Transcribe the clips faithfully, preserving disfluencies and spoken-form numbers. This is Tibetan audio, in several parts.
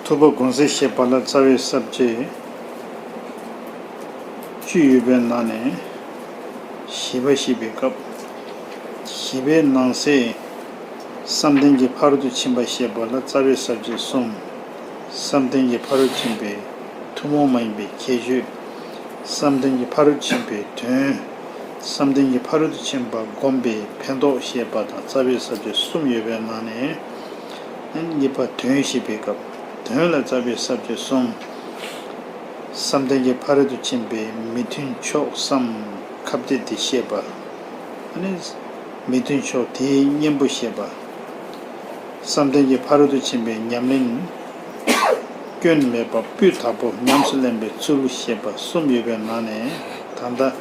ཐུབ་པ་དགོངས་གསལ་བཤད་པ་ལ་རྩ་བའི་ས་བཅད་བཅུ་ཡོད་པའི་ནང་ནས་བཞི་པ་བཤད་པའི་སྐབས། བཞི་པའི་ནང་གསེས་བསམ་གཏན་གྱི་ཕ་རོལ་ཏུ་ཕྱིན་པ་བཤད་པ་ལ་རྩ་བའི་ས་བཅད་གསུམ། བསམ་གཏན་གྱི་ཕ་རོལ་ཕྱིན་པའི་ཐུན་མོང་མ་ཡིན་པའི་ཁྱད་ཆོས། བསམ་གཏན་གྱི་ཕ་རོལ་ཕྱིན་པའི་དོན། བསམ་གཏན་གྱི་ཕ་རོལ་ཏུ་ཕྱིན་པ་བསྒོམ་པའི་ཕན་ཐོགས་བཤད་པ་དང་རྩ་བའི་ས་བཅད་གསུམ་ཡོད་པའི་ནང་ནས། གཉིས་པ་དོན་བཤད་པའི་སྐབས། དོན་ལ་རྩ་བའི་ས་བཅད་གསུམ། བསམ་གཏན་གྱི་ཕ་རོལ་ཏུ་ཕྱིན་པའི་མི་མཐུན་ཕྱོགས་སམ་ཁ་གཏད་དེ་བཤད་པ། ཨ་ནི་མི་མཐུན་ཕྱོགས་དེའི་གཉེན་པོ་བཤད་པ། བསམ་གཏན་གྱི་ཕ་རོལ་ཏུ་ཕྱིན་པའི་ཉམས་ལེན་སྐྱོན་མེད་པ་སྤུས་དག་པོ་ཉམས་སུ་ལེན་པའི་ཚུལ་བཤད་པ་གསུམ་ཡོད་པའི་ནང་ནས་ད་ལྟ་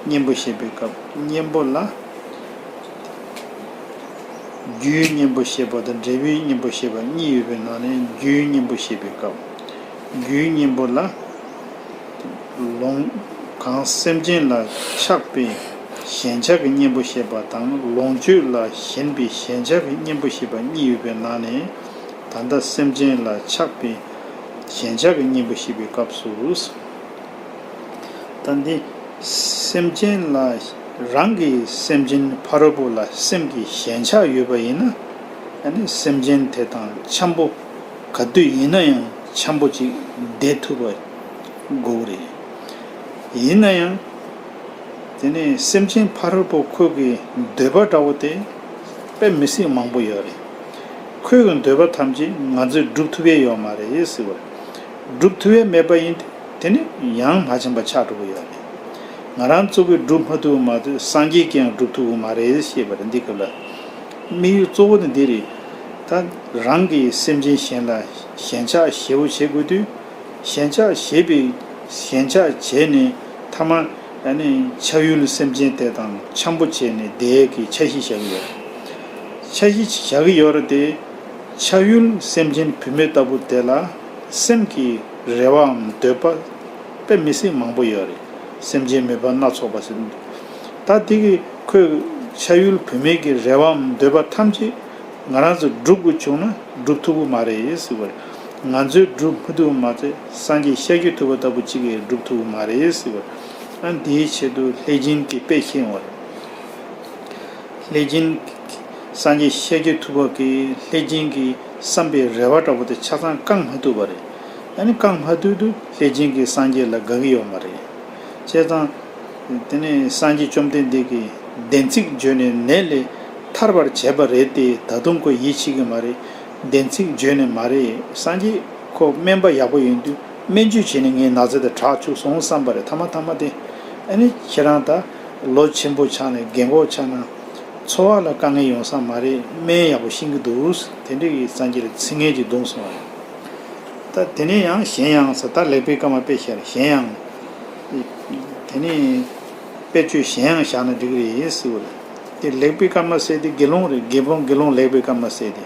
གཉེན་པོ་བཤད་པའི་སྐབས། གཉེན་པོ་ལ་རྒྱུའི་གཉེན་པོ་བཤད་པ་དང་འབྲས་བུའི་གཉེན་པོ་བཤད་པ་གཉིས་ཡོད་པའི་ནང་ནས་རྒྱུའི་གཉེན་པོ་བཤད་པའི་སྐབས། རྒྱུའི་གཉེན་པོ་ལ། ལོངས། གང་སེམས་ཅན་ལ་ཆགས་པའི་ཞེན་ཆགས་ཀྱི་གཉེན་པོ་བཤད་པ་དང་ལོངས་སྤྱོད་ལ་ཞེན་པའི་ཞེན་ཆགས་ཀྱི་གཉེན་པོ་བཤད་པ་གཉིས་ཡོད་པའི་ནང་ནས་ད་ལྟ་སེམས་ཅན་ལ་ཆགས་པའི་ཞེན་ཆགས་ཀྱི་གཉེན་པོ་བཤད་པའི་སྐབས་སུ། ད་འདི་སེམས་ཅན་ལ་རང་གི་སེམས་ཅན་ཕ་རོལ་པོ་ལ་སེམས་ཀྱི་ཞེན་ཆགས་ཡོད་པ་ཡིན་ན། ཨ་ནི་སེམས་ཅན་དེ་དང་འཆམ་པོ་ག་དུས་ཡིན་ན་ཡང་འཆམ་པོ་ཅིག་བསྡད་ཐུབ་པ་དགོས་རེད། ཡིན་ན་ཡང་དེ་ནི་སེམས་ཅན་ཕ་རོལ་པོ་ཁོ་གི་འདོད་པ་འདྲ་བོ་དེ་དཔེ་མི་སྲིད་མང་པོ་ཡོད་རེད། ཁོའི་འདོད་པ་ཐམས་ཅད་ང་ཚོས་སྒྲུབ་ཐུབ་ཡས་ཡོད་མ་རེད་ཟེར་བ་རེད། སྒྲུབ་ཐུབ་ཡས་མེད་པ་ཡིན་དེ་ནི་ཡང་མ་བྱིན་པ་ཆགས་འགྲོ་གི་ཡོད་རེད། ང་རང་ཚོ་གིས་སྒྲུབ་མ་ཐུབ་པ་མ་ཚད་སངས་རྒྱས་ཀྱིས་ཡང་སྒྲུབ་ཐུབ་ཀྱི་མ་རེད་ཞེས་པ་རེད། འདི་སྐབས་ལ་དམིགས་ཡུལ་གཙོ་བོ་ནི་འདི་རེད། ད་རང་གིས་སེམས་ཅན་གཞན་ལ་ཞེན་ཆགས་ཞེ་པོ་བྱེད་དགོས་དུས། ཞེན་ཆགས་ཞེས་པའི་ཞེན་ཆགས་བྱས་ནས་ཐ་མ་ཨ་ནི་ཆགས་ཡུལ་སེམས་ཅན་དེ་དང་འཆམ་པོ་བྱས་ནས་བསྡད་ཀྱི་འཆར་གཞི་བཞག་གི་ཡོད་རེད། འཆར་གཞི་བཞག་གི་ཡོད་རེད་དེ། ཆགས་ཡུལ་སེམས་ཅན་བུད་མེད་ལྟ་བུ་དེ་ལ་སེམས་ཀྱི་རེ་བའམ་འདོད་པ་དཔེ་མི་སྲིད་མང་པོ་ཡོད་རེད། སེམས་ཅན་མོས་པ་སྣ་ཚོགས་པ་ཟེར། ད་དེ་གི་ཁོས་ཆགས་ཡུལ་བུད་མེད་ཀྱི་རེ་བའམ་འདོད་པ་ཐམས་ཅད་ང་རང་ཚོ་སྒྲུབ་དགོས་བྱུང་ན་སྒྲུབ་ཐུབ་ཀྱི་མ་རེད་ཟེར་བ་རེད། ང་ཚོས་སྒྲུབ་མི་ཐུབ་པ་མ་ཚད་སངས་རྒྱས་ཤཱཀྱ་ཐུབ་པ་ལྟ་བུ་གཅིག་གིས་སྒྲུབ་ཐུབ་ཀྱི་མ་རེད་ཟེར་བ་རེད། ཨ་འདིའི་ཆེད་དུ་ལྷས་སྦྱིན་གྱི་དཔེ་བཤད་པ་རེད། ལྷས་སྦྱིན། སངས་རྒྱས་ཤཱཀྱ་ཐུབ་པ་གིས་ལྷས་སྦྱིན་གྱི་བསམ་པའི་རེ་བ་འདྲ་པོ་དེ་ཆ་ཚང་བསྐང་མ་ཐུབ་པ་རེད། ཨ་ནི་བསྐང་མ་ཐུབ་དུས་ལྷས་སྦྱིན་གྱིས་སངས་རྒྱས་ལ་དགའ་གི་ཡོད་མ་རེད། བྱས་ཙང་། དེ་ནས་སངས་རྒྱས་བཅོམ་ལྡན་འདས་ཀྱིས་བདེན་ཚིག་བརྗོད་ནས་ནད་ལས་ཐར་བར་བྱས་པ་རེད་དེ་ད་དུང་ཁོ་ཡིད་ཆེས་ཀྱི་མ་རེད། བདེན་ཚིག་བརྗོད་ནས་མ་རེད། སངས་རྒྱས་ཁོ་སྨན་པ་ཡག་པོ་ཡིན་དུས་སྨན་བཅོས་བྱས་ནས་ངའི་ན་ཚ་དེ་དྲག་བཅུག་སོང་བསམ་པ་རེད། ཐ་མ་ཐ་མ་དེ་ཨ་ནི་ཁྱེད་རང་ད་ལོ་ཆེན་པོ་ཆགས་ནས་རྒན་གོག་ཆགས་ན་འཚོ་བ་ལ་དཀའ་ངལ་ཡོང་ས་མ་རེད། སྨན་ཡག་པོ་ཤེས་ཀྱི་འདུག་དེ་འདྲ་གི་སངས་རྒྱས་ལ་ཚིག་ངན་ཅིག་བརྡུངས་སོང་བ་རེད། ད་དེ་ནས་ཡང་གཞན་ཡང་ཟེར། ད་ལེགས་པའི་སྐར་མ་དཔེ་བཤད་ལ་གཞན་ཡང་། དེ་ནས་དཔེ་བརྗོད་གཞན་ཡང་བཞག་ན་འགྲིག་གི་རེད་ཟེར་བ་རེད། དེ་ལེགས་པའི་སྐར་མ་ཟེར་དེ་དགེ་སློང་རེད། དགེ་སློང་དགེ་སློང་ལེགས་པའི་སྐར་མ་ཟེར་དེ།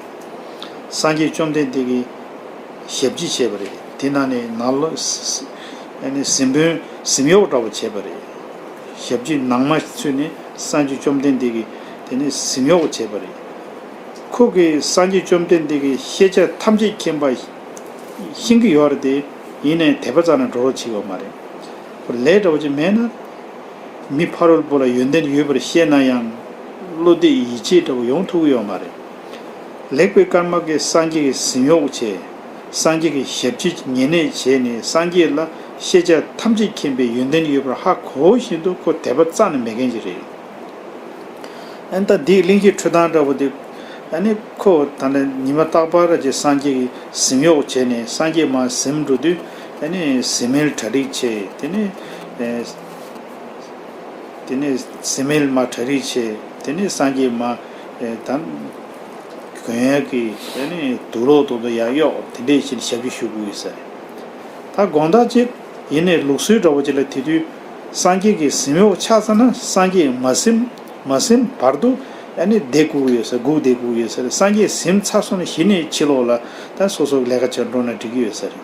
སངས་རྒྱས་བཅོམ་ལྡན་འདས་ཀྱིས་ཞབས་ཕྱི་བྱས་པ་རེད། དེ་ནང་ནས་ནང་ལོ་ཨ་ནི་གཟིམ་དཔོན་གཟིམ་གཡོག་འདྲ་བོ་བྱས་པ་རེད། ཞབས་ཕྱི་ནང་མ་ཚུད་ནས་སངས་རྒྱས་བཅོམ་ལྡན་འདས་ཀྱིས་དེ་ནས་གཟིམ་གཡོག་བྱས་པ་རེད། ཁོ་གིས་སངས་རྒྱས་བཅོམ་ལྡན་འདས་ཀྱི་ཤེས་བྱ་ཐམས་ཅད་མཁྱེན་པ་ཤེས་ཀྱི་ཡོད་རེད་དེ། ཡིན་ནའི་དད་པ་རྩ་ནས་འགྲོ་རོགས་བྱེད་ཀྱི་ཡོད་མ་རེད། ཁོ་ལས་འདྲ་བོ་ཅིག་མེད་ན། མི་ཕ་རོལ་པོ་ལ་ཡོན་ཏན་ཡོད་པར་ཤེས་ན་ཡང་བློ་གཏད་ཡིད་ཆེས་འདྲ་བོ་ཡོང་ཐུབ་ཀྱི་ཡོད་མ་རེད། ལེགས་པའི་སྐར་མ་གིས་སངས་རྒྱས་ཀྱི་གཟིམ་གཡོག་བྱས། སངས་རྒྱས་ཀྱི་ཞབས་ཕྱི་ཉེ་གནས་བྱས་ནས་སངས་རྒྱས་ལ་ཤེས་བྱ་ཐམས་ཅད་མཁྱེན་པའི་ཡོན་ཏན་ཡོད་པར་ཧ་གོ་བཞིན་དུ་ཁོ་དད་པ་རྩ་ནས་མེད་མཁན་ཅིག་རེད། ཨན་ད་འདིའི་གླེང་གཞི་འཁྲུལ་སྟངས་འདྲ་བོ་དེ། ཨ་ནི་ཁོ་ད་ནི་ཉི་མ་རྟག་པར་ར་ཅིག་སངས་རྒྱས་ཀྱི་གཟིམ་གཡོག་བྱས་ནས་སངས་རྒྱས་མར་གཟིམ་འགྲོ་དུས་ཨ་ནི་གཟིམ་མལ་གྲ་སྒྲིག་བྱས། དེ་ནས་ཨེ། དེ་ནས་གཟིམ་མལ་མར་གྲ་སྒྲིག་བྱས། དེ་ནས་སངས་རྒྱས་མར་ཨེ་ད་གོན་ཡག་གི་ཨ་ནི་དུག་ལོག་དུག་ལོག་ཡར་གཡོག་དེ་འདྲས་བྱས་ནས་ཞབས་ཕྱི་ཞུ་དགོས་ཡོད་ས་རེད། ད་དགོང་དག་ཅིག་ཡིན་ནའི་ལུགས་སྲོལ་འདྲ་བོ་ཅིག་ལ་དེ་དུས་སངས་རྒྱས་ཀྱི་གཟིམ་གཡོག་ཆགས་ཚར་ན་སངས་རྒྱས་མ་གཟིམ་མ་གཟིམ་བར་དུ་ཨ་ནི་བསྡད་དགོས་ཀྱི་ཡོད་ས། སྒུག་བསྡད་དགོས་ཀྱི་ཡོད་ས་རེད། སངས་རྒྱས་གཟིམ་ཚར་སོང་ན་གཞི་ནས་ཕྱི་ལོགས་ལ་ད་སོ་སོ་ལས་ཀ་བྱེད་འགྲོ་ན་འགྲིག་གི་ཡོད་ས་རེད།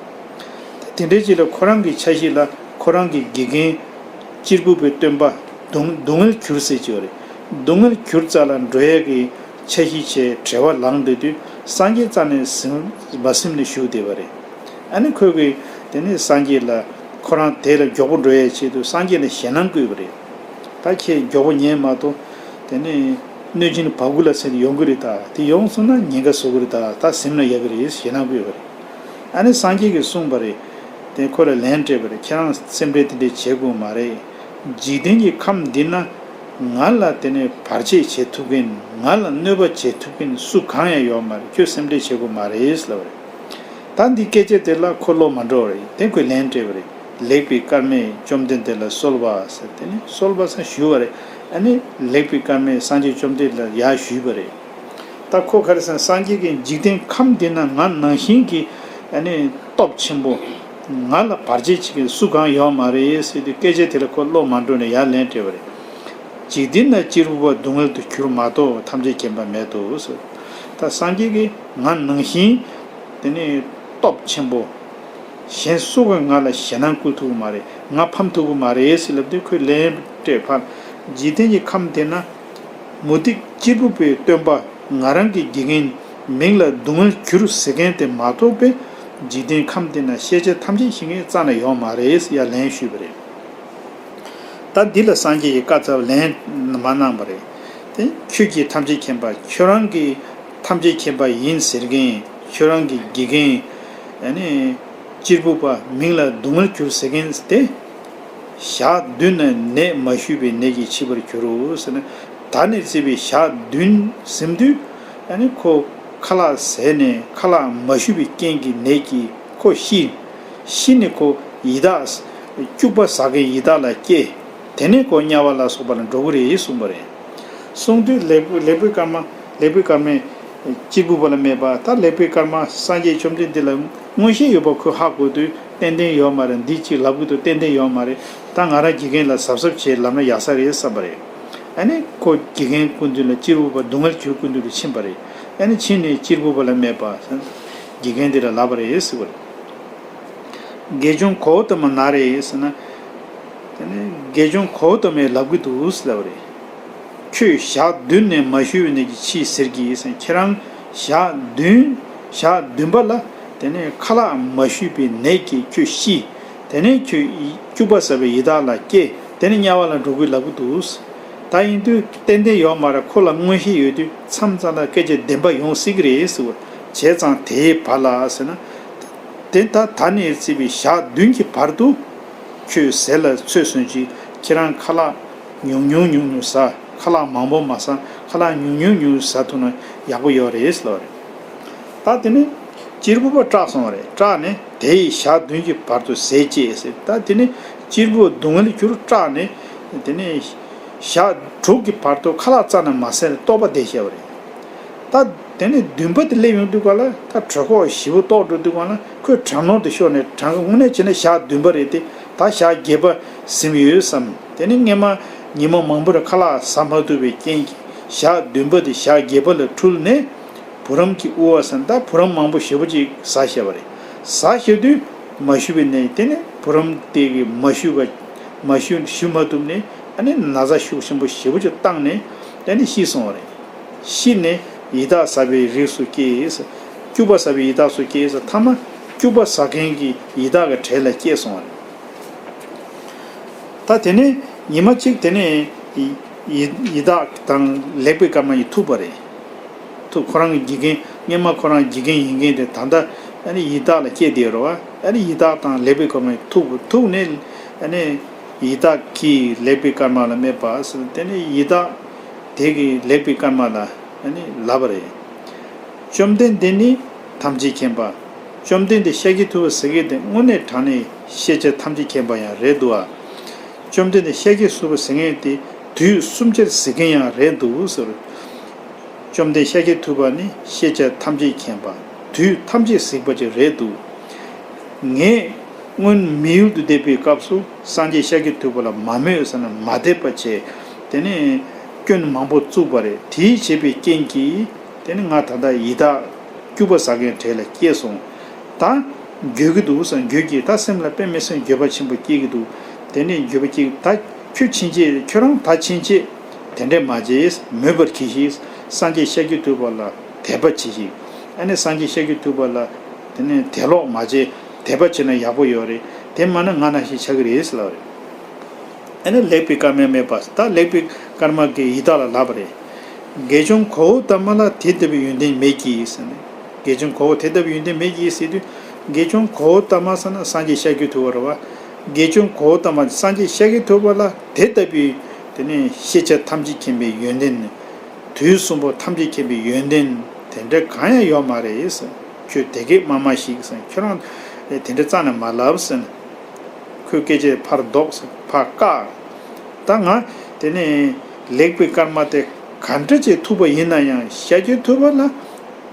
ད་དེ་འདྲའི་ཅིག་ལ་ཁོ་རང་གི་འཆར་གཞི་ལ་ཁོ་རང་གི་དགེ་རྒན་གཅེར་བུ་པའི་སྟོན་པ་སྡུག་སྡུག་བསྔལ་གྱུར་ཟེར་གྱི་ཡོད་རེད། སྡུག་བསྔལ་གྱུར་རྩ་ལ་འགྲོ་ཡས་ཀྱི་འཆར་གཞི་བྱས་བྲེལ་བ་ལངས་བསྡད་དུས་ སངས་རྒྱས་རྩ་ནས་ཟིན་མ་ཟིན་ནས་བཞུགས་བསྡད་པ་རེད། ཨ་ནི་ཁོས་གི་དེ་ནས་སངས་རྒྱས་ལ་ཁོ་རང་དེ་ལ་མགྱོགས་པོ་འགྲོ་ཡའི་ཆེད་དུ་སངས་རྒྱས་ལ་ཞེད་སྣང་བསྐུལ་བ་རེད། ད་ཁྱེད་མགྱོགས་པོ་ཉན་མ་གཏོགས་དེ་ནས་གནོད་སྦྱིན་བ་ཀུ་ལ་ཟེར་ནས་ཡོང་གི་རེད། ད་དེ་ཡོང་སོང་ན་ཉེན་ཁ་བཟོ་གི་རེད། ད་ད་ཟིན་ན་ཡག་གི་རེད་ཞེད་སྣང་བསྐུལ་བ་རེད། ཨ་ནི་སངས་རྒྱས་ཀྱིས་གསུངས་པ་རེད། དེ་ཁོ་ལ་ལན་སྤྲད་པ་རེད། ཁྱེད་རང་སེམས་ཁྲལ་དེ་འདྲས་བྱེད་དགོས་མ་རེད། འཇིག་རྟེན་གྱི་ཁམས་འདི་ན་ང་ལ་དེ་ནས་བར་ཆད་བྱེད་ཐུབ་མཁན། ང་ལ་གནོད་པ་བྱེད་ཐུབ་མཁན་སུ་གང་ཡང་ཡོད་མ་རེད། ཁྱོད་སེམས་ཁྲལ་བྱེད་དགོས་མ་རེད་ལབ་པ་རེད། ད་འདི་སྐད་ཆ་དེ་ལ་ཁོ་བློ་མ་འགྲོ་བ་རེད། དེ་ཁོས་ལན་སྤྲད་པ་རེད། ལེགས་པའི་སྐར་མས་བཅོམ་ལྡན་འདས་ལ་གསོལ་བ་ཟེར། དེ་ནས་གསོལ་བ་ཟེར་ཞུས་པ་རེད། ཨ་ནི་ལེགས་པའི་སྐར་མས་སངས་རྒྱས་བཅོམ་ལྡན་འདས་ལ་ཡར་ཞུས་པ་རེད། ད་ཁོ་ག་རེ་ཟེར་ན། སངས་རྒྱས་ཀྱིས་འཇིག་རྟེན་ཁམས་འདི་ན་ང་ནང་བཞིན་གྱི་ཨ་ནི་སྟོབས་ཆེན་པོ། ང་ལ་བར་ཆད་བྱེད་མཁན་སུ་གང་ཡོད་མ་རེད་ཟེར་དུས། སྐད་ཆ་དེ་ལ་ཁོ་བློ་མ་འགྲོ་ནས་ཡར་ལན་སྤྲད་པ་རེད། འཇིག་རྟེན་ན་གཅེར་བུ་པ་སྡུག་བསྔལ་དུ་གྱུར་མ་གཏོགས་ཐམས་ཅད་མཁྱེན་པ་མེད་དོ་ཟེར། ད་སངས་རྒྱས་ཀྱིས་ང་ནང་བཞིན་དེ་ནི་སྟོབས་ཆེན་པོ། གཞན་སུ་གང་ང་ལ་ཞེད་སྣང་བསྐུལ་ཐུབ་ཀྱི་མ་རེད། ང་ཕམ་ཐུབ་ཀྱི་མ་རེད་ཟེར་ལབ་དུས། ཁོས་ལན་སྤྲད་པ། འཇིག་རྟེན་གྱི་ཁམས་དེ་ན་མུ་སྟེགས་གཅེར་བུ་པའི་སྟོན་པ། ང་རང་གི་དགེ་རྒན། མིང་ལ་སྡུག་བསྔལ་གྱུར་ཟེར་མཁན་དེ་མ་གཏོགས་པའི་འཇིག་རྟེན་ཁམས་དེ་ན་ཤེས་བྱ་ཐམས་ཅད་ཤེས་མཁན་རྩ་ནས་ཡོད་མ་རེད་ཟེར་ཡར་ལན་ཞུས་པ་རེད། ད་འདི་ལ་སངས་རྒྱས་ཀྱིས་བཀའ་སྩལ་བ་ལན་མ་གནང་བ་རེད། དེ་ཁྱོད་ཀྱིས་ཐམས་ཅད་མཁྱེན་པ། ཁྱོད་རང་གིས་ཐམས་ཅད་མཁྱེན་པ་ཡིན་ཟེར་མཁན། ཁྱོད་རང་གི་དགེ་རྒན། ཨ་ནི་གཅེར་བུ་པ། མིང་ལ་སྡུག་བསྔལ་གྱུར་ཟེར་མཁན་དེ། ཞག་བདུན་ན་ནད་མ་ཞུས་པའི་ནད་ཀྱིས་འཆི་བར་འགྱུར་རོ་ཟེར་ན། ད་ནས་བརྩིས་པའི་ཞག་བདུན་ཟིན་དུས། ཨ་ནི་ཁོ་ཁ་ལག་ཟས་ནས་ཁ་ལག་མ་ཞུས་པའི་རྐྱེན་གྱིས་ནད་ཀྱིས་ཁོ་ཤི། ཤི་ནས་ཁོ་ཡི་དྭགས། སྐྱུག་པ་ཟ་མཁན་ཡི་དྭགས་ལ་སྐྱེ། དེ་ནས་ཁོ་དམྱལ་བ་ལ་སོགས་པ་ལ་འགྲོ་གི་རེད་གསུངས་པ་རེད། གསུངས་དུས་ལེགས་པའི་ལེགས་པའི་སྐར་མ། ལེགས་པའི་སྐར་མས་གཅེར་བུ་པ་ལ་སྨྲས་པ། ད་ལེགས་པའི་སྐར་མ་སངས་རྒྱས་བཅོམ་ལྡན་འདས་ལ་མངོན་ཤེས་ཡོད་པ་ཁོས་ཧ་གོ་དུས། ཏན་ཏན་ཡོད་མ་རེད། འདི་གཅིག་ལབ་གི་འདུག་ཏན་ཏན་ཡོད་མ་རེད། ད་ང་རང་དགེ་རྒན་ལ་གཟབ་གཟབ་བྱེད་ལབ་ན་ཡག་ས་རེད་བསམ་པ་རེད། ཨ་ནི་ཁོ་དགེ་རྒན་སྐུ་མདུན་ལ། གཅེར་བུ་པ་སྡུག་བསྔལ་གྱུར་སྐུ་མདུན་དུ་ཕྱིན་པ་རེད། ཨ་ནི་ཕྱིན་ནས་གཅེར་བུ་པ་ལ་སྨྲས་པ། དགེ་རྒན་འདི་ལ་ལབ་པ་རེད་ཟེར་བ་རེད། དགེ་སྦྱོང་གོའུ་ཏ་མ་ན་རེ་ཟེར་ན། དེ་ནས་དགེ་སྦྱོང་གོའུ་ཏ་མས་ལབ་གི་འདུག་ཟེར་ལབ་པ་རེད། ཁྱོད་ཞག་བདུན་ནས་མ་ཞུས་པའི་ནད་ཀྱིས་འཆི་ཟེར་གྱིས་ཟེར། ཁྱེད་རང་ཞག་བདུན། ཞག་བདུན་པ་ལ་དེ་ནས་ཁ་ལག་མ་ཞུས་པའི་ནད་ཀྱིས་ཁྱོད་ཤི། དེ་ནས་ཁྱོད་སྐྱུག་པ་ཟ་བའི་ཡི་དྭགས་ལ་སྐྱེ། དེ་ནས་དམྱལ་བ་ལ་འགྲོ་དགོས་ལབ་གི་འདུག་ད་ཡིན་དུས་ཏན་ཏན་ཡོད་མ་རེད། ཁོ་ལ་མངོན་ཤེས་ཡོད་དུས་མཚམས་མཚམས་ལ་སྐད་ཆ་བདེན་པ་ཡོང་སྲིད་གི་རེད་ཟེར་བ། བྱས་ཙང་དེའི་བར་ལ་ཟེར་ན། དེ་ད་ད་ནས་བརྩིས་པའི་ཞག་བདུན་གྱི་བར་དུ་ཁྱོད་ཟས་ལ་ཚོད་བཟུང་ཅིག་ཁྱེད་རང་ཁ་ལག་ཉུང་ཉུང་ཉུང་ཉུང་ཟ། ཁ་ལག་མང་པོ་མ་ཟ། ཁ་ལག་ཉུང་ཉུང་ཉུང་ཟ་ཐུབ་ན་ཡག་པོ་ཡོད་རེད་ཟེར་བ་རེད། ད་དེ་ནས་གཅེར་བུ་པ་སྐྲག་སོང་བ་རེད། སྐྲག་ནས་དེ་ཡི་ཞག་བདུན་གྱི་བར་དུ་ཟས་བཅད་ཟེར། ད་དེ་ནས་གཅེར་བུ་སྡུག་བསྔལ་གྱུར་སྐྲག་ནས། དེ་ནས་ཞག་དྲུག་གི་བར་དུ་ཁ་ལག་རྩ་ནས་མ་ཟས་ནས་ལྟོགས་པ་བསྡད་བཞག་པ་རེད། ད་དེ་ནས་བདུན་པ་དེ་སླེབས་ཡོང་དུས་ག་ལ་ད་གྲོད་ཁོག་ཞེ་པོ་ལྟོགས་འགྲོ་དུས་ག་ལ་ཁོས་གྲང་ནོར་དེ་ཤོར་ནས། གྲང་དངོས་གནས་བྱས་ན་ཞག་བདུན་པ་རེད་དེ། ད་ཞག་བརྒྱད་པ་ཟིན་ཡོད་བསམ། དེ་ནས་སྔས་མ་ཉི་མ་མང་པོར་ཁ་ལག་ཟ་མ་ཐུབ་པའི་རྐྱེན་གྱིས་ཞག་བདུན་པ་དེ་ཞག་བརྒྱད་པ་ལ་འཁྲུལ་ནས། བུ་རམ་གྱི་དབུལ་བ་ཟེར་ན། ད་བུ་རམ་མང་པོ་ཞེ་པོ་ཅིག་ཟ་བཞག་པ་རེད། ཟ་བཞག་དུས་མ་ཞུ་བའི་ནད། དེ་ནས་བུ་རམ་དེ་གིས་མ་ཞུ་བ། མ་ཞུ་ཞུ་མ་ཐུབ་ནས། ཨ་ནི་ན་ཚ་ཤུགས་ཆེན་པོ་ཞེ་པོ་ཅིག་བཏང་ནས། ཨ་ནི་ཤི་སོང་བ་རེད། ཤི་ནས་ཡི་དྭགས་ཟ་བའི་རིགས་སུ་སྐྱེས། སྐྱུག་པ་ཟ་བའི་ཡི་དྭགས་སུ་སྐྱེས། མཐའ་མ་སྐྱུག་པ་ཟ་མཁན་གྱི་ཡི་དྭགས་ཀྱི་གྲས་ལ་སྐྱེས་སོང་བ་རེད། ད་དེ་ནས་ཉི་མ་གཅིག་དེ་ནས་ཡི་ཡི་ཡི་དྭགས་དང་ལེགས་པའི་སྐར་མ་ཡིས་ཐུག་པ་རེད། ཐུག་ཁོ་རང་གི་དགེ་རྒན། སྔས་མ་ཁོ་རང་དགེ་རྒན་ཡིན་མཁན་དེ་ད་ལྟ་ཨ་ནི་ཡི་དྭགས་ལ་སྐྱེས་བསྡད་རེད་བ། ཨ་ནི་ཡི་དྭགས་དང་ལེགས་པའི་སྐར་མ་ཡིས་ཐུག་པ། ཐུག་ནས་ཨ་ནི་ཡི་དྭགས་ཀྱིས་ལེགས་པའི་སྐར་མ་ལ་སྨྲས་པ་ཟེར། དེ་ནས་ཡི་དྭགས་དེ་གིས་ལེགས་པའི་སྐར་མ་ལ་ཨ་ནི་ལབ་པ་རེད། བཅོམ་ལྡན་འདས་ནི་ཐམས་ཅད་མཁྱེན་པ། བཅོམ་ལྡན་འདས་ཤཱཀྱ་ཐུབ་པ་ཟེར་མཁན་དེ་དངོས་གནས་དྲང་གནས་ཤེས་བྱ་ཐམས་ཅད་མཁྱེན་པ་ཡང་རེད་འདུག་ཨ། བཅོམ་ལྡན་འདས་ཤཱཀྱ་ཐུབ་པ་ཟེར་མཁན་དེ་དུས་གསུམ་ཆར་གཟིགས་མཁན་ཡང་རེད་འདུག་ཟེར། བཅོམ་ལྡན་ཤཱཀྱ་ཐུབ་པ་ནི་ཤེས་བྱ་ཐམས་ཅད་མཁྱེན་པ། དུས་ཐམས་ཅད་གཟིགས་པ་ཅིག་རེད་འདུག། ངས་སྔོན་མི་ཡུལ་དུ་བསྡད་པའི་སྐབས་སུ་སངས་རྒྱས་ཤཱཀྱ་ཐུབ་པ་ལ་མ་མོས་ཟེར་ན་མ་དད་པ་བྱས། དེ་ནས་སྐྱོན་མང་པོ་བཙུགས་པ་རེད། དེས་བྱས་པའི་རྐྱེན་གྱིས་དེ་ནས་ང་ད་ལྟ་ཡི་དྭགས་སྐྱུག་པ་ཟ་མཁན་གྲས་ལ་སྐྱེས་སོང་། ད་འགྱོད་ཀྱི་འདུག་ཟེར། འགྱོད་ཀྱི། ད་སེམས་ལ་དཔེ་མི་སྲིད་འགྱོད་པ་ཆེན་པོ་སྐྱེ་གི་འདུག། དེ་ནས་འགྱོད་པ་སྐྱེ། ད་ཁྱོད་ཕྱིན་ཆད། ཁྱོད་རང་ད་ཕྱིན་ཆད་དེ་འདྲས་མ་བྱེད། མོས་པར་གྱིས་ཤིག། སངས་རྒྱས་ཤཱཀྱ་ཐུབ་པ་ལ་དད་པ་གྱིས་ཤིག། ཨ་ནི་སངས་རྒྱས་ཤཱཀྱ་ཐུབ་པ་ལ་དེ་ནས་དད་ལོག་མ་བྱེད། དད་པ་བྱེད་ན་ཡག་པོ་ཡོད་རེད། དེ་མ་ན་ང་ནང་བཞིན་ཆགས་ཀྱི་རེད་ཟེར་ལབ་རེད། ཨ་ནི་ལེགས་པའི་སྐར་མས་སྨྲས་པ། ད་ལེགས་པའི་སྐར་མ་གིས་ཡི་དྭགས་ལ་ལབ་པ་རེད། དགེ་སྦྱོང་གོའུ་ཏ་མ་ལ་དེ་ལྟ་བུའི་ཡོན་ཏན་མེད་ཀྱིས་ཟེར་ནས། དགེ་སྦྱོང་གོའུ་དེ་ལྟ་བུའི་ཡོན་ཏན་མེད་ཀྱིས་ཟེར་དུས། དགེ་སྦྱོང་གོའུ་ཏ་མ་ཟེར་ན་སངས་རྒྱས་ཤཱཀྱ་ཐུབ་པ་རེད་བ། དགེ་སྦྱོང་གོའུ་ཏ་མ་སངས་རྒྱས་ཤཱཀྱ་ཐུབ་པ་ལ་དེ་ལྟ་བུའི་དེ་ནས་ཤེས་བྱ་ཐམས་ཅད་མཁྱེན་པའི་ཡོན་ཏན། དུས་གསུམ་པོ་ཐམས་ཅད་མཁྱེན་པའི་ཡོན་ཏན་དེ་འདྲ་གང་ཡང་ཡོད་མ་རེད་ཟེར། ཁྱོད་དེ་སྐད་མ་སྨྲ་ཞིག་ཟེར། ཁྱོད་རང་དེ་འདྲ་རྩ་ནས་མ་ལབ་ཟེར། ཁོའི་སྐད་ཆ་ཕར་ལྡོག་ཟེར། ཕར་བཀག་ད་ང་དེ་ནས་ལེགས་པའི་སྐར་མ་དེ་ག་འདྲ་ཅིག་ཐུབ་པ་ཡིན་ན་ཡང་ཤཱཀྱ་ཐུབ་པ་ལ་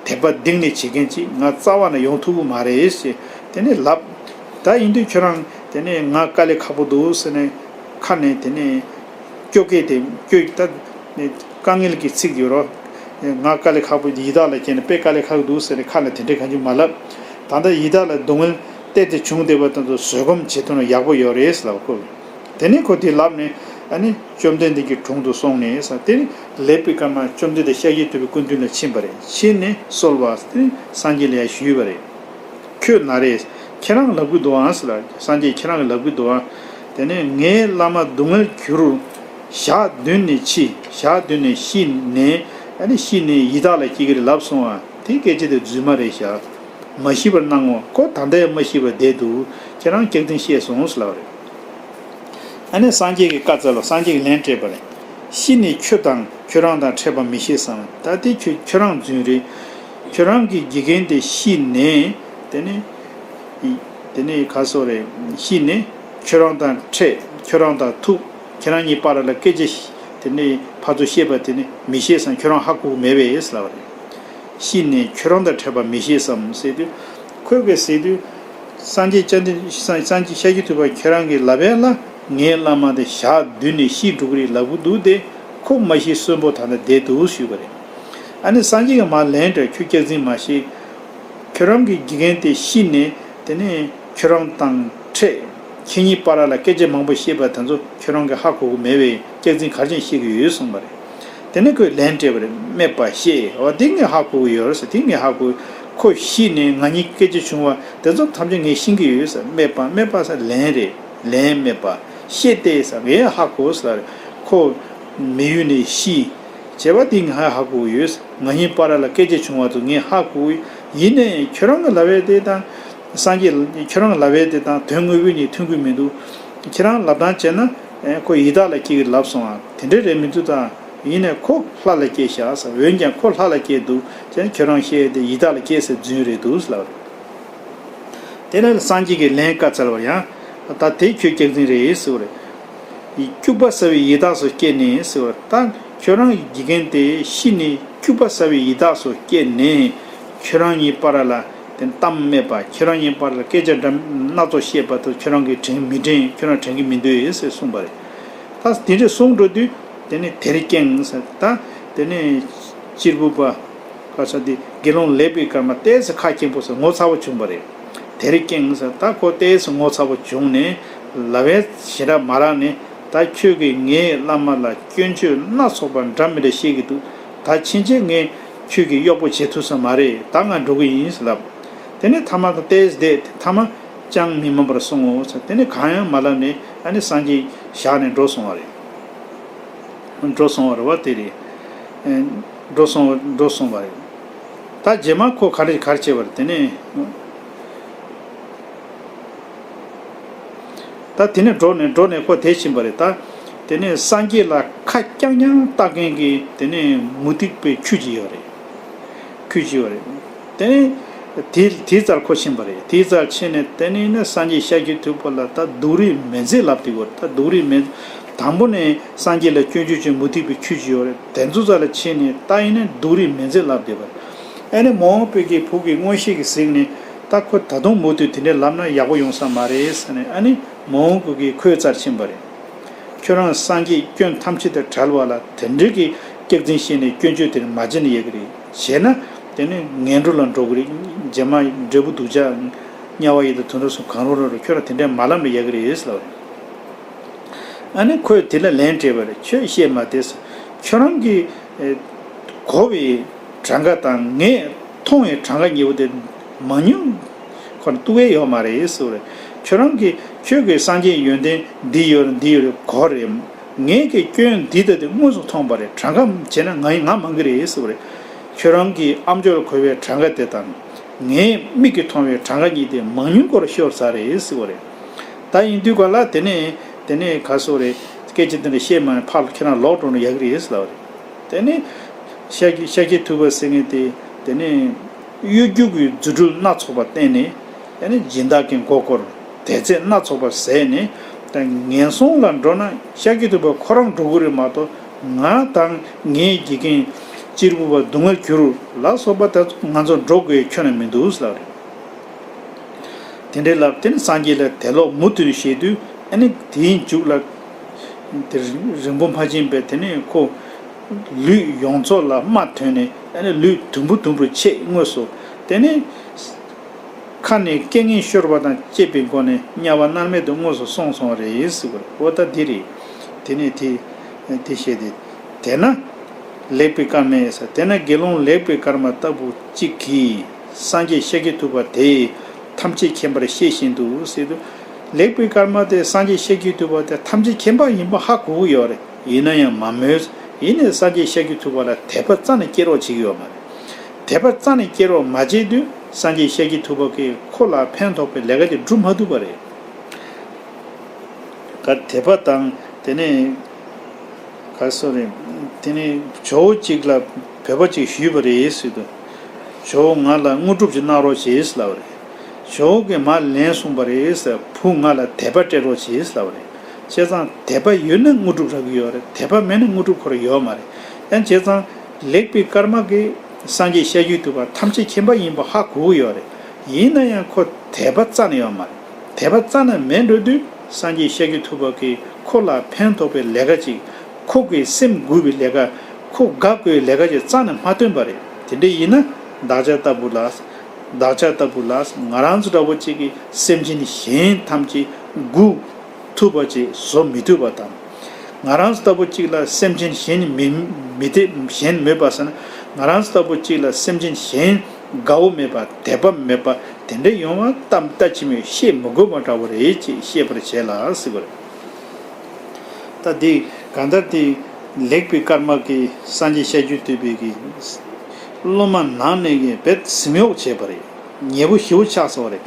དད་པ་གཏིང་ནས་བྱེད་མཁན་ཅིག་ང་རྩ་བ་ནས་ཡོང་ཐུབ་ཀྱི་མ་རེད་ཟེར། དེ་ནས་ལབ། ད་ཡིན་དུས་ཁྱོད་རང་དེ་ནས་ང་དཀའ་ལས་ཁག་པོ་འདུག་ཟེར་ནས་ཁ་ནས་དེ་ནས་སྐྱོ་སྐད་དེ་སྐྱོ་ད་དཀའ་ངལ་གྱི་ཚིག་ཡོད་རོ། ང་དཀའ་ལས་ཁག་པོ་ཡི་དྭགས་ལ་སྐྱེས་ནས་དཔེ་དཀའ་ལས་ཁག་འདུག་ཟེར་ནས་ཁ་ནས་དེ་འདྲའི་གང་ཅི་མ་ལབ། ད་ལྟ་ཡི་དྭགས་ལ་སྡུག་བསྔལ་གཏན་དུ་བྱུང་བསྡད་པ་དེ་ཚོ་བཟོད་སྒོམ་བྱེད་ཐུབ་ན་ཡག་པོ་ཡོད་རེད་ལབ་ཁོ། དེ་ནས་ཁོ་དེ་ལབ་ནས་ཨ་ནི་བཅོམ་ལྡན་འདས་ཀྱི་དྲུང་དུ་སོང་ནས་ས་དེ་ནི་ལེགས་པའི་སྐར་མ་བཅོམ་ལྡན་འདས་ཤཱཀྱ་ཐུབ་པའི་སྐུ་མདུན་ལ་ཕྱིན་པ་རེད། ཕྱིན་ནས་གསོལ་བ་དེ་ནི་སངས་རྒྱས་ལ་ཡང་ཞུས་པ་རེད། ཁྱོད་ན་རེ། ཁྱེད་རང་ལབ་ཀྱི་འདུག་ཨང་ཟེར་ལ། སངས་རྒྱས་ཁྱེད་རང་གིས་ལབ་ཀྱི་འདུག་ཨང་། དེ་ནས་ངའི་བླ་མ་སྡུག་བསྔལ་གྱུར། ཞག་བདུན་ནས་འཆི། ཞག་བདུན་ནས་ཤི་ནས་ཨ་ནི་ཤི་ནས་ཡི་དྭགས་ལ་སྐྱེ་གི་རེད་ལབ་སོང་ཨ། དེ་སྐད་ཆ་དེ་རྫུན་མ་རེད་ཤག་མ་ཤི་བར་སྣང་ངོ་། ཁོ་ད་ལྟ་ཡང་མ་ཤི་བར་བསྡད་འདུག་ཁྱེད་རང་སྐྱག་རྫུན་བཤད་སོང་ཟེར་ལབ་རེད། ཨ་ནི་སངས་རྒྱས་ཀྱིས་བཀའ་སྩལ་ལོ། སངས་རྒྱས་ཀྱིས་ལན་སྤྲད་པ་རེད། ཤི་ནས་ཁྱོད་དང་ཁྱོད་རང་དང་འཕྲད་པ་མི་ཤེས་སམ། ད་དེ་ཁྱོད་ཁྱོད་རང་རྫུན་རེད། ཁྱོད་རང་གི་དགེ་རྒན་དེ་ཤི་ནས་དེ་ནས་དེ་ནས་ག་སོ་རེད། ཤི་ནས་ཁྱོད་རང་དང་འཕྲད། ཁྱོད་རང་དང་ཐུག་ཁྱེད་རང་གཉིས་བར་ལ་སྐད་ཆ་དེ་ནས་ཕར་ཚུར་བཤད་པ་དེ་ནི་མི་ཤེས་སམ། ཁྱོད་རང་ཧ་གོ་གི་མེད་པས་ལབ་པ་རེད། ཤི་ནས་ཁྱོད་རང་དང་འཕྲད་པ་མི་ཤེས་སམ་ཟེར་དུས། ཁོས་གིས་ཟེར་དུས། སངས་རྒྱས་བཅོམ་ལྡན་སངས་སངས་རྒྱས་ཤཱཀྱ་ཐུབ་པ་ཁྱེད་རང་གིས་ལབ་ཡ་ལ་ངའི་བླ་མ་དེ་ཞག་བདུན་ནས་ཤི་འགྲོ་གི་རེད་ལབ་གི་འདུག་སྟེ། ཁོ་མ་ཤི་གསོན་པོ་ད་ལྟ་བསྡད་འདུག་ཞུས་པ་རེད། ཨ་ནི་སངས་རྒྱས་ཀྱིས་མར་ལན་སྤྲད། ཁྱོད་སྐྱག་རྫུན་མ་བཤད། ཁྱོད་རང་གི་དགེ་རྒན་དེ་ཤི་ནས་དེ་ནས་ཁྱོད་རང་དང་འཕྲད། ཁྱེད་གཉིས་བར་ལ་སྐད་ཆ་མང་པོ་བཤད་པ་དེ་ཚོ་ཁྱོད་རང་གིས་ཧ་གོ་གི་མེད་པས་སྐྱག་རྫུན་ག་རེ་བྱས་ནས་བཤད་ཀྱི་ཡོད་གསུངས་པ་རེད། དེ་ནས་ཁོས་ལན་སྤྲད་པ་རེད། སྨྲས་པ་བཤད། འོ་དེ་ངས་ཧ་གོ་གི་ཡོད་རེད་ཟེར། དེ་ངས་ཧ་གོ། ཁོ་ཤི་ནས་ང་གཉིས་སྐད་ཆ་བྱུང་བ་དེ་ཚོ་ཐམས་ཅད་ངས་ཤེས་ཀྱི་ཡོད་ཟེར། སྨྲས་པ་སྨྲས་པ་ཟེར་ལན་རེད། ལན་སྨྲས་པ་བཤད་དེ་ཟེར། ངས་ཧ་གོ་ཟེར། ཁོ་མི་ཡུལ་ནས་ཤི། བྱས་པ་དེ་ངས་ཧ་གོ་ཡོད། ང་གཉིས་བར་ལ་སྐད་ཆ་བྱུང་བ་དེ་ངས་ཧ་གོ། ཡིན་ནའི་ཁྱོད་རང་གིས་ལབ་ཡས་དེ་དང་། སངས་རྒྱས་ཁྱོད་རང་གིས་ལབ་ཡས་དེ་དང་དོན་དངོས་པོ་གཉིས་མཐུན་གྱི་མི་འདུག་ཁྱེད་རང་ལབ་སྟངས་བྱས་ན་ཁོ་ཡི་དྭགས་ལ་སྐྱེ་གི་ལབ་སོང་ཨ། དེ་འདྲ་རེད་མི་འདུག་ད་ཡིན་ནའི་ཁོ་ལྷ་ལ་སྐྱེས་ཤག་ཟེར། འོན་ཀྱང་ཁོ་ལྷ་ལ་སྐྱེས་འདུག་བྱས་ན་ཁྱོད་རང་བཤད་ཡས་དེ་ཡི་དྭགས་ལ་སྐྱེས་ཟེར་རྫུན་རེད་འདུག་ལབ་རེད། དེ་ལ་སངས་རྒྱས་ཀྱིས་ལན་བཀའ་སྩལ་བར་ཡང་། ད་དེ་ཁྱོད་སྐྱག་རྫུན་རེད་ཟེར་བ་རེད། སྐྱུག་པ་ཟ་བའི་ཡི་དྭགས་སུ་སྐྱེས་ནས་ཟེར་བ་ད་ཁྱོད་རང་གི་དགེ་རྒན་དེ་ཤི་ནས་སྐྱུག་པ་ཟ་བའི་ཡི་དྭགས་སུ་སྐྱེས་ནས་ཁྱོད་རང་གཉིས་བར་ལ་དེ་གཏམ་སྨྲས་པ། ཁྱོད་རང་གཉིས་བར་ལ་སྐད་ཆ་འདྲ་སྣ་ཚོགས་བཤད་པ་དེ་ཁྱོད་རང་གིས་དྲན་མི་དྲན། ཁྱོད་རང་དྲན་གྱི་མི་འདུག་ཟེར་གསུངས་པ་རེད། ད་དེ་འདྲ་གསུངས་འགྲོ་དུས་དེ་ནས་དེར་སྐྱེངས་ཟེར། ད་དེ་ནས་གཅེར་བུ་པ། ག་ས་དེ་དགེ་སློང་ལེགས་པའི་སྐར་མ་ཏོག་ཙམ་ཁ་སྐྱེངས་པོ་ཟེར་ངོ་ཚ་བོ་བྱུང་བ་རེད། དེར་སྐྱེངས་ཟེར། ད་ཁོ་ཏོག་ཙམ་ངོ་ཚ་བོ་བྱུང་ནས་ལབ་ཡས་ཞེ་དྲག་མ་རག་ནས། ད་ཁྱོད་ཀྱིས་ངའི་བླ་མ་ལ་སྐྱོན་བརྗོད་སྣ་ཚོགས་པ་འདྲ་མི་འདྲ་བཤད་ཀྱི་འདུག་ད་ཕྱིན་ཆད་ངས་ཁྱོད་ཀྱི་གཡོག་པོ་བྱེད་ཐུབ་ས་མ་རེད། ད་ང་འགྲོ་གི་ཡིན་ཟེར་ལབ། དེ་ནས་ཐ་མ་ད་ཏོག་ཙམ་བསྡད་དེ་ཐ་མ་ཅང་མི་སྨྲ་བར་སོང་ངོ་ཟེར། དེ་ནས་གང་ཡང་མ་ལབ་ནས་ཨ་ནི་སངས་རྒྱས་བཞག་ནས་འགྲོ་སོང་བ་རེད། འགྲོ་སོང་བ་རེད་བ། དེ་རེད། ཨེ། འགྲོ་སོང་འགྲོ་སོང་བ་རེད། ད་རྗེས་མ་ཁོ་ག་རེ་ག་རེ་བྱས་པ་རེད། དེ་ནས་ད་དེ་ནས་འགྲོ་ནས་འགྲོ་ནས་ཁོ་དེ་ཕྱིན་པ་རེད། ད་དེ་ནས་སངས་རྒྱས་ལ་ཁ་རྐྱང་རྐྱང་བཏགས་མཁན་གྱི་དེ་ནས་མུ་སྟེགས་པའི་ཁྱུ་ཅིག་ཡོད་རེད། ཁྱུ་ཅིག་ཡོད་རེད། དེ་ནས་དེ་དེའི་རྩར་ཁོ་ཕྱིན་པ་རེད། དེའི་རྩར་ཕྱིན་ནས་དེ་ནས་ནི་སངས་རྒྱས་ཤཱཀྱ་ཐུབ་པ་ལ་ད་སྡུག་རུས་མི་མཛད་ལབ་དེ་གོ། ད་སྡུག་རུས་མི། དང་པོ་ནས་སངས་རྒྱས་ལ་སྐྱོན་བརྗོད་བྱེད་མུ་སྟེགས་པའི་ཁྱུ་ཅིག་ཡོད་རེད། དེ་ཚོ་རྩ་ལ་ཕྱིན་ནས་ད་ཡིན་ནས་སྡུག་རུས་མི་མཛད་ལབ་དེ་བ། ཨ་ནི་མ་འོངས་པའི་གི་བུ་གི་མངོན་ཤེས་ཀྱིས་གཟིགས་ནས་ད་ཁོ་ད་དུང་མུ་མཐུད་དེ་འདྲ་ལབ་ན་ཡག་པོ་ཡོང་ས་མ་རེད་ཟེར་ནས། ཨ་ནི་མ་འོངས་པའི་གི་ཁོའི་རྩར་ཕྱིན་པ་རེད། ཁྱོད་རང་སངས་རྒྱས་སྐྱོན་ཐམས་ཅད་དང་བྲལ་བ་ལ་དེ་འདྲའི་གི་སྐྱག་རྫུན་བཤད་ནས་སྐྱོན་བརྗོད་དེ་མ་བྱེད་ན་ཡག་གི་རེད། བྱས་ན་དེ་ནི་ངན་འགྲོ་ལ་འགྲོ་གི་རེད། རྗེས་མ་འབྲས་བུ་སྡུག་ཅག་དམྱལ་བ་ཡི་དྭགས་དུད་འགྲོ་སོགས་གང་རུང་རུང་རུང་ཁྱོད་རང་དེ་འདྲའི་མ་ལབ་ན་ཡག་གི་རེད་ཟེར་ལབ་རེད། ཨ་ནི་ཁོས་དེ་ལ་ལན་སྤྲད་པ་རེད། ཁྱོད་བཤད་མ་བདེ་ཟེར། ཁྱོད་རང་གི་ཨེ། གོ་བའི་གྲངས་ཀ་དང་ངས་ མཐོང་བའི་གྲངས་ཀ་ཉེ་བོ་དེ་མང་ཉུང་ཁོ་ན་རྟོགས་ཡས་ཡོད་མ་རེད་ཟེར་བ་རེད། ཁྱོད་རང་གིས་ཁྱོད་ཀྱི་སངས་རྒྱས་ཡོན་ཏན་འདི་ཡོད་རེད་འདི་ཡོད་རེད་གོ་རེད། ངས་ཀྱི་སྐྱོན་འདི་ལྟ་དེ་དངོས་སུ་མཐོང་པ་རེད། གྲངས་ཀ་བྱས་ན་ང་ང་མང་གི་རེད་ཟེར་བ་རེད། ཁྱོད་རང་གི་ཨམ་ཅོག་ལ་གོ་བའི་གྲངས་ཀ་དེ་དང་། ངའི་མིག་གིས་མཐོང་བའི་གྲངས་ཀ་གཉིས་དེ་མང་ཉུང་སྐོར་ཤོར་ཚར་རེད་ཟེར་བ་རེད། ད་ཡིན་དུས་ག་ལ་དེ་ནས་དེ་ནས་ག་སོ་རེད། སྐད་ཆ་དེ་འདྲ་བཤད་མ་ཡིན་ཕར་ལ་ཁྱེད་རང་ལོག་འགྲོ་ན་ཡག་གི་རེད་ཟེར་ལབ་པ་རེད། དེ་ནས་ཤཱཀྱ་ཤཱཀྱ་ཐུབ་པ་ཟེར་མཁན་དེ་དེ་ནས་གཡོ་སྒྱུ་གི་རྫུ་འཕྲུལ་སྣ་ཚོགས་པ་བསྟན་ནས། དེ་ནས་སྦྱིན་བདག་གི་མགོ་སྐོར་དད་རྫས་སྣ་ཚོགས་པ་ཟས་ནས། ད་ངན་སོང་ལ་འགྲོ་ན་ཤཱཀྱ་ཐུབ་པ་ཁོ་རང་འགྲོ་གི་རེད་མ་གཏོགས། ང་དང་ངའི་དགེ་རྒན་གཅེར་བུ་པ་སྡུག་བསྔལ་གྱུར་ལ་སོགས་པ་དེ་ང་ཚོ་འགྲོ་དགོས་ཁྱོན་ནས་མི་འདུག་ཟེར་ལབ་རེད། དེ་འདྲའི་ལབ་དེ་ནི་སངས་རྒྱས་ལ་དེ་ལོག་མུ་མཐུད་བཤད་དུས། ཨ་ནི་དེའི་མཇུག་ལ་དེ་རིང་པོ་མ་ཕྱིན་པས་དེ་ནས་ཁོ་ལུས་ཡོངས་རྫོགས་ལ་རྨ་ཐོན་ནས། ཨ་ནི་ལུས་དུམ་བུ་དུམ་བུར་ཆད་དངོས་སུ། དེ་ནས་ཁ་ནས་སྐད་ངན་ཤོར་བ་དང་བཅས་པའི་སྒོ་ནས་དམྱལ་བ་མནར་མེད་དུ་དངོས་སུ་སོང་སོང་བ་རེད་ཟེར་བ་རེད། འོ་ད་འདི་རེད། དེ་ནས་དེ་དེ་བཤད་དེ། དེས་ན་ལེགས་པའི་སྐར་མས་ཟེར། དེས་ན་དགེ་སློང་ལེགས་པའི་སྐར་མ་ལྟ་བུ་གཅིག་གིས་སངས་རྒྱས་ཤཱཀྱ་ཐུབ་པ་དེས་ཐམས་ཅད་མཁྱེན་པར་ཤེས་བཞིན་དུ་ཟེར་དུས། ལེགས་པའི་སྐར་མ་དེ་སངས་རྒྱས་ཤཱཀྱ་ཐུབ་པ་དེ་ཐམས་ཅད་མཁྱེན་པ་ཡིན་པ་ཧ་གོ་གི་ཡོད་རེད། ཡིན་ན་ཡང་མ་མོས། ཡིན་ནའི་སངས་རྒྱས་ཤཱཀྱ་ཐུབ་པ་ལ་དད་པ་རྩ་ནས་སྐྱེ་རོགས་བྱེད་ཀྱི་ཡོད་མ་རེད། དད་པ་རྩ་ནས་སྐྱེ་རོགས་མ་བྱས་དུས་སངས་རྒྱས་ཤཱཀྱ་ཐུབ་པ་གིས་ཁོ་ལ་ཕན་ཐོགས་པའི་ལས་ཀ་དེ་སྒྲུབ་མ་ཐུབ་པ་རེད། ག་དད་པ་དང་དེ་ནས་ག་སོ་རེད། དེ་ནས་ཇོ་བོ་གཅིག་ལ་བོད་པ་གཅིག་ཞུས་པ་རེད་ཟེར་དུས། ཇོ་བོ་ང་ལ་དངོས་གྲུབ་ཅིག་གནང་རོགས་བྱེད་ཟེར་ལབ་པ་རེད། ཇོ་བོ་གིས་མར་ལན་གསུངས་པ་རེད་ཟེར། བུ་ང་ལ་དད་པ་སྤྲད་རོགས་བྱེད་ཟེར་ལབ་པ་རེད། བྱས་ཙང་དད་པ་ཡོད་ན་དངོས་གྲུབ་རག་གི་ཡོད་རེད། དད་པ་མེད་ན་དངོས་གྲུབ་ཁོ་རང་ཡོད་མ་རེད། ཡང་བྱས་ཙང་ལེགས་པའི་སྐར་མ་གིས་སངས་རྒྱས་ཤཱཀྱ་ཐུབ་པ་ཐམས་ཅད་མཁྱེན་པ་ཡིན་པ་ཧ་གོ་གི་ཡོད་རེད། ཡིན་ན་ཡང་ཁོ་དད་པ་རྩ་ནས་ཡོད་མ་རེད། དད་པ་རྩ་ནས་མེད་འགྲོ་དུས་སངས་རྒྱས་ཤཱཀྱ་ཐུབ་པ་གིས་ཁོ་ལ་ཕན་ཐོགས་པའི་ལས་ཀ་ཅིག་ཁོ་གི་སེམས་འགུག་པའི་ལས་ཀ་ཁོ་དགའ་དགོས་ལས་ཀ་ཅིག་རྩ་ནས་མ་སྟོན་པ་རེད། དེ་འདྲ་ཡིན་ན་བདག་ཅག་ལྟ་བུ་ལ། བདག་ཅག་ལྟ་བུ་ལ་ང་རང་ཚོ་འདྲ་བོ་གཅིག་གིས་སེམས་ཅན་གཞན་ཐམས་ཅད་འགུག་ཐུབ་པ་ཅིག་བཟོ་མི་ཐུབ་པ་དང་། ང་རང་ཚོ་ལྟ་བུ་གཅིག་ལ་སེམས་ཅན་གཞན་མི་མི་དེ་གཞན་མོས་པ་ཟེར་ན། ང་རང་ཚོ་ལྟ་བུ་གཅིག་ལ་སེམས་ཅན་གཞན་དགའ་བོ་མེད་པ་དད་པ་མེད་པ་དེ་འདྲ་ཡོང་བ་ལྟ་ལྟ་ཅི་སྨོས་ཤེས་མི་དགོས་པ་འདྲ་བོ་རེད་ཅེས་ཤེས་པར་བྱས་ལ་ཟེར་བ་རེད། ད་དེ་གང་ལྟར་དེ་ལེགས་པའི་སྐར་མ་གིས་སངས་རྒྱས་ཤཱཀྱ་ཐུབ་པའི་གི་སློབ་མ་ནང་ནས་གི་བེད་གཟིམ་གཡོག་བྱས་པ་རེད། ཉེ་པོ་ཞེ་པོ་ཆགས་སོང་བ་རེད།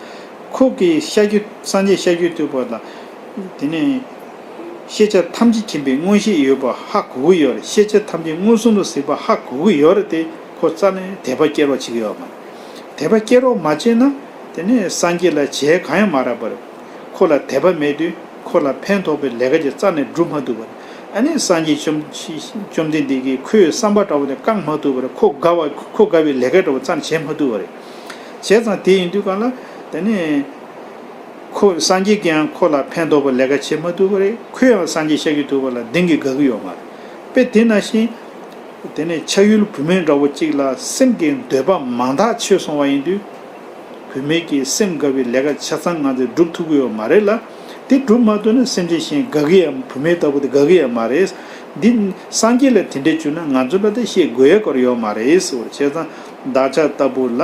ཁོ་གིས་ཤཱཀྱ་སངས་རྒྱས་ཤཱཀྱ་ཐུབ་པ་ལ་དེ་ནས་ཤེས་བྱ་ཐམས་ཅད་མཁྱེན་པའི་མངོན་ཤེས་ཡོད་པ་ཧ་གོ་གི་ཡོད་རེད། ཤེས་བྱ་ཐམས་ཅད་མངོན་སུམ་དུ་གཟིགས་པ་ཧ་གོ་གི་ཡོད་རེད་དེ། ཁོ་རྩ་ནས་དད་པ་སྐྱེ་རོགས་བྱེད་ཀྱི་ཡོད་མ་རེད། དད་པ་སྐྱེ་རོགས་མ་བྱས་ན་དེ་ནས་སངས་རྒྱས་ལ་བྱས་གང་ཡང་མ་རག་པར། ཁོ་ལ་དད་པ་མེད་དུས་ཁོ་ལ་ཕན་ཐོགས་པའི་ལས་ཀ་ཅིག་རྩ་ནས་སྒྲུབ་མ་ཐུབ་པར། ཨ་ནི་སངས་རྒྱས་བཅོམ་བཅོམ་ལྡན་འདས་ཀྱིས་ཁོའི་བསམ་པ་འདྲ་བོ་དེ་བསྐང་མ་ཐུབ་པར། ཁོ་དགའ་བ་ཁོ་དགའ་བའི་ལས་ཀ་འདྲ་བོ་རྩ་ནས་བྱེད་མ་ཐུབ་པ་རེད། བྱས་ཙང་དེ་ཡིན་དུས་གང་ལ་དེ་ནས་ཁོ་སངས་རྒྱས་ཀྱིས་ཡང་ཁོ་ལ་ཕན་ཐོགས་པའི་ལས་ཀ་བྱེད་མ་ཐུབ་པ་རེད། ཁོས་ཡང་སངས་རྒྱས་ཤཱཀྱ་ཐུབ་པ་ལ་གདེང་གིས་དགའ་གི་ཡོད་མ་རེད། དཔེ་དེ་ནང་བཞིན། དེ་ནས་ཆ་ཡུལ་བུད་མེད་འདྲ་བོ་གཅིག་ལ་སེམས་ཀྱི་འདོད་པ་མང་དག་ཆོད་སོང་བ་ཡིན་དུས། བུད་མེད་ཀྱི་སེམས་དགའ་བའི་ལས་ཀ་ཆ་ཚང་ང་ཚོས་སྒྲུབ་ཐུབ་ཀྱི་ཡོད་མ་རེད་ལ། དེ་སྒྲུབ་མ་ཐུབ་ན་སེམས་ཅན་གཞན་དགའ་གི་ཡང་བུད་མེད་ལྟ་བུ་དེ་དགའ་གི་ཡང་མ་རེད། འདི་སངས་རྒྱས་ལ་དེ་འདྲས་བྱུང་ན་ང་ཚོ་ལ་ད་བཤད་དགོས་ཡ་སྐོར་ཡོད་མ་རེད་ཟེར་བ་རེད། བྱས་ཙང་བདག་ཅག་ལྟ་བུ་ལ་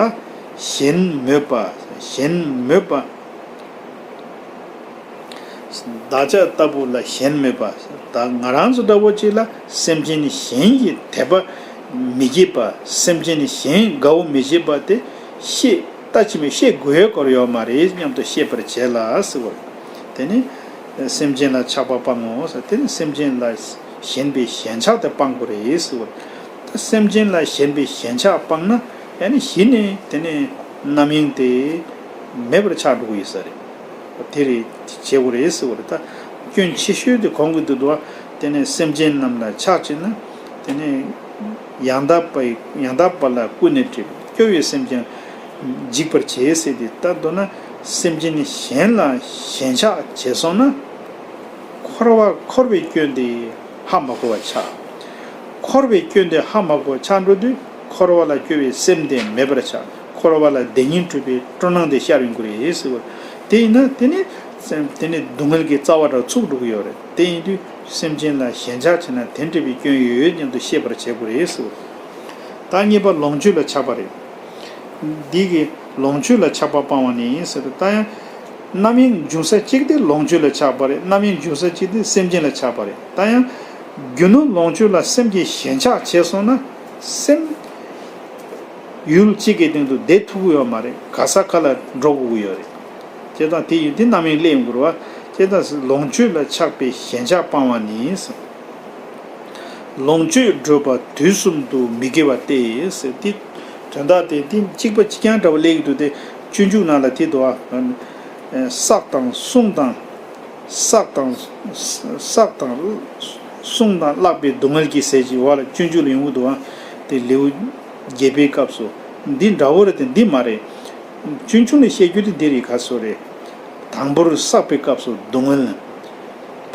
གཞན་མོས་པ་གཞན་མོས་པ། བདག་ཅག་ལྟ་བུ་ལ་གཞན་མེད་པ། ད་ང་རང་ཚོ་འདྲ་བོ་ཅིག་ལ་སེམས་ཅན་གཞན་གྱི་དད་པ་མི་བྱེད་པ། སེམས་ཅན་གཞན་དགའ་བོ་མི་བྱེད་པ་དེ་ཤེས་ལྟ་ཅི་སྨོས་ཤེས་དགོས་སྐོར་ཡོད་མ་རེད་སྙམ་དུ་ཤེས་པར་བྱས་ལ་ཟེར་བ། དེ་ནི་སེམས་ཅན་ལ་ཆགས་པ་སྤང་ངོ་ཟེར། དེ་ནི་སེམས་ཅན་ལ་ཞེན་པའི་ཞེན་ཆགས་དེ་སྤང་དགོས་རེད་ཟེར་བ། ད་སེམས་ཅན་ལ་ཞེན་པའི་ཞེན་ཆགས་སྤངས་ན་ཡང་ནི་གཞི་ནས་དེ་ནི་རྣམ་གཡེང་དེ་མེད་པར་ཆགས་འགྲོ་གི་ཡོད་ས་རེད། དེ་རེད་བྱེད་དགོས་རེད་ཟེར་བ་རེད། ད་སྐྱོན་ཆེ་ཤོས་དེ་གོང་གི་འདུག་འདུག་བ། དེ་ནས་སེམས་ཅན་རྣམས་ལ་ཆགས་བྱེད་ན། དེ་ནས་ཡང་དག་པ་ཡང་དག་པ་ལ་ཀུན་ནས་སྒྲིབ། སྐྱོ་བའི་སེམས་ཅན་འཇིག་པར་བྱེད་ཟེར་ཏེ། ད་མདོར་ན་སེམས་ཅན་གཞན་ལ་ཞེན་ཆགས་བྱས་སོང་ན། འཁོར་བ་འཁོར་བའི་སྐྱོན་དེ་ཧ་མ་གོ་བར་ཆགས། འཁོར་བའི་སྐྱོན་དེ་ཧ་མ་གོ་བར་ཆགས་འགྲོ་དུས་འཁོར་བ་ལ་སྐྱོ་བའི་སེམས་དེ་མེད་པར་ཆགས། འཁོར་བ་ལ་བདེ་ཉིད་འཁྲུལ་པའི་སྤྲོ་སྣང་དེ་ཤར་ཡོང་གི་རེད་ཟེར་བ། དེ་ཡིན་ན་དེ་ནི་སེམས་དེ་ནི་སྡུག་བསྔལ་གྱི་རྩ་བ་འདྲ་ཚུགས་འགྲོ་གི་ཡོད་རེད། དེ་ཡིན་དུས་སེམས་ཅན་ལ་ཞེན་ཆགས་བྱས་ན་དེ་འདྲ་བའི་སྐྱོན་ཡོད་སྙམ་དུ་ཤེས་པར་བྱེད་དགོས་རེད་ཟེར་བ། ད་གཉིས་པ་ལོངས་སྤྱོད་ལ་ཆགས་པ་རེད། འདི་གི་ལོངས་སྤྱོད་ལ་ཆགས་པ་སྤང་བ་ནི་ཟེར་ཏེ། ད་ཡང་རྣམ་གཡེང་འབྱུང་ས་གཅིག་དེ་ལོངས་སྤྱོད་ལ་ཆགས་པ་རེད། རྣམ་གཡེང་འབྱུང་ས་གཅིག་དེ་སེམས་ཅན་ལ་ཆགས་པ་རེད། ད་ཡང་རྒྱུ་ནོར་ལོངས་སྤྱོད་ལ་སེམས་ཀྱིས་ཞེན་ཆགས་བྱས་སོང་ན། སེམས་ཡུལ་གཅིག་གི་སྟེང་དུ་བསྡད་ཐུབ་ཀྱི་ཡོད་མ་རེད། ག་ས་ག་ལ་འགྲོ་དགོས་ཀྱི་ཡོད་རེད། བྱས་ཙང་དེ་ཡིན་དུས་རྣམ་གཡེང་སླེབས་ཡོང་གི་རེད་བ། བྱས་ཙང་ལོངས་སྤྱོད་ལ་ཆགས་པའི་ཞེན་ཆགས་སྤང་བ་ནི། ལོངས་སྤྱོད་བགྲོད་པ་དུས་གསུམ་དུ་མི་དགེ་བ་སྟེ་ཟེར་ཏེ། དོན་དག་དེ་དེ་གཅིག་པ་གཅིག་རྐྱང་འདྲ་བ་སླེབས་ཀྱི་འདུག་སྟེ། སྤྱོད་འཇུག་ནང་ལ་དེ་འདུག་ཨ། བསགས་དང་བསྲུང་དང་། བསགས་དང་། བསགས་དང་། བསྲུང་དང་བརླག་པའི་སྡུག་བསྔལ་གྱི་ཟེར་གྱི་བ་ལ་སྤྱོད་འཇུག་ལ་ཡོང་གི་འདུག་ཨ། དེ་ལེའུ་བརྒྱད་པའི་སྐབས་སུ། འདི་འདྲ་བོ་རེད་དེ་འདི་མ་རེད། སྤྱོད་འཇུག་ལ་བཤད་རྒྱུ་དེ་འདི་རེད། ག་སོ་རེད། དང་པོར་བསགས་པའི་སྐབས་སུ་སྡུག་བསྔལ།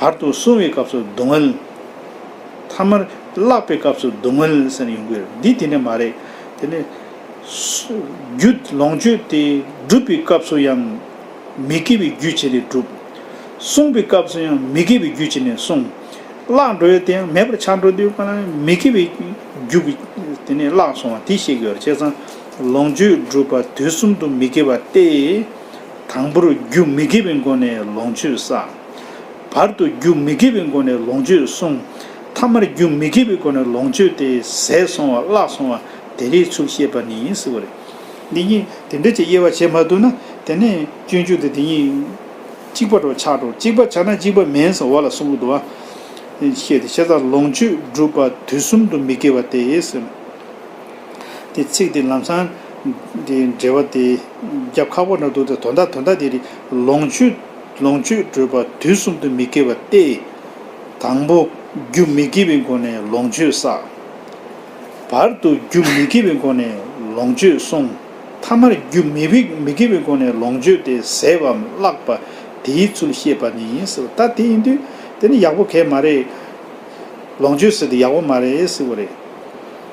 བར་དུ་བསྲུང་བའི་སྐབས་སུ་སྡུག་བསྔལ། ཐ་མར་བརླག་པའི་སྐབས་སུ་སྡུག་བསྔལ་ཟེར་ཡོང་གི་རེད། འདི་དེ་འདྲ་མ་རེད། དེ་ནི། རྒྱུ་ལོངས་སྤྱོད་དེ་སྒྲུབ་པའི་སྐབས་སུ་ཡང་མི་དགེ་བའི་རྒྱུ་བྱས་ནས་སྒྲུབ། བསྲུང་བའི་སྐབས་སུ་ཡང་མི་དགེ་བའི་རྒྱུ་བྱས་ནས་བསྲུང་། བརླག་འགྲོ་ཡ་དེ་ཡང་མེད་པར་ཆགས་འགྲོ་དུས་གང་ལ་མི་དགེ་བའི་རྒྱུ་གི་དེ་ནས་བརླག་སོང་བ་དེ་ཤེས་ཀྱི་ཡོད་རེད། བྱས་ཙང་ལོངས་སྤྱོད་སྒྲུབ་པ་དུས་གསུམ་དུ་མི་དགེ་བ་སྟེ། དང་པོར་རྒྱུ་མི་དགེ་བའི་སྒོ་ནས་ལོངས་སྤྱོད་བསགས། བར་དུ་རྒྱུ་མི་དགེ་བའི་སྒོ་ནས་ལོངས་སྤྱོད་བསྲུང་། ཐ་མར་རྒྱུ་མི་དགེ་བའི་སྒོ་ནས་ལོངས་སྤྱོད་དེ་ཟད་སོང་བ་བརླག་སོང་བ་དེ་རིགས་ཚུལ་ཤེས་པ་ནི་ཟེར་བ་རེད། འདི་གཉིས་དེ་འདྲ་ཅིག་དབྱེ་བ་ཕྱེ་མ་ཐུབ་ན། དེ་ནས་སྤྱོད་འཇུག་དེ་དེ་གཉིས་གཅིག་པ་འདྲ་ཆགས་འགྲོ། གཅིག་པ་ཆགས་ན་གཅིག་པ་མིན་ཟེར་བ་ལ་གསུང་གི་འདུག་བ། ཤེས་ཏེ། བྱས་ཙང་ལོངས་སྤྱོད་སྒྲུབ་པ་དུས་གསུམ་དུ་མི་དགེ་བ་སྟེ་ཟེར། དེ་ཚིག་དེ་ལམ་སང་དེ་འགྲེལ་བ་དེ་རྒྱབ་ཁག་པོ་འདྲ་འདུག་སྟེ། དོན་དག་དོན་དག་དེ་རེད། ལོངས་སྤྱོད་ལོངས་སྤྱོད་བགྲོད་པ་དུས་གསུམ་དུ་མི་དགེ་བ་སྟེ། དང་པོ་རྒྱུ་མི་དགེ་བའི་སྒོ་ནས་ལོངས་སྤྱོད་བསགས། བར་དུ་རྒྱུ་མི་དགེ་བའི་སྒོ་ནས་ལོངས་སྤྱོད་བསྲུང་། ཐ་མར་རྒྱུ་མི་དགེ་མི་དགེ་བའི་སྒོ་ནས་ལོངས་སྤྱོད་དེ་ཟད་པའམ་བརླག་པ་དེའི་ཚུལ་ཤེས་པ་ནི་ཟེར། ད་དེ་ཡིན་དུས་དེ་ནི་ཡག་པོ་གང་ཡང་མ་རེད། ལོངས་སྤྱོད་ཟེར་དེ་ཡག་པོ་མ་རེད་ཟེར་བ་རེད།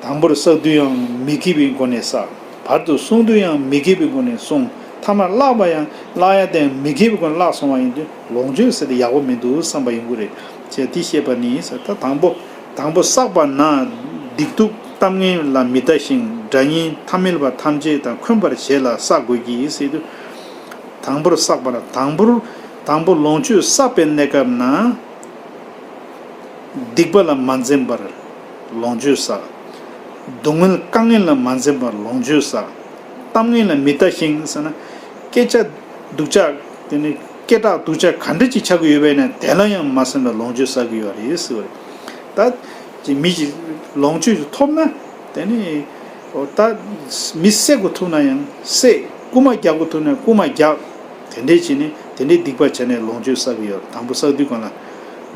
དང་པོར་བསགས་དུས་ཡང་མི་དགེ་བའི་སྒོ་ནས་བསགས། བར་དུ་བསྲུང་དུས་ཡང་མི་དགེ་བའི་སྒོ་ནས་བསྲུང་། ཐ་མར་བརླག་པ་ཡང་བརླག་ཡ་དེ་མི་དགེ་བའི་སྒོ་ནས་བརླག་སོང་བ་ཡིན་དུས་ལོངས་སྤྱོད་ཟེར་དེ་ཡག་པོ་མི་འདུག་བསམ་པ་ཡོང་གི་རེད། ཅེས་དེ་ཤེས་པ་ནི་ཟེར། ད་དང་པོ་དང་པོ་བསགས་པ་ན་སྡིག་སྡུག་གཏམ་ངན་ལ་མི་ལྟ་ཞིང་། དགྲ་གཉེན་ཐ་མལ་པ་ཐམས་ཅད་དང་འཁོན་པར་བྱེད་ལ་བསགས་དགོས་ཀྱི་ཟེར་དུས། དང་པོར་བསགས་པ་ན། དང་པོར་དང་པོ་ལོངས་སྤྱོད་བསགས་པའི་གནས་སྐབས་ན། སྡིག་པ་ལ་མ་འཛེམ་པར་ལོངས་སྤྱོད་བསགས། སྡུག་བསྔལ་དཀའ་ངལ་ལ་མ་འཛེམ་པར་ལོངས་སྤྱོད་བསགས། གཏམ་ངན་ལ་མི་ལྟ་ཞིང་ཟེར་ན། སྐད་ཆ་སྡུག་ཅག་དེ་ནི་སྐད་གྲགས་སྡུག་ཅག་ག་འདྲ་ཅིག་ཆགས་ཀྱི་ཡོད་པ་ཡིན་ན་དེ་ལ་ཡང་མ་སེམས་ལ་ལོངས་སྤྱོད་བསགས་ཀྱི་ཡོད་རེད་ཟེར་བ་རེད། ད་ཅིག་མི་ཅིག་ལོངས་སྤྱོད་ཅིག་ཐོབ་ན། དེ་ནི་ད་མི་བསད་དགོས་ཐུག་ན་ཡང་བསད། རྐུ་མ་རྒྱག་དགོས་ཐུག་ན་རྐུ་མ་རྒྱག། དེ་འདྲས་བྱས་ནས་དེ་འདྲས་སྡིག་པ་བྱས་ནས་ལོངས་སྤྱོད་བསགས་ཀྱི་ཡོད། དང་པོ་བསགས་དུས་གང་ལ།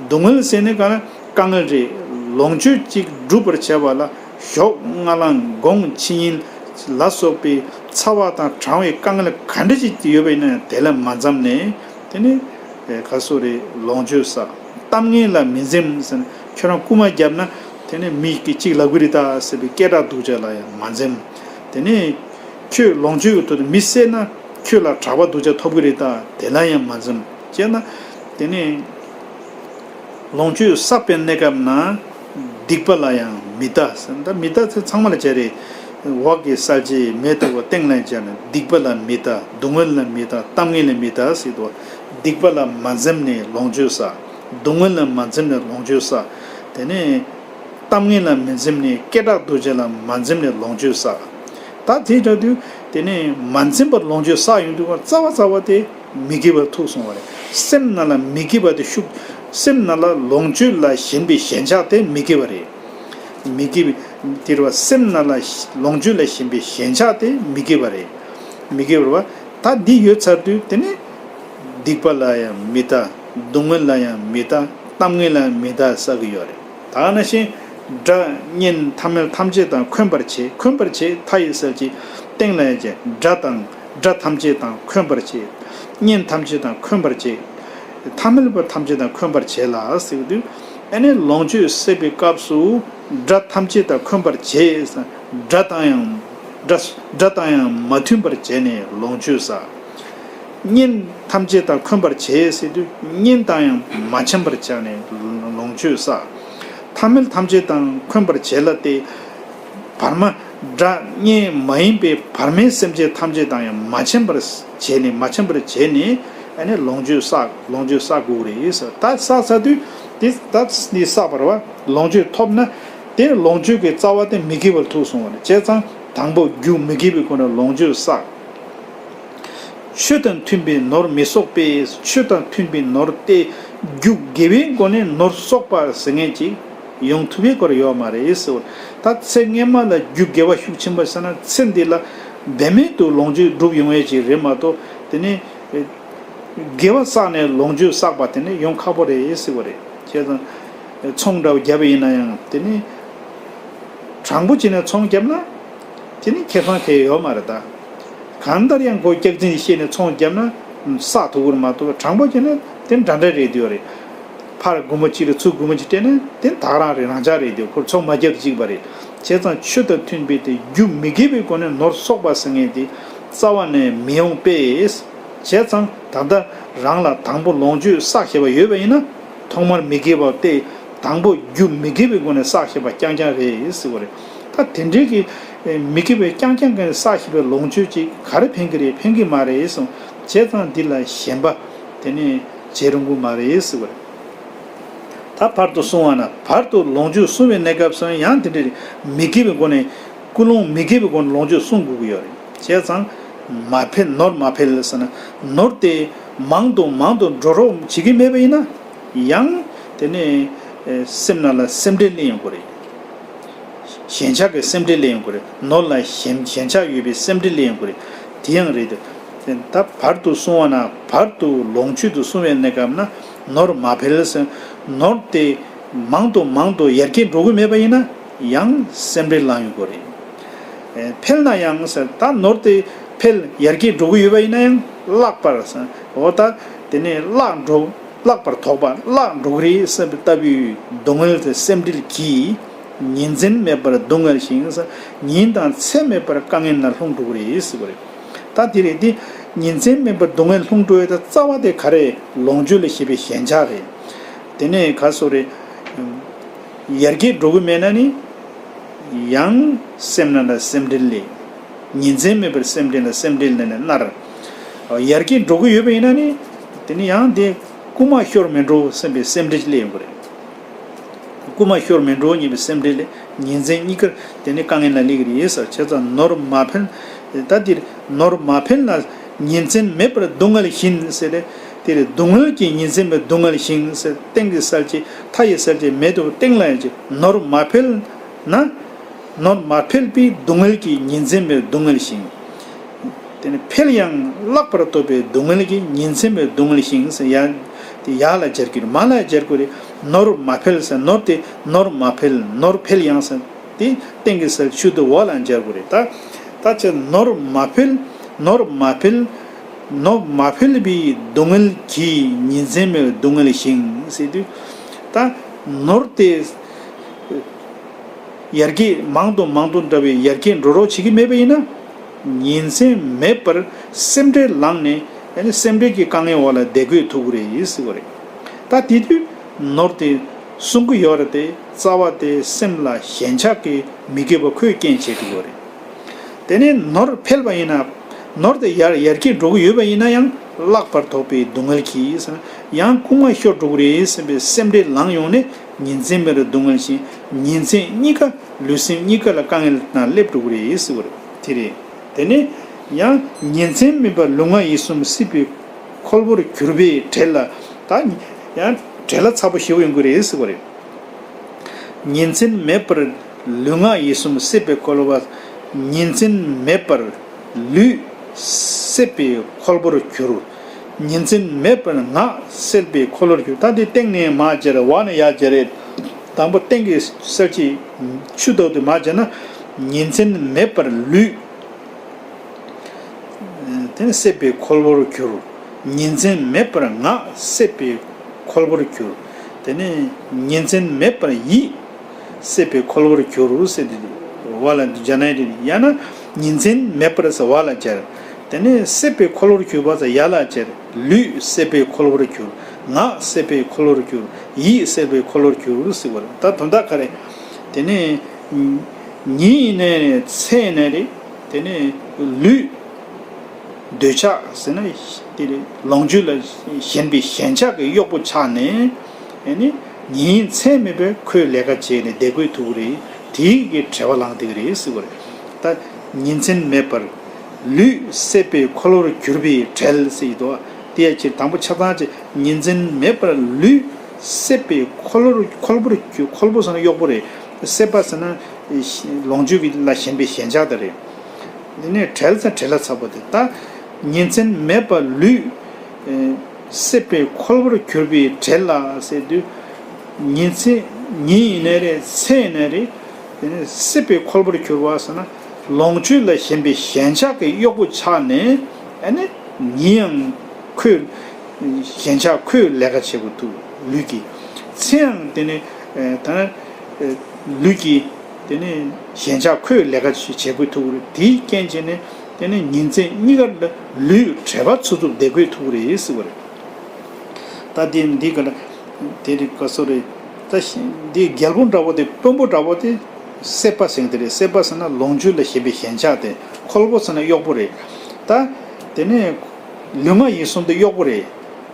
སྡུག་བསྔལ་ཟེར་ནས་གང་ལ་དཀའ་ངལ་རེད། ལོངས་སྤྱོད་ཅིག་སྒྲུབ་པར་བྱ་བ་ལ་ཞོགས་སྔ་ལངས་དགོང་ཕྱི་ཉལ་ལ་སོགས་པའི་ཚ་བ་དང་གྲང་བའི་དཀའ་ངལ་ག་འདྲ་ཅིག་ཡོད་པ་ཡིན་ན་དེ་ལ་མ་འཛེམས་ནས། དེ་ནི་ག་སོ་རེད། ལོངས་སྤྱོད་བསགས། གཏམ་ངན་ལ་མི་འཛེམ་ཟེར་ན། ཁྱོད་རང་རྐུ་མ་བརྒྱབ་ན་དེ་ནི་མི་གིས་གཅིག་ལབ་ཀྱི་རེད་ད་ཟེར་བའི་སྐད་གྲགས་སྡུག་ཅག་ལ་ཡང་མ་འཛེམ། དེ་ནི་ཁྱོད་ལོངས་སྤྱོད་ཀྱི་ཐོག་ཏུ་མི་བསད་ན་ཁྱོད་ལ་གྲགས་པ་སྡུག་ཅག་ཐོབ་ཀྱི་རེད་ད། དེ་ལ་ཡང་མ་འཛེམ། བྱས་ན་དེ་ནི་ལོངས་སྤྱོད་བསགས་པའི་གནས་སྐབས་ན་སྡིག་པ་ལ་ཡང་མི་ལྟ་ཟེར། ད་མི་ལྟ་ཚེ་ཚང་མ་ལ་བྱས་རེད། འོག་གི་གསལ་བྱེད་མེ་ཏོག་གི་སྟེང་ལ་སྦྱར་ནས། སྡིག་པ་ལ་མི་ལྟ། སྡུག་བསྔལ་ལ་མི་ལྟ། གཏམ་ངན་ལ་མི་ལྟ་ཟེར་དུས། སྡིག་པ་ལ་མ་འཛེམས་ནས་ལོངས་སྤྱོད་བསགས། སྡུག་བསྔལ་ལ་མ་འཛེམས་ནས་ལོངས་སྤྱོད་བསགས། དེ་ནས་གཏམ་ངན་ལ་མི་འཛེམས་ནས། སྐད་གྲགས་སྡུག་ཅག་ལ་མ་འཛེམས་ནས་ལོངས་སྤྱོད་བསགས། ད་དེ་འདྲ་དུས་དེ་ནས་མ་འཛེམས་པར་ལོངས་སྤྱོད་བསགས་ཡོང་དུས་རྩ་བ་རྩ་བ་དེ་མི་དགེ་བར་ཐུག་སོང་བ་རེད། སེམས་ནང་ལ་མི་དགེ་བ་དེ་ཤུགས། སེམས་ནང་ལ་ལོངས་སྤྱོད་ལ་ཞེན་པའི་ཞེན་ཆགས་དེ་མི་དགེ་བ་རེད། མི་དགེ་བའི་དེ་རེད་བ། སེམས་ནང་ལ་ལོངས་སྤྱོད་ལ་ཞེན་པའི་ཞེན་ཆགས་དེ་མི་དགེ་བ་རེད། མི་དགེ་བ་རེད་བ། ད་འདི་ཡོད་ཚར་དུས་དེ་ནི་སྡིག་པ་ལ་ཡང་མི་ལྟ། སྡུག་བསྔལ་ལ་ཡང་མི་ལྟ། གཏམ་ངན་ལ་མི་ལྟ་བསགས་ཀྱི་ཡོད་རེད། ད་ག་ནང་བཞིན་དགྲ་གཉེན་ཐ་མལ་ཐམས་ཅད་དང་འཁོན་པར་བྱེད། འཁོན་པར་བྱེད། མཐའ་ཡི་གསལ་བྱེད་སྟེང་ལ་ཡང་བྱེད། དགྲ་དང་དགྲ་ཐམས་ཅད་དང་འཁོན་པར་བྱེད། གཉེན་ཐམས་ཅད་དང་འཁོན་པར་བྱེད། ཐ་མལ་པ་ཐམས་ཅད་དང་འཁོན་པར་བྱེད་ལ་ཟེར་དུས། ཨ་ནི་ལོངས་སྤྱོད་སད་པའི་སྐབས་སུ་དགྲ་ཐམས་ཅད་དང་འཁོན་པར་བྱེད། དགྲ་དང་ཡང་དགྲ་དགྲ་དང་ཡང་མ་མཐུན་པར་བྱས་ནས་ལོངས་སྤྱོད་བསགས། གཉེན་ཐམས་ཅད་དང་འཁོན་པར་བྱེད་ཟེར་དུས། གཉེན་དང་ཡང་མ་འཆམ་པར་བྱས་ནས་ལོངས་སྤྱོད་བསགས། ཐ་མལ་ཐམས་ཅད་དང་འཁོན་པར་བྱེད་ལ་སྟེ། བར་མ་ སྒྲ་སྙན་མ་ཡིན་པའི་བར་མའི་སེམས་ཅན་ཐམས་ཅད་དང་ཡང་མ་འཆམ་པར་བྱས་ནས་མ་འཆམ་པར་བྱས་ནས་ཨ་ནི་ལོངས་སྤྱོད་བསགས་ལོངས་སྤྱོད་བསགས་དགོས་རེད་ཟེར། ད་བསགས་ཚར་དུས་དེ་ད་ནི་བསགས་པར་བ་ལོངས་སྤྱོད་ཐོབ་ན་དེ་ལོངས་སྤྱོད་ཀྱི་རྩ་བ་དེ་མི་དགེ་བར་ཐུག་སོང་བ་རེད། བྱས་ཙང་དང་པོ་རྒྱུ་མི་དགེ་བའི་སྒོ་ནས་ལོངས་སྤྱོད་བསགས། ཆོས་དང་མཐུན་པའི་ནོར་མི་གསོག་པས། ཆོས་དང་མཐུན་པའི་ནོར་སྟེ་རྒྱུ་དགེ་བའི་སྒོ་ནས་ནོར་གསོག་པ་ཟེར་མཁན་ཅིག་ཡོང་ཐུབ་པའི་སྐོར་ཡོད་མ་རེད་ཟེར། ད་ཚེ་སྔས་མ་ལ་རྒྱུ་དགེ་བ་ཤུགས་ཆེན་པོ་བསགས་ན་ཚེ་འདི་ལ་འབད་མེད་དུ་ལོངས་སྤྱོད་འགྲུབ་ཡོང་ཡས་ཅིག་རེད་མ་གཏོགས་དེ་ནི་དགེ་བ་བསགས་ནས་ལོངས་སྤྱོད་བསགས་པ་དེ་ནི་ཡོང་ཁག་པོ་རེད་ཟེར་བ་རེད། བྱས་ཙང་ཚོང་འདྲ་བོ་བརྒྱབ་པ་ཡིན་ན་ཡང་དེ་ནི། དྲང་པོ་བྱས་ནས་ཚོང་བརྒྱབ་ན། དེ་ནི་ཁེ་ཕན་གང་ཡང་ཡོད་མ་རེད་ད། གང་ལྟར་ཡང་ཁོ་སྐྱག་རྫུན་བཤད་ནས་ཚོང་བརྒྱབ་ན། བསགས་ཐུབ་ཀྱི་རེད་མ་གཏོགས་དྲང་པོ་བྱས་ན་དེ་འདྲ་འདྲ་རེད་འདུག་རེད། ཕར་སྒོར་མོ་གཅིག་རེད་ཚུར་སྒོར་མོ་གཅིག་སྤྲད་ན་དེ་ད་ག་རང་རེད་རང་འཇགས་རེད་འདུག་ཁོར་ཚོང་མ་བརྒྱབ་ཅིག་པ་རེད། བྱས་ཙང་ཆོས་དང་མཐུན་པའི་དེ་རྒྱུ་མི་དགེ་བའི་སྒོ་ནས་ནོར་གསོག་པ་ཟེར་མཁན་དེ་རྩ་བ་ནས་མི་ཡོང་པས། བྱས་ཙང་ད་ལྟ་རང་ལ་དང་པོ་ལོངས་སྤྱོད་བསགས་ཤེས་པ་ཡོད་པ་ཡིན་ན། ཐོག་མར་མི་དགེ་བ་སྟེ་དང་པོ་རྒྱུ་མི་དགེ་བའི་སྒོ་ནས་བསགས་ཤེས་པ་རྐྱང་རྐྱང་རེད་ཟེར་བ་རེད། ད་དེ་འདྲའི་གི་མི་དགེ་བའི་རྐྱང་རྐྱང་གི་བསགས་ཤེས་པའི་ལོངས་སྤྱོད་ཅིག་ག་རེ་ཕན་གི་རེད་ཕན་གི་མ་རེད་གསུངས། བྱས་ཙང་འདི་ལ་ཞེན་པ་དེ་ནི་བྱེད་རུང་གི་མ་རེད་ཟེར་བ་རེད། ད་བར་དུ་གསུང་བ་ན་བར་དུ་ལོངས་སྤྱོད་བསྲུང་བའི་གནས་སྐབས་སུ་ཡང་དེ་འདྲའི་མི་དགེ་བའི་སྒོ་ནས་ཀུན་སློང་མི་དགེ་བའི་སྒོ་ནས་ལོངས་སྤྱོད་བསྲུང་དགོས་ཀྱི་ཡོད་རེད། བྱས་ཙང་མ་འཕེལ་ནོར་མ་འཕེལ་ཟེར་ན་ནོར་དེ་མང་དུ་མང་དུ་འགྲོ་རོགས་བྱེད་ཀྱི་མེད་པ་ཡིན་ན། ཡང་དེ་ནས་ཨེ་སེམས་ནང་ལ་སེམས་ཁྲལ་སླེབས་ཡོང་གི་རེད། ཞེན་ཆགས་ཀྱི་སེམས་ཁྲལ་སླེབས་ཡོང་གི་རེད། ནོར་ལ་ཞེན་ཞེན་ཆགས་ཡོད་པའི་སེམས་ཁྲལ་སླེབས་ཡོང་གི་རེད། དེ་ཡང་རེད་དེ། ད་བར་དུ་སོང་བ་ན་བར་དུ་ལོངས་སྤྱོད་དུ་སོང་བའི་གནས་སྐབས་ན་ནོར་མ་འཕེལ་ཟེར། ནོར་དེ་མང་དུ་མང་དུ་ཡར་རྒྱས་འགྲོ་གི་མེད་པ་ཡིན་ན་ཡང་སེམས་ཁྲལ་ལངས་ཡོང་གི་རེད། ཨེ་འཕེལ་ན་ཡང་ཟེར་ད་ནོར་དེ་འཕེལ་ཡར་རྒྱས་འགྲོ་གི་ཡོད་པ་ཡིན་ན་ཡང་བརླག་པར་ཟེར། འོ་ད་དེ་ནས་བརླག་འགྲོ། བརླག་པར་དོགས་པ་བརླག་འགྲོ་གི་རེད་བསམ་པའི་ལྟ་བུའི་སྡུག་བསྔལ་དེ་སེམས་ཁྲལ་གྱིས་ཉིན་མཚན་མེད་པར་སྡུག་བསྔལ་ཞིང་ཉིན་དང་མཚན་མེད་པར་དཀའ་ངལ་ན་ལྷུང་འགྲོ་གི་རེད་ཟེར་བ་རེད། ད་དེ་རེད་དེ་ཉིན་མཚན་མེད་པར་སྡུག་བསྔལ་ལྷུང་འགྲོ་ཡོད་ད་རྩ་བ་དེ་ག་རེ་ལོངས་སྤྱོད་ལ་ཞེན་པའི་ཞེན་ཆགས་རེད། དེ་ནས་ག་སོ་རེད། ཡར་རྒྱས་འགྲོ་གི་མེད་ན་ནི། ཡང་སེམས་ནང་ལ་སེམས་ཁྲལ་སླེབས། ཉིན་མཚན་མེད་པར་སེམས་ཁྲལ་ལ་སེམས་ཁྲལ་ནས་མནར། ཡར་རྒྱས་འགྲོ་གི་ཡོད་པ་ཡིན་ན་ནི། དེ་ནི་ཡང་དེ་རྐུ་མ་ཤོར་མི་འགྲོ་བསམ་པའི་སེམས་ཁྲལ་སླེབས་ཡོང་གི་རེད། རྐུ་མ་ཤོར་མི་འགྲོ་སྙམ་པའི་སེམས་ཁྲལ་སླེབས། ཉིན་མཚན་གཉིས་ཀར་དེ་ནི་དཀའ་ངལ་ལ་སླེབས་ཀྱི་རེད་ཟེར། བྱས་ཙང་ནོར་མ་འཕེལ། ད་འདིར་ནོར་མ་འཕེལ་ན་ཉིན་མཚན་མེད་པར་སྡུག་བསྔལ་བཞིན་ཟེར་ཏེ། དེ་རེད། སྡུག་བསྔལ་གྱིས་ཉིན་མཚན་མེད་སྡུག་བསྔལ་ཞིང་ཟེར། སྟེང་གི་གསལ་བྱེད་མཐའ་ཡི་གསལ་བྱེད་མེད་དུ་སྟེང་ལ་ཡང་ཅི་ནོར་མ་འཕེལ་ན། ནོར་མ་འཕེལ་པའི་སྡུག་བསྔལ་གྱིས་ཉིན་མཚན་མེད་སྡུག་བསྔལ་ཞིང་། དེ་ནི་འཕེལ་ཡང་བརླག་པར་དོགས་པའི་སྡུག་བསྔལ་གྱིས་ཉིན་མཚན་མེད་སྡུག་བསྔལ་ཞིང་ཟེར། ཡ་དེ་ཡ་ལ་སྦྱར་གྱི་རེད། མ་ལ་སྦྱར་དགོས་རེད། ནོར་མ་འཕེལ་ཟེར། ནོར་དེ་ནོར་མ་འཕེལ་ནོར་འཕེལ་ཡང་ཟེར། དེ་སྟེང་གི་གསལ་ཆུ་དེ་འོག་ལ་སྦྱར་དགོས་རེད། ད་ད་ཆ་ནོར་མ་འཕེལ། ནོར་མ་འཕེལ། ནོར་མ་འཕེལ་བའི་སྡུག་བསྔལ་གྱིས་ཉིན་མཚན་མེད་སྡུག་བསྔལ་ཞིང་ཟེར་དུས། ད་ནོར་དེ་ཡར་རྒྱས་མང་དུ་མང་དུ་འགྲོ་བའི་ཡར་རྒྱས་འགྲོ་རོགས་བྱེད་ཀྱི་མེད་པ་ཡིན་ན། ཉིན་མཚན་མེད་པར་སེམས་ཁྲལ་ལངས་ནས་ཡང་ན་སེམས་ཁྲལ་གྱི་དཀའ་ངལ་འོག་ལ་བསྡད་དགོས་ཐུག་གི་རེད་ཟེར་བ་རེད། ད་དེ་དུས་ནོར་དེ་བསྲུང་གི་ཡོད་རེད་དེ་རྩ་བ་དེ་སེམས་ལ་ཞེན་ཆགས་ཀྱི་མི་དགེ་བ་ཁོས་རྐྱེན་བྱེད་ཀྱི་ཡོད་རེད། དེ་ནས་ནོར་འཕེལ་བ་ཡིན་ན། ནོར་དེ་ཡར་ཡར་རྒྱས་འགྲོ་གི་ཡོད་པ་ཡིན་ན་ཡང་བརླག་པར་དོགས་པའི་སྡུག་བསྔལ་གྱིས་ཟེར་ན་ཡང་རྐུ་མ་ཤོར་འགྲོ་གི་རེད་བསམ་པའི་སེམས་ཁྲལ་ལངས་ཡོང་ནས་ཉིན་མཚན་མེད་པར་སྡུག་བསྔལ་ཞིང་ཉིན་མཚན་གཉིས་ཀ་ལུས་སེམས་གཉིས་ཀ་ལ་དཀའ་ངལ་ནང་སླེབས་འགྲོ་གི་རེད་ཟེར་བ་རེད། དེ་རེད། དེ་ནས་ཡང་ཉིན་མཚན་མེད་པར་ལུས་ངག་ཡིད་གསུམ་སྲིད་པའི་ཁོལ་པོར་གྱུར་པའི་བྲེལ་ལ་ད་ཡང་བྲེལ་ལ་ཚ་པོ་ཞེ་པོ་ཡོང་གི་རེད་ཟེར་བ་རེད། ཉིན་མཚན་མེད་པར་ལུས་ངག་ཡིད་གསུམ་སྲེད་པའི་ཁོལ་པོ། ཉིན་མཚན་མེད་པར་ལུས་སྲེད་པའི་ཁོལ་པོར་གྱུར། ཉིན་མཚན་མེད་པར་ངག་སྲེད་པའི་ཁོལ་པོར་གྱུར། ད་འདི་སྟེང་ནས་མར་སྦྱར་འོག་ནས་ཡར་སྦྱར་རེད། དང་པོ་སྟེང་གི་གསལ་བྱེད་ཆུ་ཐོག་ཏུ་མར་སྦྱར་ན། ཉིན་མཚན་མེད་པར་ལུས། དེ་ནི་སྲེད་པའི་ཁོལ་པོར་གྱུར། ཉིན་མཚན་མེད་པར་ངག་སྲེད་པའི་ཁོལ་པོར་གྱུར། དེ་ནི་ཉིན་མཚན་མེད་པར་ཡིད་སྲེད་པའི་ཁོལ་པོར་གྱུར་ཟེར་ཏེ་འོག་ལ་འདི་སྦྱར་ན་ཡང་ཡང་ན་ཉིན་མཚན་མེད་པར་ཟེར་འོག་ལ་སྦྱར། དེ་ནི་སྲེད་པའི་ཁོལ་པོར་གྱུར་པ་ཟེར་ཡ་ལ་སྦྱར། ལུས་སྲེད་པའི་ཁོལ་པོར་གྱུར། ངག་སྲེད་པའི་ཁོལ་པོར་གྱུར། ཡིད་སྲེད་པའི་ཁོལ་པོར་གྱུར་ཟེར་བ་རེད། ད་དོན་དག་ག་རེ། དེ་ནི། ཉིན་ཡིན་ནའི་རེད། མཚན་ཡིན་ནའི་རེད། དེ་ནས་ལུས། འདོད་ཆགས་ཟེར་ན་དེ་རེད། ལོངས་སྤྱོད་ལ་ཞེན་པའི་ཞེན་ཆགས་ཀྱི་གཡོག་པོ་ཆགས་ནས། ཨ་ནི་ཉིན་མཚན་མེད་པར་ཁོས་ལས་ཀ་བྱས་ནས་བསྡད་དགོས་ཐུག་གི་རེད། དེའི་གི་བྲེལ་བ་ལངས་བསྡད་ཀྱི་རེད་ཟེར་བ་རེད། ད་ཉིན་མཚན་མེད་པར་ལུས་སྲེད་པའི་འཁོར་ལོར་གྱུར་པའི་བྲེལ་ཟེར་གྱི་འདུག་དེ་ཡ་ཕྱིར་དང་པོ་ཆ་ཚང་ཅིག་ཉིན་མཚན་མེད་པར་ལུས་སྲེད་པའི་འཁོར་ལོར། འཁོར་ལོར་གྱུར། འཁོར་ལོ་ཟེར་ན་གཡོག་པོ་རེད། སྲེད་པ་ཟེར་ན་ལོངས་སྤྱོད་ལ་ཞེན་པའི་ཞེན་ཆགས་དེ་རེད། དེ་ནས་བྲེལ་ཟེར་བྲེལ་ལ་ཚ་པོ་དེ། ད་ཉིན་མཚན་མེད་པར་ལུས་སྲེད་པའི་འཁོར་ལོར་གྱུར་པའི་བྲེལ་ལ་ཟེར་དུས། ཉིན་མཚན་ཉིན་ཡིན་ནའི་རེད། མཚན་ཡིན་ནའི་རེད། དེ་ནས་སྲེད་པའི་འཁོར་ལོར་གྱུར་པ་ཟེར་ན་ལོངས་སྤྱོད་ལ་ཞེན་པའི་ཞེན་ཆགས་ཀྱི་གཡོག་པོ་ཆགས་ནས། ཨ་ནི་ཉིན་ཡང་ཁོས་ཞེན་ཆགས། ཁོས་ལས་ཀ་བྱེད་དགོས་ཐུག་ལུས་ཀྱིས། མཚན་ཡང་དེ་ནས་ད་ལུས་ཀྱིས་དེ་ནས་ཞེན་ཆགས། ཁོས་ལས་ཀ་བྱེད་དགོས་ཐུག་རེད། དེའི་རྐྱེན་བྱས་ནས་དེ་ནས་ཉིན་མཚན་གཉིས་ཀ་ལ་ལུས་བྲེལ་བ་ཚུབ་ཚུབ་བསྡད་དགོས་ཐུག་རེད་ཟེར་བ་རེད། ད་དེ་འདི་ག་ལ་དེ་རིགས་ག་སོ་རེད། ད་འདི་རྒྱལ་པོ་འདྲ་བོ་དེ། དཔོན་པོ་འདྲ་བོ་དེ་སྲེད་པ་ཟེར་གྱི་དེ་རེད། སྲེད་པ་ཟེར་ན་ལོངས་སྤྱོད་ལ་ཞེན་པའི་ཞེན་ཆགས་དེ། འཁོར་ལོ་ཟེར་ན་གཡོག་པོ་རེད། ད་དེ་ནས་ལུས་ངག་ཡིད་གསུམ་དེ་གཡོག་པོ་རེད།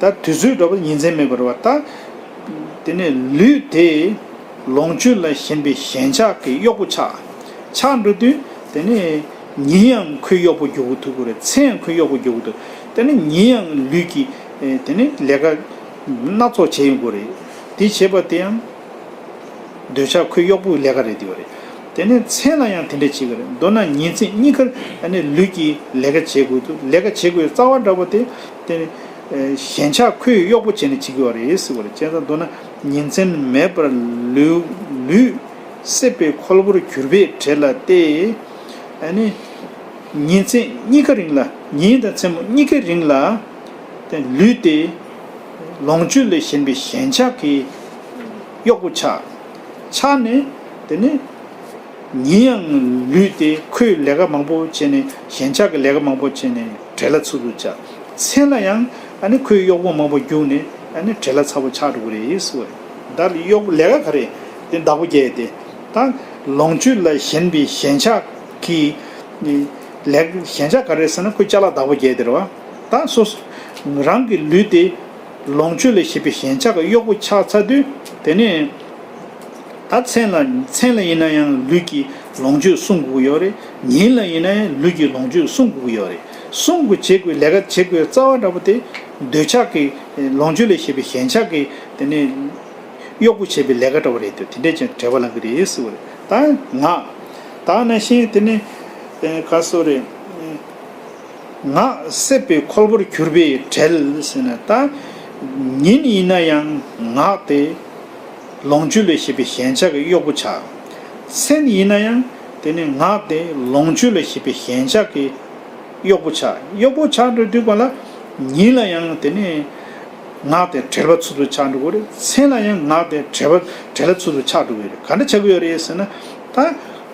ད་དུས་ཚོད་འདྲ་བོ་ཉིན་མཚན་མེད་པ་རེད་བ། ད་དེ་ནས་ལུས་དེ་ལོངས་སྤྱོད་ལ་ཞེན་པའི་ཞེན་ཆགས་ཀྱི་གཡོག་པོ་ཆགས། ཆགས་འགྲོ་དུས་དེ་ནས་ཉིན་ཡང་ཁོའི་གཡོག་པོ་འགྱུར་གྱི་ཐུག་གི་རེད། མཚན་ཡང་ཁོའི་གཡོག་པོ་འགྱུར་གྱི་ཐུག་དེ་ནས་ཉིན་ཡང་ལུས་ཀྱིས་དེ་ནས་ལས་ཀ་སྣ་ཚོགས་བྱེད་ཡོང་གི་རེད། དེ་བྱེད་པ་དེ་ཡང་འདོད་ཆགས་ཁོའི་གཡོག་པོའི་ལས་ཀ་རེད་དེ་བ་རེད། དེ་ནས་མཚན་ལ་ཡང་དེ་འདྲ་བྱེད་ཀྱི་རེད། མདོར་ན་ཉིན་མཚན་གཉིས་ཀར་ཨ་ནི་ལུས་ཀྱིས་ལས་ཀ་བྱེད་དགོས་འདུག་ལས་ཀ་བྱེད་དགོས་རྩ་བ་འདྲ་པོ་དེ། དེ་ནི་ཞེན་ཆགས་ཁོའི་གཡོག་པོ་བྱས་ནས་བྱེད་ཀྱི་བ་རེད་ཟེར་བ་རེད། བྱས་ཙང་མདོར་ན་ཉིན་མཚན་མེད་པར་ལུས། ལུས་སྲེད་པའི་འཁོར་ལོར་གྱུར་པའི་བྲེལ་ལ་སྟེ། ཨ་ནི་ཉིན་མཚན་གཉིས་ཀ་རིང་ལ། ཉིན་དང་མཚན་མོ་གཉིས་ཀའི་རིང་ལ་དེ་ལུས་དེ་ལོངས་སྤྱོད་ལ་ཞེན་པའི་ཞེན་ཆགས་ཀྱི་གཡོག་པོ་ཆགས། ཆགས་ནས་དེ་ནི་ཉིན་ཡང་ལུས་དེ་ཁོས་ལས་ཀ་མང་པོ་བྱས་ནས། ཞེན་ཆགས་ཀྱི་ལས་ཀ་མང་པོ་བྱས་ནས་བྲེལ་ལ་ཚུབ་ཚུབ་ཆགས། མཚན་ལ་ཡང་ཨ་ནི་ཁོའི་གཡོག་པོ་མང་པོ་རྒྱུགས་ནས་ཨ་ནི་བྲེལ་ལ་ཚ་པོ་ཆགས་འགྲོ་གི་རེད་ཟེར་བ་རེད། ད་གཡོག་པོ་ལས་ཀ་ག་རེ་དེ་བདག་པོ་རྒྱག་དེ། ད་ལོངས་སྤྱོད་ལ་ཞེན་པའི་ཞེན་ཆགས་ཀྱི་ལས། ཞེན་ཆགས་ག་རེ་ཟེར་ན་ཁོའི་ཅ་ལག་བདག་པོ་རྒྱག་དེ་རེད་བ། ད་སོ་སོ་རང་གི་ལུས་དེ་ལོངས་སྤྱོད་ལ་ཞེན་པའི་ཞེན་ཆགས་ཀྱི་གཡོག་པོ་ཆགས་ཚར་དུས། དེ་ནས་ད་མཚན་ལ། མཚན་ལ་ཡིན་ན་ཡང་ལུས་ཀྱི་ལོངས་སྤྱོད་བསྲུང་དགོས་ཀྱི་ཡོད་རེད། ཉིན་ལ་ཡིན་ན་ཡང་ལུས་ཀྱི་ལོངས་སྤྱོད་བསྲུང་དགོས་ཀྱི་ཡོད་རེད། བསྲུང་དགོས་བྱེད་དགོས་ལས་ཀ་བྱེད་དགོས་རྩ་བ་འདྲ་པོ་དེ། འདོད་ཆགས་ཀྱི་ལོངས་སྤྱོད་ལ་ཞེན་པའི་ཞེན་ཆགས་ཀྱི་དེ་ནས་གཡོག་པོ་བྱེད་པའི་ལས་ཀ་འདྲ་པོ་རེད་དེ། དེ་འདྲས་ཀྱང་བྲེལ་བ་ལངས་ཀྱི་རེད་ཟེར་བ་རེད། ད་ངག་ད་ནང་བཞིན་དེ་ནས་ག་སོ་རེད། ངག་སྲེད་པའི་ཁོལ་པོར་གྱུར་པའི་བྲེལ་ཟེར་ན། ད་ཉིན་ཡིན་ན་ཡང་ངག་དེ་ལོངས་སྤྱོད་ལ་ཞེན་པའི་ཞེན་ཆགས་ཀྱི་གཡོག་པོ་ཆགས། མཚན་ཡིན་ན་ཡང་དེ་ནི་ངག་དེ་ལོངས་སྤྱོད་ལ་ཞེན་པའི་ཞེན་ཆགས་ཀྱི་གཡོག་པོ་ཆགས། གཡོག་པོ་ཆགས་འགྲོ་དུས་ག་ལ་ཉིན་ལ་ཡང་དེ་ནི་ངག་དེ་བྲེལ་བ་ཚུབ་ཚུབ་ཆགས་འགྲོ་གི་རེད། མཚན་ལ་ཡང་ངག་དེ་བྲེལ་བ་བྲེལ་བ་ཚུབ་ཚུབ་ཆགས་འགྲོ་གི་རེད། ག་འདྲ་ཆགས་ཀྱི་ཡོད་རེད་ཟེར་ན། ད་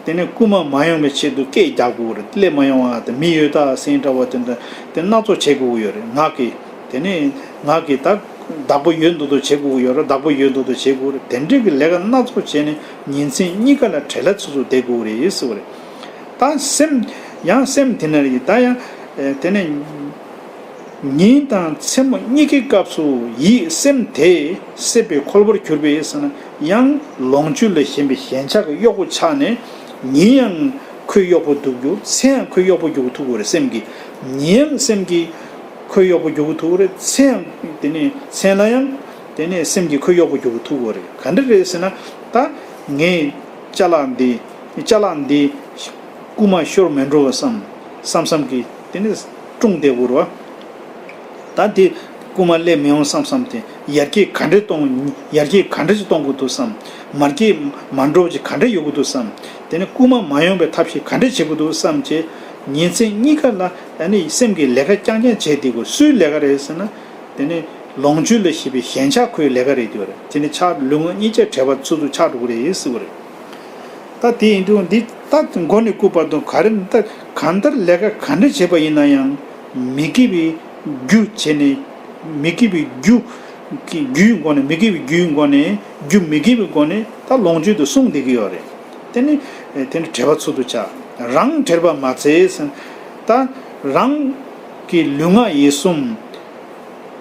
དེ་ནས་རྐུན་མ་མ་ཡོང་བའི་ཆེད་དུ་སྐད་རྒྱག་དགོས་རེད། སླེབས་མ་ཡོང་བ་དང་མི་ཡོད་ད་ཟེར་འདྲ་བ་དེ་འདྲ་དེ་སྣ་ཚོགས་བྱེད་དགོས་ཀྱི་ཡོད་རེད། ངག་གིས་དེ་ནས་ངག་གིས་ད་བདག་པོ་ཡོད་མདོག་མདོག་བྱེད་དགོས་ཀྱི་ཡོད་རེད། བདག་པོ་ཡོད་མདོག་མདོག་བྱེད་དགོས་རེད། དེ་འདྲའི་གི་ལས་ཀ་སྣ་ཚོགས་བྱས་ནས་ཉིན་མཚན་གཉིས་ཀ་ལ་བྲེལ་བ་ཚུབ་ཚུབ་བསྡད་དགོས་རེད་ཟེར་བ་རེད། ད་སེམས་ཡང་སེམས་དེ་ནས་རེད། ད་ཡང་དེ་ནས། ཉིན་དང་མཚན་མོ་གཉིས་ཀའི་སྐབས་སུ་ཡིད་སེམས་དེ་སྲེད་པའི་ཁོལ་པོར་གྱུར་པའི་ཟེར་ན། ཡང་ལོངས་སྤྱོད་ལ་ཞེན་པའི་ཞེན་ཆགས་ཀྱི་གཡོག་པོ་ཆགས་ནས། ཉིན་ཡང་ཁོའི་གཡོག་པོ་འདུག་རྒྱུ། མཚན་ཡང་ཁོའི་གཡོག་པོ་རྒྱུག་ཐུག་གི་རེད། སེམས་ཀྱིས་ཉིན་ཡང་སེམས་ཀྱིས་ཁོའི་གཡོག་པོ་རྒྱུག་ཐུག་གི་རེད། མཚན་ཡང་དེ་ནས་མཚན་ལ་ཡང་དེ་ནས་སེམས་ཀྱིས་ཁོའི་གཡོག་པོ་རྒྱུག་ཐུག་གི་རེད། ག་འདྲ་རེད་ཟེར་ན། ད་ངས་ཅ་ལག་འདི་ཅ་ལག་འདི་རྐུན་མ་ཤོར་མི་འགྲོ་བསམ་བསམ་བསམ་གྱིས་དེ་ནས་སྲུང་བསྡད་དགོས་རེད་བ། ད་དེ་རྐུན་མ་སླེབས་མི་ཡོང་བསམ་བསམ་དེ། ཡར་རྒྱས་ག་འདྲས་གཏོང་། ཡར་རྒྱས་ག་འདྲས་ཅིག་གཏོང་དགོས་འདུག་བསམ། མར་རྒྱས་མ་འགྲོ་བ་ཅིག་ག་འདྲས་ཡོང་གི་འདུག་བསམ། དེ་ནས་རྐུན་མ་མ་ཡོང་བའི་ཐབས་ཤེས་ག་འདྲས་བྱེད་དགོས་འདུག་བསམ་བྱས། ཉིན་མཚན་གཉིས་ཀ་ལ་ཨ་ནི་སེམས་ཀྱི་ལས་ཀ་རྐྱང་རྐྱང་བྱས་བསྡད་དགོས། སུའི་ལས་ཀ་རེད་ཟེར་ན། དེ་ནི་ལོངས་སྤྱོད་ལ་ཞེན་པའི་ཞེན་ཆགས་ཁོའི་ལས་ཀ་རེད་དེ་བ་རེད། དེ་ནི་ཆགས། ལུས་ངག་གཉིས་ཆ་བྲེལ་བ་ཚུབ་ཚུབ་ཆགས་འགྲོ་གི་རེད་ཟེར་བ་རེད། ད་དེ་ཡིན་དུས་འདི་ད་མགོ་ནས་སྐུ་བར་དུ་ག་རེ། ད་གང་ལྟར་ལས་ཀ་ག་འདྲ་བྱས་པ་ཡིན་ན་ཡང་མི་དགེ་བའི་རྒྱུ་བྱས་ནས། མི་དགེ་བའི་རྒྱུ་གི་རྒྱུའི་སྒོ་ནས། མི་དགེ་བའི་རྒྱུའི་སྒོ་ནས། རྒྱུ་མི་དགེ་བའི་སྒོ་ནས་ད་ལོངས་སྤྱོད་དེ་བསྲུང་བསྡད་ཀྱི་ཡོད་རེད། དེ་ནི་ དེ་ནི་བྲེལ་བ་ཚུལ་དུ་བྱ། རང་བྲེལ་བ་མ་འཚལ་ཟེར། ད་རང་གི་ལུས་ངག་ཡིད་གསུམ་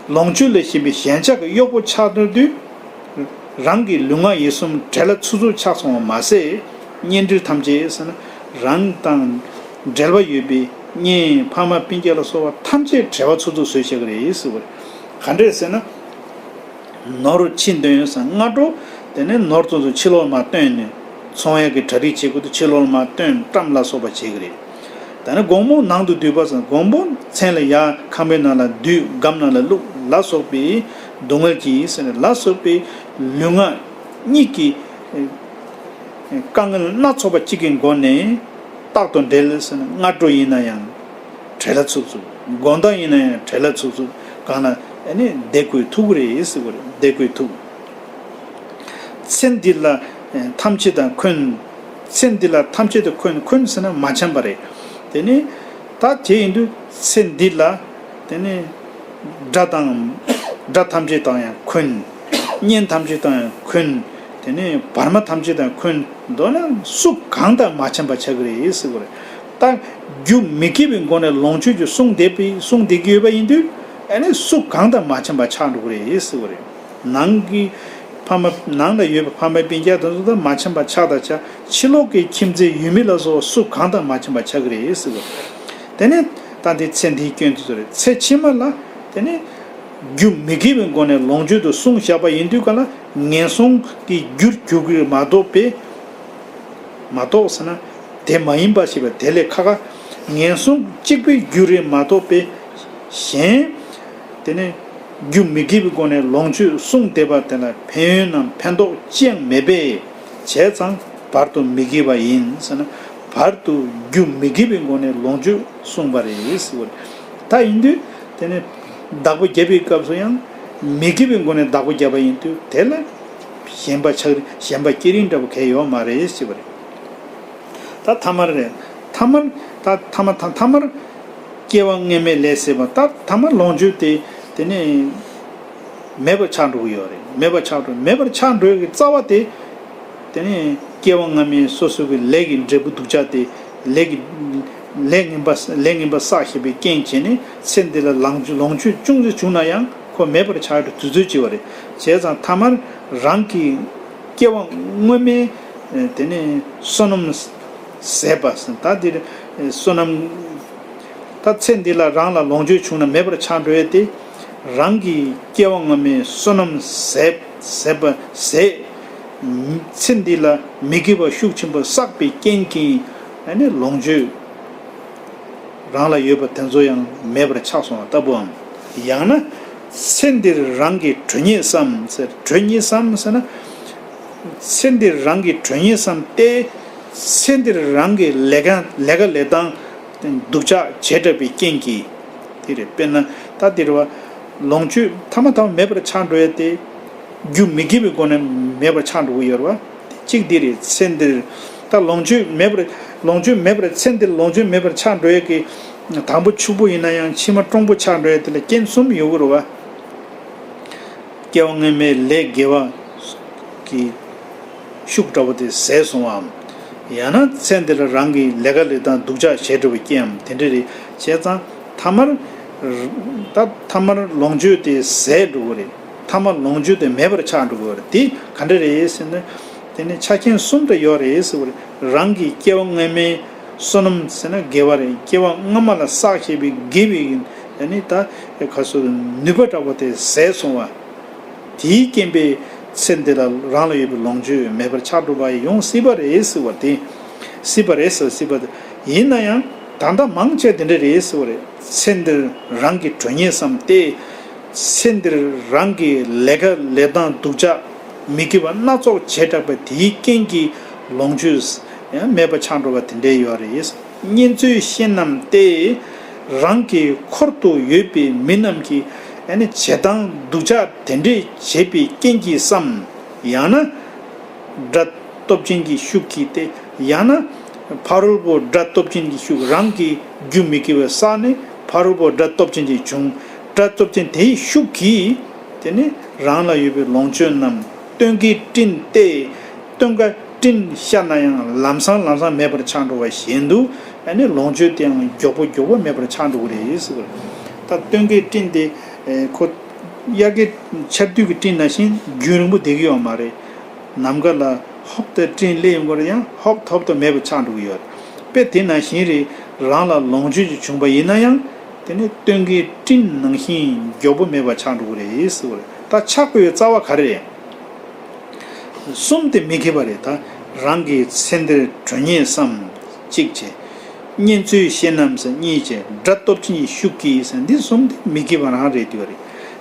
ལོངས་སྤྱོད་ལ་ཞེན་པའི་ཞེན་ཆགས་ཀྱི་གཡོག་པོ་ཆགས་འདུག་དུས། རང་གི་ལུས་ངག་ཡིད་གསུམ་བྲེལ་བ་ཚུལ་དུ་ཆགས་སོང་བ་མ་ཟད། གཉེན་འབྲེལ་ཐམས་ཅད་ཟེར་ན། རང་དང་འབྲེལ་བ་ཡོད་པའི་གཉེན་ཕ་མ་སྤུན་ཀྱག་ལ་སོགས་པ་ཐམས་ཅད་བྲེལ་བ་ཚུལ་དུ་བཟོས་བཞག་གི་རེད་ཟེར་བ་རེད། ག་འདྲས་ཟེར་ན། ནོར་ཕྱི་འདོན་ཟེར་སྔ་དྲོ། དེ་ནས་ནོར་ཚོ་ཚོ་ཕྱི་ལོགས་མ་བཏོན་ནས་ཚོང་ཡག་གི་གྲ་སྒྲིག་བྱེད་དགོས་དུས་ཕྱི་ལོགས་མ་བཏོན་བཀྲམ་ལ་སོགས་པ་བྱེད་ཀྱི་རེད། ད་ནི་དགོང་མོ་ནང་དུ་སྡོད་པ་ཟེར་དགོང་མོ་མཚན་ལ་ཡར་ཁང་པའི་ནང་ལ་སྡོད་སྒམ་ནང་ལ་བླུག་ལ་སོགས་པའི་སྡུག་བསྔལ་གྱིས་ཟེར་ནས་ལ་སོགས་པའི་ལུས་ངག་གཉིས་ཀྱི་དཀའ་ངལ་སྣ་ཚོགས་པ་གཅིག་གི་སྒོ་ནས་རྟག་ཏུ་འབྲེལ་ཟེར་ནས་སྔ་དྲོ་ཡིན་ན་ཡང་བྲེལ་ལ་ཚུགས་ཚུགས། དགོང་དག་ཡིན་ན་ཡང་བྲེལ་ལ་ཚུགས་ཚུགས། གང་ལ་ཨ་ནི་བདེ་དགོས་ཐུག་རེད་ཟེར་བ་རེད། བདེ་དགོས་ཐུག། ཚེ་འདི་ལ་ཐམས་ཅད་དང་འཁོན། ཚེ་འདི་ལ་ཐམས་ཅད་དུ་འཁོན། འཁོན་ཟེར་ན་མ་འཆམ་པ་རེད། དེ་ནི་ད་དེ་ཡིན་དུས་ཚེ་འདི་ལ་དེ་ནི་དགྲ་དང་། དགྲ་ཐམས་ཅད་དང་ཡང་འཁོན། གཉེན་ཐམས་ཅད་དང་ཡང་འཁོན། དེ་ནི་བར་མ་ཐམས་ཅད་དང་འཁོན། མདོར་ན་སུ་གང་དང་མ་འཆམ་པ་ཆགས་ཀྱི་རེད་ཟེར་བ་རེད། ད་རྒྱུ་མི་དགེ་བའི་སྒོ་ནས་ལོངས་སྤྱོད་ཀྱི་བསྲུང་བསྡད་པའི་བསྲུང་བསྡད་ཀྱི་ཡོད་པ་ཡིན་དུས། ཨ་ནི་སུ་གང་དང་མ་འཆམ་པ་ཆགས་འགྲོ་གི་རེད་ཟེར་བ་རེད། ནང་གི་ཕ་མ། ནང་ལ་ཡོད་པའི་ཕ་མ་སྤུན་ཀྱག་དེ་ཚོ་དང་མ་འཆམ་པ་ཆགས་དང་ཆགས། ཕྱི་ལོགས་ཀྱི་ཁྱིམ་མཚེས་ཡུལ་མི་ལ་སོགས་སུ་གང་དང་མ་འཆམ་པ་ཆགས་ཀྱི་རེད་ཟེར་བ། དེ་ནས་ད་འདི་ཚེ་འདིའི་སྐྱོན་དེ་ཚོ་རེད། ཚེ་ཕྱི་མ་ལ་དེ་ནས་རྒྱུ་མི་དགེ་བའི་སྒོ་ནས་ལོངས་སྤྱོད་དུ་བསྲུང་བཞག་པ་ཡིན་དུས་ག་ལ་ངན་སོང་གི་རྒྱུར་འགྱུར་གྱི་མ་གཏོགས་པས། མ་གཏོགས་ཟེར་ན་དེ་མ་ཡིན་པ་ཞེས་པ་དེ་ལས་ཁ་ཁ་ངན་སོང་གཅིག་པུའི་རྒྱུ་རེད་མ་གཏོགས་པའི་གཞན། དེ་ནས་རྒྱུ་མི་དགེ་བའི་སྒོ་ནས་ལོངས་སྤྱོད་བསྲུང་བསྡད་པ་དེ་ལ་ཕན་ཡོན་ནམ་ཕན་ཐོགས་ཅི་ཡང་མེད་པས། བྱས་ཙང་བར་དུ་མི་དགེ་བ་ཡིན་ཟེར་ན། བར་དུ་རྒྱུ་མི་དགེ་བའི་སྒོ་ནས་ལོངས་སྤྱོད་བསྲུངས་པ་རེད་ཟེར་བ་རེད། ད་ཡིན་དུས་དེ་ནས་བདག་པོ་རྒྱབ་པའི་སྐབས་སུ་ཡང་མི་དགེ་བའི་སྒོ་ནས་བདག་པོ་བརྒྱབ་པ་ཡིན་དུས་དེ་ལ་ཞེན་པ་ཆགས། ཞེན་པ་སྐྱེ་རིན་འདྲ་པོ་གལ་ཡོད་མ་རེད་ཟེར་བ་རེད། ད་ཐ་མར་རེད། ཐ་མར། ད་ཐ་མ་ཐ་ཐ་མར་སྐྱེ་བ་སྔ་མའི་ལས་ཟེར་བ། ད་ཐ་མར་ལོངས་སྤྱོད་དེ་དེ་ནས་མེད་པར་ཆགས་འགྲོ་གི་ཡོད་རེད། མེད་པར་ཆགས་འགྲོ། མེད་པར་ཆགས་འགྲོ་ཡག་གི་རྩ་བ་དེ་དེ་ནས་སྐྱེ་བ་སྔ་མའི་སོ་སོ་གི་ལས་ཀྱི་འབྲས་བུ་སྡུག་ཅག་དེ། ལས་ཀྱི་ལས་ངན་པ། ལས་ངན་པ་བསགས་བཞག་པའི་རྐྱེན་བྱས་ནས་ཚེ་འདི་ལ་ལོངས་སྤྱོད། ལོངས་སྤྱོད་ཅུང་ཟད་བྱུང་ན་ཡང་ཁོ་མེད་པར་ཆགས་ཡག་གི་དུས་ཚོད་ཅིག་ཡོད་རེད། བྱས་ཙང་ཐ་མར་རང་གི་སྐྱེ་བ་སྔོན་མའི་དེ་ནས་བསོད་ནམས་ཟད་པ་ཟེར། ད་འདིར་བསོད་ནམས། ད་ཚེ་འདི་ལ་རང་ལ་ལོངས་སྤྱོད་བྱུང་ན་མེད་པར་ཆགས་འགྲོ་ཡག་དེ། རང་གི་སྐྱེ་བ་སྔ་མའི་བསོད་ནམས་ཟད། ཟད་པ་ཟད། ཚེ་འདི་ལ་མི་དགེ་བ་ཤུགས་ཆེན་པོ་བསགས་པའི་རྐྱེན་གྱིས་ཨ་ནི་ལོངས་སྤྱོད་རང་ལ་ཡོད་པ་དེ་ཚོ་ཡང་མེད་པར་ཆགས་སོང་བ་ལྟ་བུའམ། ཡང་ན་ཚེ་འདིར་རང་གི་གྲོལ་ཉེས་སམ་ཟེར། གྲོལ་ཉེས་སམ་ཟེར་ན། ཚེ་འདིར་རང་གི་གྲོལ་ཉེས་སམ་སྟེ། ཚེ་འདིར་རང་གི་ལས་ཀ། ལས་ཀ་ལས་སྟངས་སྡུག་ཅག་བྱེ་བྲག་པའི་རྐྱེན་གྱིས། དེ་རེད། དཔེར་ན་ད་འདིར་བ། ལོངས་སྤྱོད་ཐ་མ་ཐ་མ་མེད་པར་ཆགས་འགྲོ་ཡག་དེ། རྒྱུ་མི་དགེ་བའི་སྒོ་ནས་མེད་པར་ཆགས་འགྲོ་གི་ཡོད་རེད་བ། གཅིག་འདི་རེད། ཚེ་འདིར། ད་ལོངས་སྤྱོད་མེད་པར། ལོངས་སྤྱོད་མེད་པར། ཚེ་འདིར་ལོངས་སྤྱོད་མེད་པར་ཆགས་འགྲོ་ཡག་གི། དང་པོ་ཕྱུག་པོ་ཡིན་ན་ཡང་ཕྱི་མ་གྲོང་པོ་ཆགས་འགྲོ་ཡག་དེ་ལ་རྐྱེན་གསུམ་ཡོད་གི་རེད་བ། སྐྱེ་བ་སྔ་མའི་ལས་དགེ་བ་གི་ཤུགས་འདྲ་པོ་དེ་ཟད་སོང་བའམ། ཡང་ན་ཚེ་འདིར་རང་གི་ལས་ཀ་ལས་སྟངས་སྡུག་ཅག་བྱེ་བྲག་པའི་རྐྱེན་འམ་དེ་འདྲ་རེད། བྱས་ཙང་ཐ་མར། ད་ཐ་མར་ལོངས་སྤྱོད་དེ་ཟད་འགྲོ་གི་རེད། ཐ་མ་ལོངས་སྤྱོད་དེ་མེད་པར་ཆགས་འགྲོ་གི་རེད། དེ་ག་འདྲ་རེད་ཟེར་ན། དེ་ནི་ཆ་རྐྱེན་གསུམ་འདྲ་ཡོད་རེད་ཟེར་བ་རེད། རང་གི་སྐྱེ་བ་སྔ་མའི་བསོད་ནམས་ཟེར་ན་དགེ་བ་རེད། སྐྱེ་བ་སྔ་མ་ལ་བསགས་བཞག་པའི་དགེ་བའི་ཨ་ནི་ད་ག་སོ་ནུས་པ་འདྲ་པོ་དེ་ཟད་སོང་བ། དེའི་རྐྱེན་པས་ཚེ་འདི་ལ་རང་ལ་ཡོད་པའི་ལོངས་སྤྱོད་མེད་པར་ཆགས་འགྲོ་བ་ཡོང་སྲིད་པ་རེད་ཟེར་བ་དེ། སྲིད་པ་རེད་ཟེར། སྲིད་པ་དེ་ཡིན་ན་ཡང་ད་ལྟ་མང་ཆེ་དེ་འདྲ་རེད་ཟེར་བ་རེད། ཚེ་འདིར་རང་གི་གྲོལ་ཉེས་སམ་སྟེ། ཚེ་འདིར་རང་གི་ལས་ཀ་ལས་སྟངས་སྡུག་ཅག་མི་དགེ་བ་སྣ་ཚོགས་བྱེ་བྲག་པ་དེའི་རྐྱེན་གྱིས་ལོངས་སྤྱོད་ཡང་མེད་པ་ཆགས་འགྲོ་བ་དེ་འདྲ་ཡོད་རེད། གཉེན་འཚོལ་ཤེས་རྣམས་ཏེ། རང་གི་འཁོར་དུ་ཡོད་པའི་མི་རྣམས་ཀྱིས་ཨ་ནི་བྱེད་སྟངས་སྡུག་ཅག་དེ་འདྲས་བྱེད་པའི་རྐྱེན་གྱིས་སམ། ཡང་ན་དགྲ་སྟོབས་ཅན་གྱི་ཤུགས་ཀྱིས་ཏེ། ཡང་ན་ཕ་རོལ་པོ་དགྲ་སྟོབས་ཅན་གྱི་ཤུགས། རང་གི་རྒྱུ་མི་དགེ་བའི་བསགས་ནས་ཕ་རོལ་པོ་དགྲ་སྟོབས་ཅན་གྱི་བྱུང་། དགྲ་སྟོབས་ཅན་དེའི་ཤུགས་ཀྱིས་དེ་ནི་རང་ལ་ཡོད་པའི་ལོངས་སྤྱོད་རྣམས་སྟོན་ཀའི་སྤྲིན་ཏེ། སྟོན་ཀ་སྤྲིན་ཤར་ན་ཡང་ལམ་སང་ལམ་སང་མེད་པར་ཆགས་འགྲོ་བ་བཞིན་དུ། ཨ་ནི་ལོངས་སྤྱོད་དེའང་མགྱོགས་པོ་མགྱོགས་པོ་མེད་པར་ཆགས་འགྲོ་གི་རེད་ཟེར་བ་རེད། ད་སྟོན་ཁའི་སྤྲིན་དེ་ཁོ་དབྱར་ཁའི་ཆར་དུས་ཀྱི་སྤྲིན་ནང་བཞིན་རྒྱུན་རིང་པོ་བསྡད་ཀྱི་ཡོད་མ་རེད། ནམ་མཁའ་ལ་ཧོབ་ཏེ་སྤྲིན་སླེབས་ཡོང་གི་རེད། ཡང་ཧོབ་ཐོབ་ཏུ་མེད་པར་ཆགས་འགྲོ་གི་ཡོད་རེད། དཔེ་དེ་ནང་བཞིན་རེད། རང་ལ་ལོངས་སྤྱོད་ཅིག་བྱུང་པ་ཡིན་ན་ཡང་དེ་ནི་སྟོན་ཁའི་སྤྲིན་ནང་བཞིན་མགྱོགས་པོ་མེད་པར་ཆགས་འགྲོ་གི་རེད་ཟེར་བ་རེད། ད་ཆགས་དགོས་པའི་རྩ་བ་ག་རེ་རེད། གསུམ་དེ་མི་དགེ་བ་རེད། ད་རང་གི་ཚེ་འདིར་དྲོ་ཉེས་སམ་གཅིག་བྱས། གཉེན་འཚོའི་ཤེས་རྣམ་ཟེར་གཉིས་བྱས། དགྲ་སྟོབས་ཆེན་གྱི་ཤུགས་ཀྱིས་ཟེར་འདི་གསུམ་དེ་མི་དགེ་བ་རང་རེད་འདུག་རེད།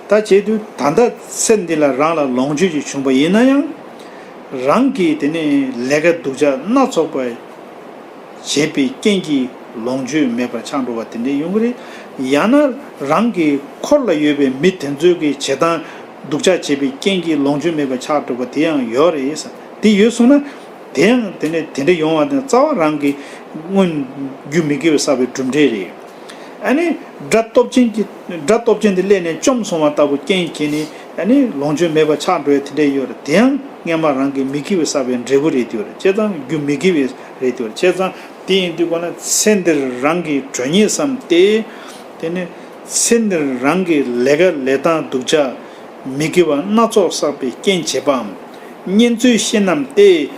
ད་བྱས་དུས་ད་ལྟ་ཚེ་འདི་ལ་རང་ལ་ལོངས་སྤྱོད་ཅིག་བྱུང་པ་ཡིན་ན་ཡང་། རང་གིས་དེ་ནས་ལས་ཀ་སྡུག་ཅག་སྣ་ཚོགས་པ་བྱས་པའི་རྐྱེན་གྱིས་ལོངས་སྤྱོད་མེད་པར་ཆགས་འགྲོ་བ་དེ་འདྲ་ཡོང་གི་རེད། ཡང་ན་རང་གི་འཁོར་ལ་ཡོད་པའི་མི་དེ་ཚོའི་གི་བྱེད་སྟངས་སྡུག་ཅག་བྱས་པའི་རྐྱེན་གྱིས་ལོངས་སྤྱོད་མེད་པར་ཆགས་འགྲོ་བ་དེ་ཡང་ཡོད་རེད། དེ་ཡོད་སོང་ན་དེ་ཡང་དེ་ནས་དེ་འདྲ་ཡོང་བ་དེ་རྩ་བ་རང་གི་སྔོན་རྒྱུ་མི་དགེ་བའི་བསགས་པའི་གྲུབ་འབྲས་རེད། ཨ་ནི་དགྲ་སྟོབས་ཆེན་གྱི་དགྲ་སྟོབས་ཆེན་དེ་སླེབས་ནས་བཅོམ་སོང་བ་ལྟ་བུ་རྐྱེན་གྱིས་ནི་ཨ་ནི་ལོངས་སྤྱོད་མེད་པར་ཆགས་འགྲོ་ཡ་དེ་འདྲ་ཡོད་རེད། དེ་ཡང་སྔོན་མ་རང་གི་མི་དགེ་བའི་བསགས་པའི་འབྲས་བུ་རེད་དེ་ཡོད་རེད། བྱས་ཙང་རྒྱུ་མི་དགེ་བའི་རེད་དེ་ཡོད་རེད། བྱས་ཙང་དེ་ཡིན་དུས་གོ་ན་ཚེ་འདིར་རང་གི་དྲོ་ཉེས་སམ་སྟེ། དེ་ནི་ཚེ་འདིར་རང་གི་ལས་ཀ་ལས་སྟངས་སྡུག་ཅག་མི་དགེ་བ་སྣ་ཚོགས་བསགས་པའི་རྐྱེན་བྱེད་པའམ། གཉེན་འཚོའི་ཤེས་རྣམ་སྟེ།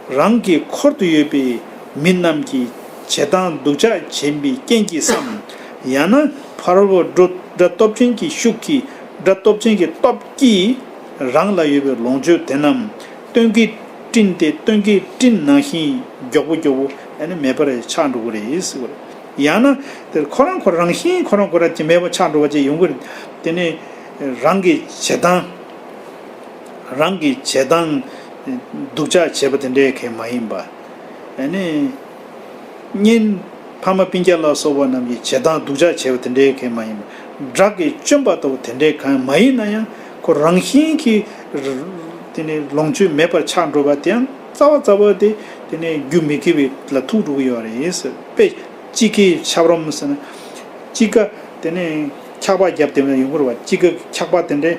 རང་གི་འཁོར་དུ་ཡོད་པའི་མི་རྣམས་ཀྱིས་བྱེད་སྟངས་སྡུག་ཅག་བྱེད་པའི་རྐྱེན་གྱིས་སམ། ཡང་ན་ཕ་རོལ་པོ་དགྲ་དགྲ་སྟོབས་ཆེན་གྱི་ཤུགས་ཀྱིས་དགྲ་སྟོབས་ཆེན་གྱི་སྟོབས་ཀྱིས་རང་ལ་ཡོད་པའི་ལོངས་སྤྱོད་དེ་རྣམས་སྟོན་ཁའི་སྤྲིན་ཏེ། སྟོན་ཁའི་སྤྲིན་ནང་བཞིན་མགྱོགས་པོ་མགྱོགས་པོ་ཨ་ནི་མེད་པར་ཆགས་འགྲོ་གི་རེད་ཟེར་བ་རེད། ཡང་ན་དེར་ཁོ་རང་ཁོ་རང་བཞིན་ཁོ་རང་ཁོ་རང་གི་མེད་པར་ཆགས་འགྲོ་བ་ཅིག་ཡོང་གི་རེད། དེ་ནི་རང་གི་བྱེད་སྟངས། རང་གི་བྱེད་སྟངས་སྡུག་ཅག་བྱས་པ་དེ་འདྲའི་གང་མ་ཡིན་པ། ཨ་ནི། གཉེན། ཕ་མ་སྤུན་ཀྱག་ལ་སོགས་པ་རྣམས་ཀྱི་བྱེད་སྟངས་སྡུག་ཅག་བྱས་པ་དེ་འདྲའི་གང་མ་ཡིན་པ། དགྲ་གིས་བཅོམ་པ་ལྟ་བུ་དེ་འདྲའི་གང་མ་ཡིན་ན་ཡང་ཁོ་རང་བཞིན་གྱིས། དེ་ནི་ལོངས་སྤྱོད་མེད་པར་ཆགས་འགྲོ་བ་དེའང་རྩ་བ་རྩ་བ་དེ་དེ་ནི་རྒྱུ་མི་དགེ་བའི་ལ་ཐུག་འགྲོ་གི་ཡོད་རེད་ཟེར། དཔེ། དཔྱིད་ཀའི་ཆབ་རོམ་ཟེར་ན། དཔྱིད་ཀ་དེ་ནས་འཁྱག་པ་བརྒྱབ་དེ་ཡོང་གི་རེད་བ། དཔྱིད་ཀ་འཁྱག་པ་དེ་འདྲས།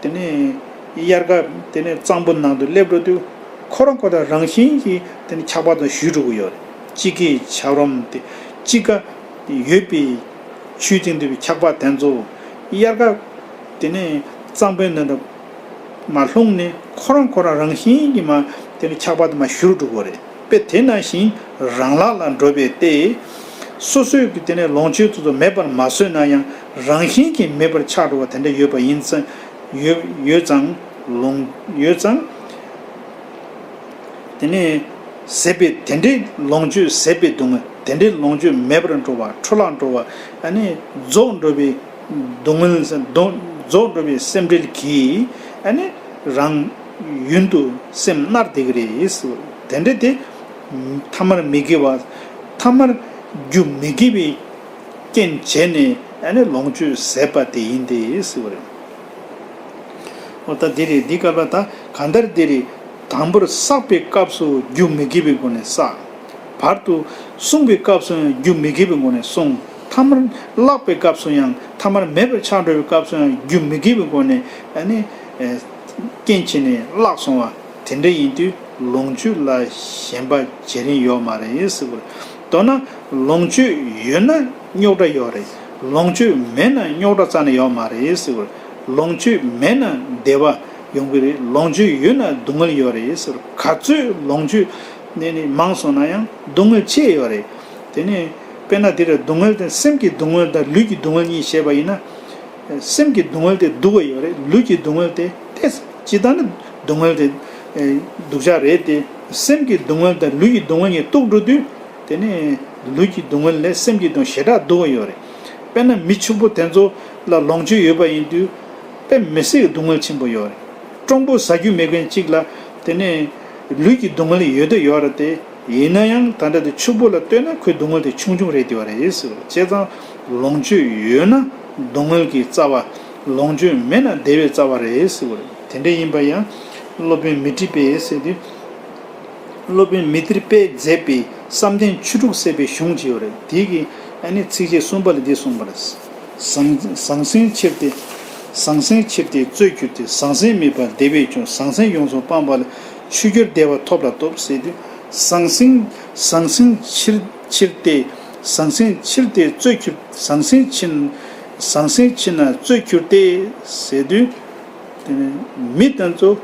དེ་ནས་དབྱར་ཁ་དེ་ནས་གཙང་པོ་ནང་དུ་སླེབས་འགྲོ་དུས། ཁོ་རང་ཁོ་རང་རང་བཞིན་གྱིས་དེ་ནས་འཁྱག་པ་དང་བཞུ་འགྲོ་གི་ཡོད་རེད། དཔྱིད་ཀའི་ཆབ་རོམ་དེ། དཔྱིད་ཀ་ཡོད་པའི་ཆུའི་སྟེང་དུ་འཁྱག་པ་དེ་ཚོ། དབྱར་ཁ་དེ་ནས་གཙང་པོའི་ནང་དུ་མར་ལྷུང་ནས་ཁོ་རང་ཁོ་རང་རང་བཞིན་གྱིས་མར་དེ་ནས་འཁྱག་པ་དེ་མར་བཞུར་འགྲོ་གི་རེད། དཔེ་དེ་ནང་བཞིན་རང་ལག་ལ་འགྲོ་བའི་སྟེ། སོ་སོའི་གི་དེ་ནས་ལོངས་སྤྱོད་དེ་ཚོ་མེད་པར་མ་བཟོས་ན་ཡང་རང་བཞིན་གྱིས་མེད་པར་ཆགས་འགྲོ་བ་དེ་འདྲ་ཡོད་པ་ཡིན་ཙང་། ཡོད་ཡོད་ཙང་ལོངས་ཡོད་ཙང་། དེ་ནས་ཟད་པའི་དེ་འདྲའི་ལོངས་སྤྱོད་ཟད་པའི་སྡུག་བསྔལ། དེ་འདྲའི་ལོངས་སྤྱོད་མེད་པར་འགྲོ་བ། འཕྲོ་བརླག་འགྲོ་བ། ཨ་ནི་རྫོགས་འགྲོ་བའི་སྡུག་བསྔལ་ཟེར། རྫོགས་འགྲོ་བའི་སེམས་ཁྲལ་གྱིས་ཨ་ནི་རང་ཡུན་དུ་སེམས་མནར་བསྡད་ཀྱི་རེད་ཟེར། དེ་འདྲ་དེ་ཐ་མར་མི་དགེ་བ། ཐ་མར་རྒྱུ་མི་དགེ་བའི་རྐྱེན་བྱས་ནས་ཨ་ནི་ལོངས་སྤྱོད་ཟད་པ་དེ་ཡིན་ཏེ་ཟེར་བ་རེད། འོ་ད་འདི་རེད། འདི་སྐབས་ལ་ད་གང་ལྟར་འདི་རེད། དང་པོར་བསགས་པའི་སྐབས་སུ་རྒྱུ་མི་དགེ་བའི་སྒོ་ནས་བསགས། བར་དུ་བསྲུང་བའི་སྐབས་སུ་ཡང་རྒྱུ་མི་དགེ་བའི་སྒོ་ནས་བསྲུང་། ཐ་མར་བརླག་པའི་སྐབས་སུ་ཡང་། ཐ་མར་མེད་པར་ཆགས་འགྲོ་བའི་སྐབས་སུ་ཡང་རྒྱུ་མི་དགེ་བའི་སྒོ་ནས་ཨ་ནི་རྐྱེན་བྱས་ནས་བརླག་སོང་བ་དེ་འདྲ་ཡིན་དུས་ལོངས་སྤྱོད་ལ་ཞེན་པ་བྱེད་རིན་ཡོད་མ་རེད་ཟེར་བ་རེད། མདོར་ན་ལོངས་སྤྱོད་ཡོད་ན་རྙོག་དྲ་ཡོད་རེད། ལོངས་སྤྱོད་མེད་ན་རྙོག་དྲ་རྩ་ནས་ཡོད་མ་རེད་ཟེར་བ་རེད། ལོངས་སྤྱོད་མེད་ན་བདེ་བ་ཡོང་གི་རེད། ལོངས་སྤྱོད་ཡོད་ན་སྡུག་བསྔལ་ཡོད་རེད་ཟེར། ག་ཚོད་ལོངས་སྤྱོད་ནས་ནི་མང་སོང་ན་ཡང་སྡུག་བསྔལ་ཆེ་ཡོད་རེད། དེ་ནས་དཔེར་ན་འདིར་སྡུག་བསྔལ་དེ་སེམས་ཀྱི་སྡུག་བསྔལ་དང་ལུས་ཀྱི་སྡུག་བསྔལ་གཉིས་བཤད་པ་ཡིན་ན། སེམས་ཀྱི་སྡུག་བསྔལ་དེ་སྡུག་པ་ཡོད་རེད། ལུས་ཀྱི་སྡུག་བསྔལ་དེ་དེ་ཇི་ལྟར་ན་སྡུག་བསྔལ་དེ་སྡུག་ཅག་རེད་དེ། སེམས་ཀྱི་སྡུག་བསྔལ་དང་ལུས་ཀྱི་སྡུག་བསྔལ་གཉིས་གཏུགས་འགྲོ་དུས། དེ་ནས་ལུས་ཀྱི་སྡུག་བསྔལ་ལས་སེམས་ཀྱི་སྡུག་ཞེ་དྲག་སྡུག་པ་ཡོད་རེད། དཔེར་ན་མི་ཕྱུག་པོ་དེ་ཚོ་ལ་ལོངས་སྤྱོད་ཡོད་པ་ཡིན་དུས་དཔེ་མི་སྲིད་ཀྱི་སྡུག་བསྔལ་ཆེན་པོ་ཡོད་རེད། སྤྲང་པོ་ཟ་རྒྱུ་མེད་མཁན་གཅིག་ལ་དེ་ནས་ལུས་ཀྱི་སྡུག་བསྔལ་ཡོད་དུ་ཡོད་རེད་དེ། ཡིན་ན་ཡང་ད་ལྟ་དེ་ཕྱུག་པོ་ལ་ལྟོས་ན་ཁོའི་སྡུག་བསྔལ་དེ་ཆུང་ཆུང་རེད་དེ་བ་རེད་ཟེར་བ་རེད། བྱས་ཙང་ལོངས་སྤྱོད་ཡོད་ན་སྡུག་བསྔལ་གྱི་རྩ་བ། ལོངས་སྤྱོད་མེད་ན་བདེ་བའི་རྩ་བ་རེད་ཟེར་བ་རེད། དེ་འདྲ་ཡིན་པ་ཡང་སློབ་དཔོན་མཻ་ཏྲི་པས་ཟེར་དུས། སློབ་དཔོན་མཻ་ཏྲི་པས་མཛད་པའི་བསམ་གཏན་བཅུ་དྲུག་ཟེར་བའི་གཞུང་ཅིག་ཡོད་རེད། དེ་གི་ཨ་ནི་ཚིགས་བཅད་གསུམ་པ་ལ་འདི་གསུངས་པ་རེད། ཟང་ཟང་ཟིང་ཆེར་ཏེ། ཟང་ཟིང་ཆེར་ཏེ་རྩོད་གྱུར་ཏེ། ཟང་ཟིང་མེད་པར་བདེ་བས་ཆུང་། ཟང་ཟིང་ཡོངས་སུ་སྤངས་པ་ལ། ཆོས་གྱུར་བདེ་བ་ཐོབ་ལ་ཐོབ་ཟེར་དུས། ཟང་ཟིང་ཟང་ཟིང་ཕྱིར་ཕྱིར་ཏེ། ཟང་ཟིང་ཕྱིར་ཏེ་རྩོད་གྱུར། ཟང་ཟིང་ཕྱིར། ཟང་ཟིང་ཕྱིར་ན་རྩོད་གྱུར་ཏེ་ཟེར་དུས། དེ་ནི་མི་དེ་ཚོ་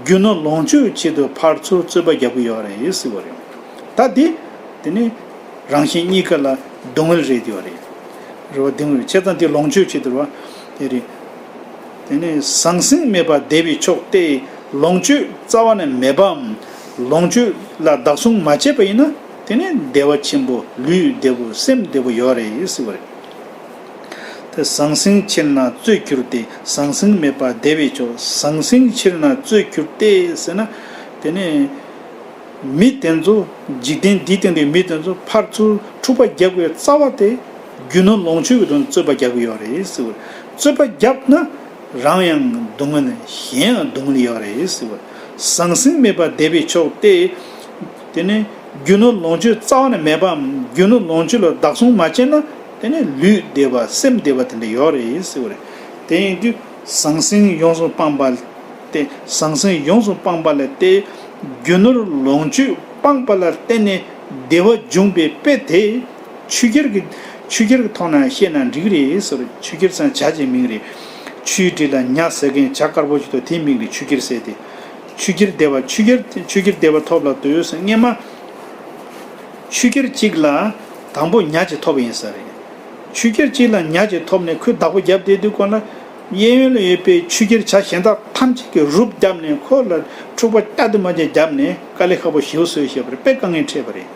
རྒྱུ་ནོར་ལོངས་སྤྱོད་ཆེད་དུ་ཕར་ཚུར་རྩོད་པ་རྒྱག་གི་ཡོད་རེད་ཟེར་བ་རེད། ད་དེ་དེ་ནི་རང་གཞན་གཉིས་ཀ་ལ་སྡུག་བསྔལ་རེད་ཡོད་རེད། རེད་བ། སྡུག་བསྔལ་རེད། བྱས་ཙང་དེ་ལོངས་སྤྱོད་ཆེད་དུ་རེད་བ། དེ་རེད། དེ་ནི་ཟང་ཟིང་མེད་པར་བདེ་བའི་མཆོག་སྟེ། ལོངས་སྤྱོད་རྩ་བ་ནས་མེད་པའམ། ལོངས་སྤྱོད་ལ་བདག་བཟུང་མ་བྱས་པ་ཡིན་ན། དེ་ནི་བདེ་བ་ཆེན་པོ། ལུས་བདེ་པོ། སེམས་བདེ་པོ་ཡོད་རེད་ཟེར་བ་རེད། དེ་ཟང་ཟིང་ཕྱིར་ན་རྩོད་གྱུར་ཏེ། ཟང་ཟིང་མེད་པར་བདེ་བའི་མཆོག་ཟང་ཟིང་ཕྱིར་ན་རྩོད་གྱུར་ཏེ་ཟེར་ན། དེ་ནི་མི་དེ་ཚོ། འཇིག་རྟེན་འདིའི་སྟེང་དུ་མི་དེ་ཚོ་ཕར་ཚུར་འཁྲུག་པ་རྒྱག་པའི་རྩ་བ་དེ་རྒྱུ་ནོར་ལོངས་སྤྱོད་ཀྱི་དོན་རྩོད་པ་རྒྱག་གི་ཡོད་རེད་ཟེར་བ། རྩོད་པ་རྒྱབ་ན་རང་ཡང་སྡུག་བསྔལ། གཞན་ཡང་སྡུག་བསྔལ་ཡོད་རེད་ཟེར་བ། ཟང་ཟིང་མེད་པར་བདེ་བའི་མཆོག་སྟེ། དེ་ནི་རྒྱུ་ནོར་ལོངས་སྤྱོད་རྩ་བ་ནས་མེད་པའམ། རྒྱུ་ནོར་ལོངས་སྤྱོད་ལ་བདག་བཟུང་མ་བྱས་ན། དེ་ནི་ལུས་བདེ་བ། སེམས་བདེ་བ་དེ་འདྲ་ཡོད་རེད་ཟེར་བ་རེད། དེ་ཡིན་དུས་ཟང་ཟིང་ཡོངས་སུ་སྤངས་པ་སྟེ། ཟང་ཟིང་ཡོངས་སུ་སྤངས་པ་ལ་སྟེ། རྒྱུ་ནོར་ལོངས་སྤྱོད་སྤངས་པ་ལ་བརྟེན་ནས་བདེ་བ་འབྱུང་བའི་དཔེ་དེ། ཆོས་རྒྱལ་གྱི། ཆོས་རྒྱལ་གྱི་ཐོག་ནས་བཤད་ན་འགྲིག་རེད་ཟེར། ཆོས་རྒྱལ་ཟེར་ན་བྱ་ཅིག་མིང་རེད། ཆུའི་འགྲམ་ལ་ཉ་ཟ་མཁན་བྱ་དཀར་པོ་ཅིག་འདུག་དེའི་མིང་རེད། ཆོས་རྒྱལ་ཟེར་དེ། ཆོས་རྒྱལ་བདེ་བ། ཆོས་རྒྱལ། ཆོས་རྒྱལ་བདེ་བ་ཐོབ་ལ་འདོད་ཟེར། སྔན་མ་ཆོས་རྒྱལ་གཅིག་ལ་དང་པོ་ཉ་ཅིག་ཐོབ་པ་ཡིན་ས་རེད། ཆོས་རྒྱལ་གཅིག་ལ་ཉ་ཅིག་ཐོབ་ནས་ཁོས་བདག་པོ་བརྒྱབ་བསྡད་དུས་ཁོ་ལ། གཡས་གཡོན་ལ་ཡོད་པའི་ཆོས་རྒྱལ་བྱ་གཞན་དག་ཐམས་ཅད་ཀྱིས་རུབ་བརྒྱབ་ནས་ཁོ་ལ་འཁྲུག་པ་བསྐྱར་དུ་མ་བརྒྱབ་བརྒྱབ་ནས་དཀའ་ལས་ཁག་པོ་ཞེ་པོ་བཟོས་བཞག་པ་རེད། དཔེ་དཀའ་ངལ་འཕྲད་པ་རེད།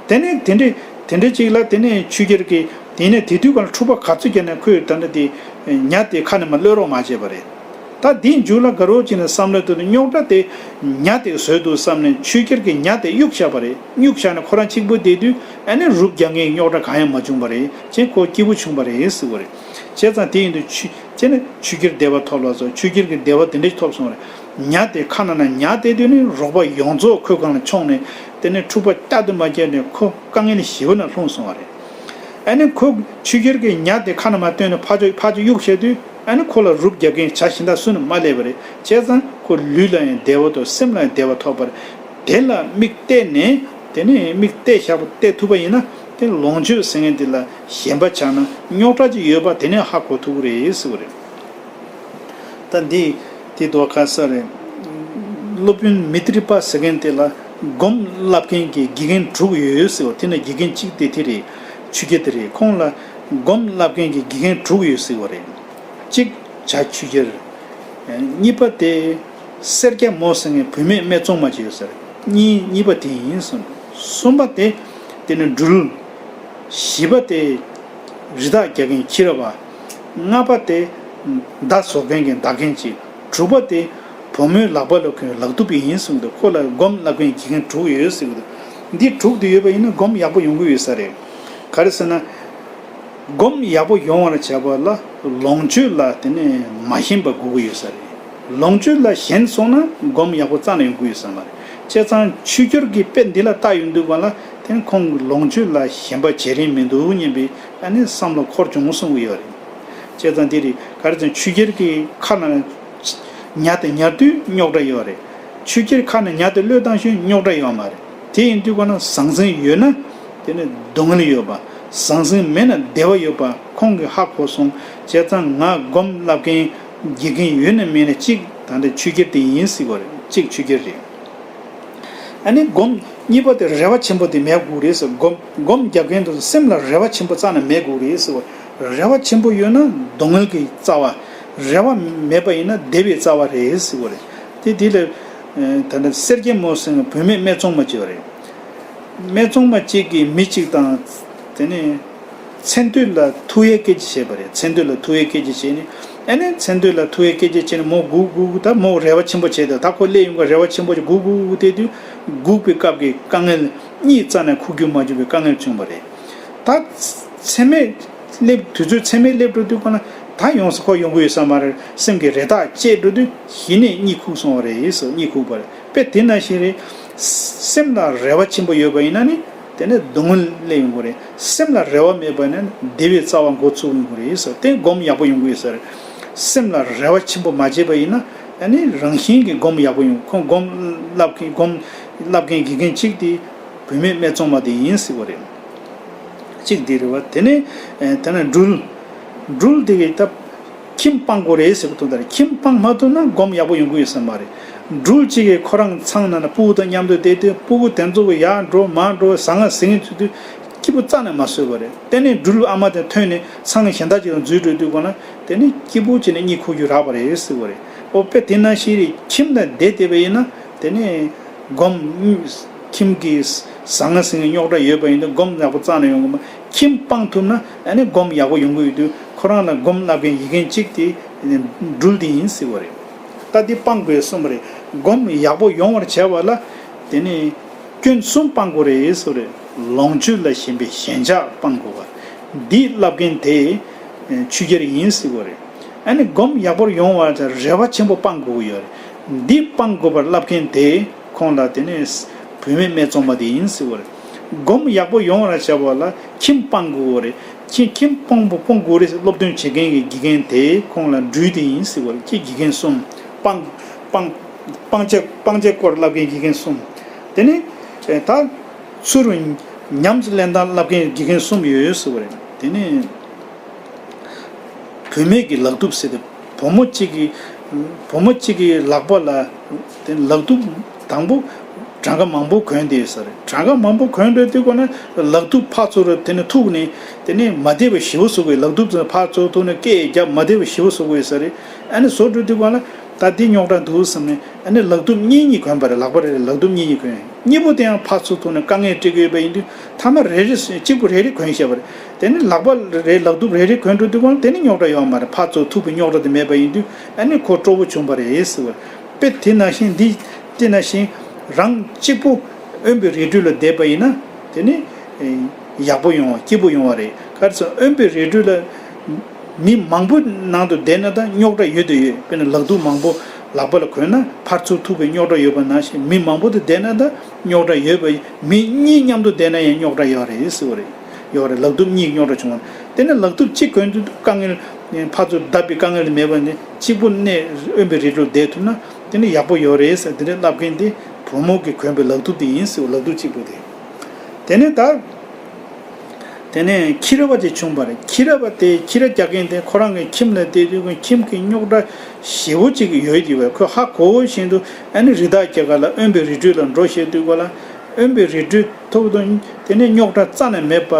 དེ་ནས་དེ་འདྲའི་དེ་འདྲའི་ཅིག་ལ། དེ་ནས་ཆོས་རྒྱལ་གྱིས་དེ་ནས་དེ་དུས་ཀྱང་འཁྲུག་པ་ག་ཚོད་བརྒྱབ་ནས་ཁོས་ད་ལྟ་དེ་ཉ་དེ་ཁ་ནས་མར་གློད་རོགས་མ་བྱས་པ་རེད། ད་དེའི་མཇུག་ལ་དགའ་རོགས་ཅིག་ནས་བསམ་བློ་བཏང་ནས་རྙོག་དྲ་དེ། ཉ་དེ་བཟོས་འདུག་བསམ་ནས་ཆོས་རྒྱལ་གྱིས་ཉ་དེ་གཡུགས་བཞག་པ་རེད། གཡུགས་བཞག་ནས་ཁོ་རང་གཅིག་པུ་བསྡད་དུས། ཨ་ནི་རུབ་རྒྱག་མཁན་རྙོག་དྲ་གང་ཡང་མ་བྱུང་བ་རེད། ཅེས་ཁོ་སྐྱིད་པོ་བྱུང་བ་རེད་ཟེར་བ་རེད། བྱས་ཙང་དེ་ཡིན་དུས་ཆོས། བྱས་ནས་ཆོས་རྒྱལ་བདེ་བ་ཐོབ་ལ་སོགས། ཆོས་རྒྱལ་གྱི་བདེ་བ་དེ་འདྲ་ཞིག་ཐོབ་སོང་བ་རེད། ཉ་དེ་ཁ་ནང་ན་ཉལ་བསྡད་དུས་ནི་རོགས་པ་ཡོངས་རྫོགས་ཁོའི་སྒང་ལ་མཆོངས་ནས། དེ་ནས་འཁྲུག་པ་བསྐྱར་དུ་མ་བརྒྱབ་ནས་ཁོ་དཀའ་ངལ་ཞེ་པོ་ནང་ལྷུང་སོང་བ་རེད། ཨ་ནི་ཁོ་ཆོས་རྒྱལ་གྱིས་ཉ་དེ་ཁ་ནང་མར་བཏོན་ནས་ཕར་ཕྱོགས་ཕར་ཕྱོགས་གཡུགས་བྱས་དུས། ཨ་ནི་ཁོ་ལ་རུབ་རྒྱག་མཁན་བྱ་གཞན་དག་སུ་ནི་མ་སླེབས་པ་རེད། བྱས་ཙང་ཁོ་ལུས་ལ་ཡང་བདེ་བ་དང་སེམས་ལ་ཡང་བདེ་བ་ཐོབ་པ་རེད། དེ་ལ་དམིགས་གཏད་ནས། དེ་ནས་དམིགས་གཏད་བཞག་པ་གཏད་ཐུབ་པ་ཡིན་ན། དེ་ལོངས་སྤྱོད་ཟེར་མཁན་དེ་ལ་ཞེན་པ་ཆགས་ན་རྙོག་དྲ་ཅིག་ཡོད་པ་དེ་ནས་ཧ་གོ་ཐུབ་ཀྱི་རེད་ཟེར་བ་རེད། ད་འདི་དེ་དོ་ཁ་ས་རེད། སློབ་དཔོན་མཻ་ཏྲི་པ་ཟེར་མཁན་དེ་ལ་སྒོམ་བསླབ་མཁན་གྱི་དགེ་རྒན་དྲུག་ཡོད་ཟེར་བ། དེ་ན་དགེ་རྒན་གཅིག་དེ་དེ་རེད། ཆོས་རྒྱལ་དེ་རེད། ཁོང་ལ་སྒོམ་བསླབ་མཁན་གྱི་དགེ་རྒན་དྲུག་ཡོད་ཟེར་བ་རེད། གཅིག་བྱ་ཆོས་རྒྱལ། གཉིས་པ་དེ་སེར་སྐྱ་མོ་ཟེར་མཁན་བུད་མེད་སྨད་འཚོང་མ་ཅིག་ཡོད་ཟེར། གཉིས་གཉིས་པ་དེ་ཡིན་གསུངས། གསུམ་པ་དེ་དེ་ནི་སྦྲུལ། བཞི་པ་དེ་རི་དྭགས་རྒྱག་མཁན་ཁྱི་ར་བ། ལྔ་པ་དེ་མདའ་བཟོ་མཁན་གྱི་མདའ་མཁན་གཅིག་དྲུག་པ་དེ་བུ་མོའི་ལག་པ་ལ་གོན་ལག་གདུབ་པ་ཡིན་གསུངས་འདུག་ཁོ་ལ་སྒོམ་བསླབ་མཁན་དགེ་རྒན་དྲུག་ཡོད་ཟེར་གི་འདུག་འདི་དྲུག་དེ་ཡོད་པ་ཡིན་ན་སྒོམ་ཡག་པོ་ཡོང་གི་ཡོད་ས་རེད། ག་རེ་ཟེར་ན། སྒོམ་ཡག་པོ་ཡོང་བར་བྱ་བ་ལ་ལོངས་སྤྱོད་ལ་དེ་ནས་མ་ཞེན་པ་དགོས་ཀྱི་ཡོད་ས་རེད། ལོངས་སྤྱོད་ལ་ཞེན་སོང་ན་སྒོམ་ཡག་པོ་རྩ་ནས་ཡོང་གི་ཡོད་ས་མ་རེད། བྱས་ཙང་ཆོས་རྒྱལ་གྱི་དཔེ་འདི་ལ་བལྟ་ཡོང་དུས་གང་ལ་དེ་ནི་ཁོང་གི་ལོངས་སྤྱོད་ལ་ཞེན་པ་བྱེད་རིན་མི་འདུག་སྙམ་པའི་ཨ་ནི་བསམ་བློ་འཁོར་བྱུང་གསུང་གི་ཡོད་རེད། བྱས་ཙང་འདི་རེད། ག་རེ་ཟེར་ན་ཆོས་རྒྱལ་གྱི་ཁ་ནང་ཉ་དེ་ཉར་དུས་རྙོག་དྲ་ཡོད་རེད། ཆོས་རྒྱལ་ཁ་ནས་ཉ་དེ་གློད་བཏང་ཤུལ་རྙོག་དྲ་ཡོད་མ་རེད། དེ་ཡིན་དུས་གང་ན་ཟང་ཟིང་ཡོད་ན་དེ་ནི་སྡུག་བསྔལ་ཡོད་པ། ཟང་ཟིང་མེད་ན་བདེ་བ་ཡོད་པ་ཁོང་གིས་ཧ་གོ་སོང་། བྱས་ཙང་ང་སྒོམ་བསླབ་མཁན་དགེ་རྒན་ཡོད་ན་མེད་ན་གཅིག་ད་ལྟ་ཆོས་རྒྱལ་དེ་ཡིན་ཟེར་བ་རེད། གཅིག་ཆོས་རྒྱལ་རེད། ཨ་ནི་སྒོམ་གཉིས་པ་དེ་རེ་བ་ཆེན་པོ་དེ་མེད་དགོས་རེད་ཟེར། སྒོམ་སྒོམ་རྒྱག་མཁན་དེ་ཚོ་སེམས་ལ་རེ་བ་ཆེན་པོ་རྩ་ནས་མེད་དགོས་རེད་ཟེར་བ། རེ་བ་ཆེན་པོ་ཡོད་ན་སྡུག་བསྔལ་གྱི་རྩ་བ། རེ་བ་མེད་པ་ཡིན་ན་བདེ་བའི་རྩ་བ་རེད་ཟེར་བ་རེད། དེ་དེ་ལ་ད་ལྟ་སེར་སྐྱའི་མོ་ཟེར་བའི་བུད་མེད་སྨད་འཚོང་མ་བྱས་པ་རེད། སྨད་འཚོང་མ་གཅིག་གིས་མི་གཅིག་དང་དེ་ནས་མཚན་ཐོས་ལ་ཐུག་ཡའི་སྐད་ཆ་བྱས་པ་རེད། མཚན་ཐོས་ལ་ཐུག་ཡའི་སྐད་ཆ་བྱས་ནས། ཨ་ནི་མཚན་ཐོས་ལ་ཐུག་ཡའི་སྐད་ཆ་བྱས་ནས་མོ་སྒུག་སྒུག་ད་མོ་རེ་བ་ཆེན་པོ་བྱས་ཏེ་ད་ཁོ་སླེབས་ཡོང་གི་རེ་བ་ཆེན་པོ་བྱས་སྒུག་སྒུག་སྒུག་བསྡད་དུས་སྒུག་པའི་སྐབས་ཀྱི་དཀའ་ངལ་གཉིད་རྩ་ནས་ཁུག་རྒྱུ་མ་བྱུང་བའི་དཀའ་ངལ་བྱུང་བ་རེད། ད་མཚན་མོ་སླེབས་དུས་ཚོད་མཚན་མོ་སླེབས་འགྲོ་དུས་གང་ལ་ད་ཡོང་ས་ཁོ་ཡོང་གི་ཡོད་ས་མ་རེད། སེམས་ཀྱི་རེ་ཐག་བཅད་འགྲོ་དུས་གཞི་ནས་གཉིད་ཁུག་སོང་བ་རེད་ཟེར། གཉིད་ཁུག་པ་རེད། དཔེ་དེ་ནང་བཞིན་རེད། སེམས་ལ་རེ་བ་ཆེན་པོ་ཡོད་པ་ཡིན་ན་ནི་དེ་ནས་སྡུག་བསྔལ་སླེབས་ཡོང་གི་རེད། སེམས་ལ་རེ་བ་མེད་པ་ཡིན་ན་ནི་བདེ་བའི་རྩ་བ་འགོ་ཚུགས་ཡོང་གི་རེད་ཟེར། དེ་སྒོམ་ཡག་པོ་ཡོང་གི་ཡོད་ས་རེད། སེམས་ལ་རེ་བ་ཆེན་པོ་མ་བྱས་པ་ཡིན་ན་ ཨ་ནི་རང་བཞིན་གྱི་སྒོམ་ཡག་པོ་ཡོང་། ཁོང་སྒོམ་བསླབ་མཁན་སྒོམ་བསླབ་མཁན་དགེ་རྒན་གཅིག་དེ་བུད་མེད་སྨད་འཚོང་མ་དེ་ཡིན་ཟེར་བ་རེད། གཅིག་དེ་རེད་བ། དེ་ནས་ཨེ་དེ་ནས་སྦྲུལ། སྦྲུལ་དེ་གི་ད་ཁྱིམ་སྤང་དགོས་རེད་ཟེར་བ་དང་། ད་ཁྱིམ་སྤང་མ་ཐུབ་ན་སྒོམ་ཡག་པོ་ཡོང་གི་ཡོད་ས་མ་རེད། སྦྲུལ་གཅིག་གིས་ཁོ་རང་ཚང་ནང་ན་སྤུ་གུ་དང་མཉམ་དུ་བསྡད་དུས་སྤུ་གུ་དེ་ཚོ་གི་ཡར་འགྲོ་མར་འགྲོ་ཟང་ངེ་ཟིང་ངེ་བྱེད་དུས་སྐྱིད་པོ་རྩ་ནས་མ་བཟོད་པ་རེད། དེ་ནས་སྦྲུལ་ཨ་མ་དེ་ཐོན་ནས་ཚང་གཞན་དག་ཅིག་དང་འཛུལ་འགྲོ་དུས་གོ་ན། དེ་ནི་སྐྱིད་པོ་བྱས་ནས་གཉིད་ཁུག་རྒྱུ་རག་པ་རེད་ཟེར་བ་རེད། ཨོ་དཔེ་དེ་ནང་བཞིན་རེད། ཁྱིམ་ལ་བསྡད་བསྡད་པ་ཡིན་ན་དེ་ནི་སྒོམ། ཁྱིམ་གྱི་ཟང་ངེ་ཟིང་ངེ་རྙོག་དྲ་ཡོད་པ་ཡིན་དུས་སྒོམ་ཡག་པོ་རྩ་ནས་ཡོང་གི་མ། ཁྱིམ་སྤང་ཐུབ་ན་ཨ་ནི་སྒོམ་ཡག་པོ་ཡོང་གི་ཡོད་དུས་ཁོ་རང་ལ་སྒོམ་བསླབ་མཁན་དགེ་རྒན་གཅིག་དེ་སྦྲུལ་དེ་ཡིན་ཟེར་བ་རེད། ད་འདི་སྤང་དགོས་གསུངས་པ་རེད། སྒོམ་ཡག་པོ་ཡོང་བར་བྱ་བ་ལ་དེ་ནི་སྐྱོན་གསུམ་སྤང་དགོས་རེད་ཟེར་བ་རེད། ལོངས་སྤྱོད་ལ་ཞེན་པའི་ཞེན་ཆགས་སྤང་དགོས་པ། འདི་བསླབ་མཁན་དེ་ཆོས་རྒྱལ་ཡིན་ཟེར་བ་རེད། ཨ་ནི་སྒོམ་ཡག་པོར་ཡོང་བར་བྱ་རེ་བ་ཆེན་པོ་སྤང་དགོས་ཀྱི་ཡོད་རེད། འདི་སྤང་དགོས་པར་བསླབ་མཁན་དེ་ཁོང་ལ་དེ་ནས་བུད་མེད་སྨད་འཚོང་མ་དེ་ཡིན་ཟེར་བ་རེད། སྒོམ་ཡག་པོ་ཡོང་བར་བྱ་བ་ལ་ཁྱིམ་སྤང་དགོས་པ་རེད། ཁྱིམ་ཁྱིམ་སྤང་པོ་སྤོང་དགོས་རེད་ཟེར་སློབ་སྟོན་བྱེད་མཁན་གྱི་དགེ་རྒན་དེ་ཁོང་ལ་སྦྲུལ་དེ་ཡིན་ཟེར་བ་རེད། ཁྱེད་དགེ་རྒན་གསུམ་སྤང་སྤང་སྤང་བྱ་སྤང་བྱའི་སྐོར་བསླབ་མཁན་དགེ་རྒན་གསུམ། དེ་ནས་ད་ཚུར་ཉམས་སུ་ལེན་སྟངས་བསླབ་མཁན་དགེ་རྒན་གསུམ་ཡོད་ཟེར་བ་རེད། དེ་ནས། བུད་མེད་ཀྱི་ལག་གདུབ་ཟེར་ཏེ། བུ་མོ་གཅིག་གིས། བུ་མོ་གཅིག་གི་ལག་པ་ལ་དེ་ལག་གདུབ་དང་པོ་གྲངས་ཀ་མང་པོ་གོན་ཏེ་ཡོད་ས་རེད། གྲངས་ཀ་མང་པོ་གོན་འགྲོ་དུས་གོ་ན་ལག་གདུབ་ཕར་ཚུར་དེ་ནས་ཐུག་ནས་དེ་ནས་མ་བདེ་བ་ཞེ་པོ་བཟོ་གི་ཡོད། ལག་གདུབ་ཚོ་ཕར་ཚུར་ཐུག་ནས་སྐད་རྒྱབ་མ་བདེ་བ་ཞེ་པོ་བཟོ་གི་ཡོད་ས་རེད། ཨ་ནི་བཟོ་འགྲོ་དུས་གོ་ན་ད་འདི་རྙོག་དྲ་འདུག་བསམ་ནས་ཨ་ནི་ལག་གདུབ་གཉིས་གཉིས་གོན་པ་རེད། ལག་པ་རེ་རེ་ལག་གདུབ་གཉིས་གཉིས་གོན། གཉིས་པོ་དེ་ཡང་ཕར་ཚུར་ཐུག་ནས་དཀའ་ངལ་སྤྲད་ཀྱི་ཡོད་པ་ཡིན་དུས་མཐའ་མ་རེ་རེ་གཅིག་པུ་རེ་རེ་གོན་བཞག་པ་རེད། དེ་ནི་ལག་པ་རེ་ལག་གདུབ་རེ་རེ་གོན་འགྲོ་དུས་གོ་ན་དེ་ནི་རྙོག་དྲ་ཡོད་མ་རེད། ཕར་ཚུར་ཐུག་པའི་རྙོག་དྲ་དེ་མེད་པ་ཡིན་དུས་ཨ་ནི་ཁོ་སྤྲོ་པོ་བྱུང་བ་རེད་ཟེར་བ་རེད། དཔེ་དེ་ནང་བཞིན་འདི་དེ་ནང་བཞིན་རང་གཅིག་པུ་དབེན་པའི་རི་ཁྲོད་ལ་བསྡད་པ་ཡིན་ན་དེ་ནི་ཡག་པོ་ཡོང་བ་སྐྱིད་པོ་ཡོང་བ་རེད། ག་རེ་ཟེར་དབེན་པའི་རི་ཁྲོད་ལ་མི་མང་པོ་ནང་དུ་བསྡད་ན་ད་རྙོག་དྲ་ཡོད་དུ་ཡོད། དཔེར་ན་ལག་གདུབ་མང་པོ་ལག་པ་ལ་གོན་ན་ཕར་ཚུར་ཐུག་པའི་རྙོག་དྲ་ཡོད་པ་ནང་བཞིན་མི་མང་པོ་དུ་བསྡད་ན་ད་རྙོག་དྲ་ཡོད་པ་ཡིན། མི་གཉིས་མཉམ་དུ་བསྡད་ན་ཡང་རྙོག་དྲ་ཡོད་རེད་ཟེར་བ་རེད། ཡོད་རེད། ལག་གདུབ་གཉིས་རྙོག་དྲ་བྱུང་བ་རེད། དེ་ནས་ལག་གདུབ་གཅིག་གོན་དུས་དཀའ་ངལ་ཕར་ཚུར་བརྡབ་པའི་དཀའ་ངལ་མེད་པ་ནི་གཅིག་པུ་གནས་དབེན་པའི་རི་ཁྲོད་བསྡད་ཐུབ་ན་དེ་ནི་ཡག་པོ་ཡོད་རེད་ཟེར། དེ་འདྲའི་བསླབ་མཁན་དེ་བུ་མོ་གིས་གོན་པའི་ལག་གདུབ་དེ་ཡིན་ཟེར་བ། ལག་གདུབ་གཅིག་པུ་དེ། དེ་ནས་ད། དེ་ནས་ཁྱི་ར་བ་ཅིག་བྱུང་བ་རེད། ཁྱི་ར་བ་དེ་ཁྱི་ར་རྒྱག་མཁན་དེ་ཁོ་རང་གི་ཁྱིམ་ལ་བལྟས་དུས་ཁྱིམ་གྱི་རྙོག་དྲ་ཞེ་པོ་ཅིག་ཡོད་ཀྱི་བས། ཁོས་ཧ་གོ་བཞིན་དུ་ཨ་ནི་རི་དྭགས་རྒྱག་ག་ལ་དབེན་པའི་རི་ཁྲོད་ལ་འགྲོ་བཤད་དུས་གོ་ལ་དབེན་པའི་རི་ཁྲོད་ཐོག་ཏུ་དེ་ནས་རྙོག་དྲ་རྩ་ནས་མེད་པ་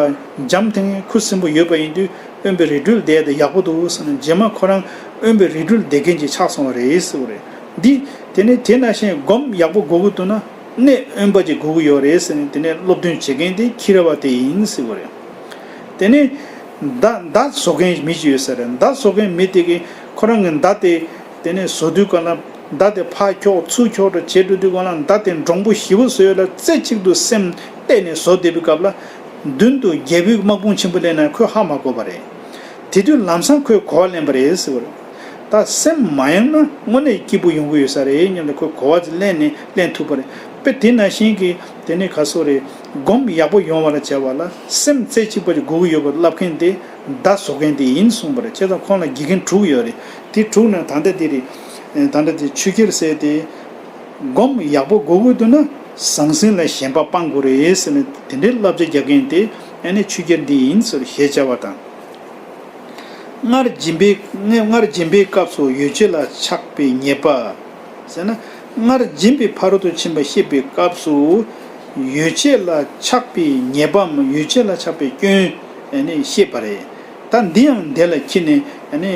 འཇམ་ཐིང་ངེ་ཁུ་སིམ་པོ་ཡོད་པ་ཡིན་དུས་དབེན་པའི་རི་ཁྲོད་བསྡད་དེ་ཡག་པོ་འདུག་ཟེར་ནས་རྗེས་མ་ཁོ་རང་དབེན་པའི་རི་ཁྲོད་བསྡད་མཁན་ཅིག་ཆགས་སོང་བ་རེད་ཟེར་བ་རེད། འདི་དེ་ནས་དེ་ནང་བཞིན་སྒོམ་ཡག་པོ་དགོས་ཀྱི་འདུག་ན། གནས་དབེན་པ་ཅིག་དགོས་ཀྱི་ཡོད་རེད་ཟེར་ནས་དེ་ནས་སློབ་སྟོན་བྱེད་མཁན་དེ་ཁྱི་ར་བ་དེ་ཡིན་ཟེར་བ་རེད། དེ་ནས་མདའ་མདའ་བཟོ་མཁན་མི་ཅིག་ཡོད་ས་རེད། མདའ་བཟོ་མཁན་མི་དེ་གིས་ཁོ་རང་གི་མདའ་དེ་དེ་ནས་བཟོ་དུས་ག་ལ་མདའ་དེ་ཕར་འཁྱོག་ཚུར་འཁྱོག་འདྲ་བྱེད་འགྲོ་དུས་ག་ལ་མདའ་དེ་འདྲོང་པོ་ཞེ་པོ་བཟོས་ཡོད་ལ་རྩེ་གཅིག་ཏུ་སེམས་གཏད་ནས་བཟོ་བསྡད་པའི་སྐབས་ལ་མདུན་དུ་རྒྱལ་པོའི་དམག་དཔུང་ཆེན་པོ་སླེབས་ན་ཁོས་ཧ་མ་གོ་བ་རེད། དེ་དུས་ལམ་སང་ཁོས་གོ་བ་ལེན་པ་རེད་ཟེར་བ་རེད། ད་སེམས་མ་ཡེངས་ན་དངོས་གནས་སྐྱིད་པོ་ཡོང་གི་ཡོད་ས་རེད་སྙམ་ནས་ཁོས་གོ་བ་ཅིག་ལེན་ནས་ལེན་ཐུབ་པ་རེད། དཔེ་དེ་ནང་བཞིན་གྱི་དེ་ནས་ག་སོ་རེད། སྒོམ་ཡག་པོ་ཡོང་བ་ལ་བྱ་བ་ལ་སེམས་རྩེ་གཅིག་པ་ཅིག་དགོས་ཀྱི་ཡོད་པ་བསླབ་མཁན་དེ་མདའ་བཟོ་མཁན་དེ་ཡིན་གསུངས་པ་རེད། བྱས་ཙང་ཁོང་ལ་དགེ་རྒན་དྲུག་ཡོད་རེད། དེ་དྲུག་ནང་ད་ལྟ་དེ་རེད། ད་ལྟ་དེ་ཆོས་རྒྱལ་ཟེར་དེ་སྒོམ་ཡག་པོ་དགོས་ཀྱི་འདུག་ན་ཟང་ཟིང་ལ་ཞེན་པ་སྤང་དགོས་རེད་ཟེར་ནས་དེ་འདྲའི་བསླབ་བྱ་རྒྱག་མཁན་དེ་ཨ་ནི་ཆོས་རྒྱལ་འདི་ཡིན་ཟེར་ཞེས་བྱ་བ་དང་། སྔར་སྦྱིན་པའི་སྔར་སྦྱིན་པའི་སྐབས་སུ་ཡོ་བྱད་ལ་ཆགས་པའི་ཉེས་པ། ཟེར་ན། སྔར་སྦྱིན་པའི་ཕ་རོལ་ཏུ་ཕྱིན་པ་བཤད་པའི་སྐབས་སུ་ཡོ་བྱད་ལ་ཆགས་པའི་ཉེས་པའམ་ཡོ་བྱད་ལ་ཆགས་པའི་སྐྱོན་ནི་བཤད་པ་རེད། ད་འདི་ཡང་དེ་ལ་ཁྱེར་ནས་ནི་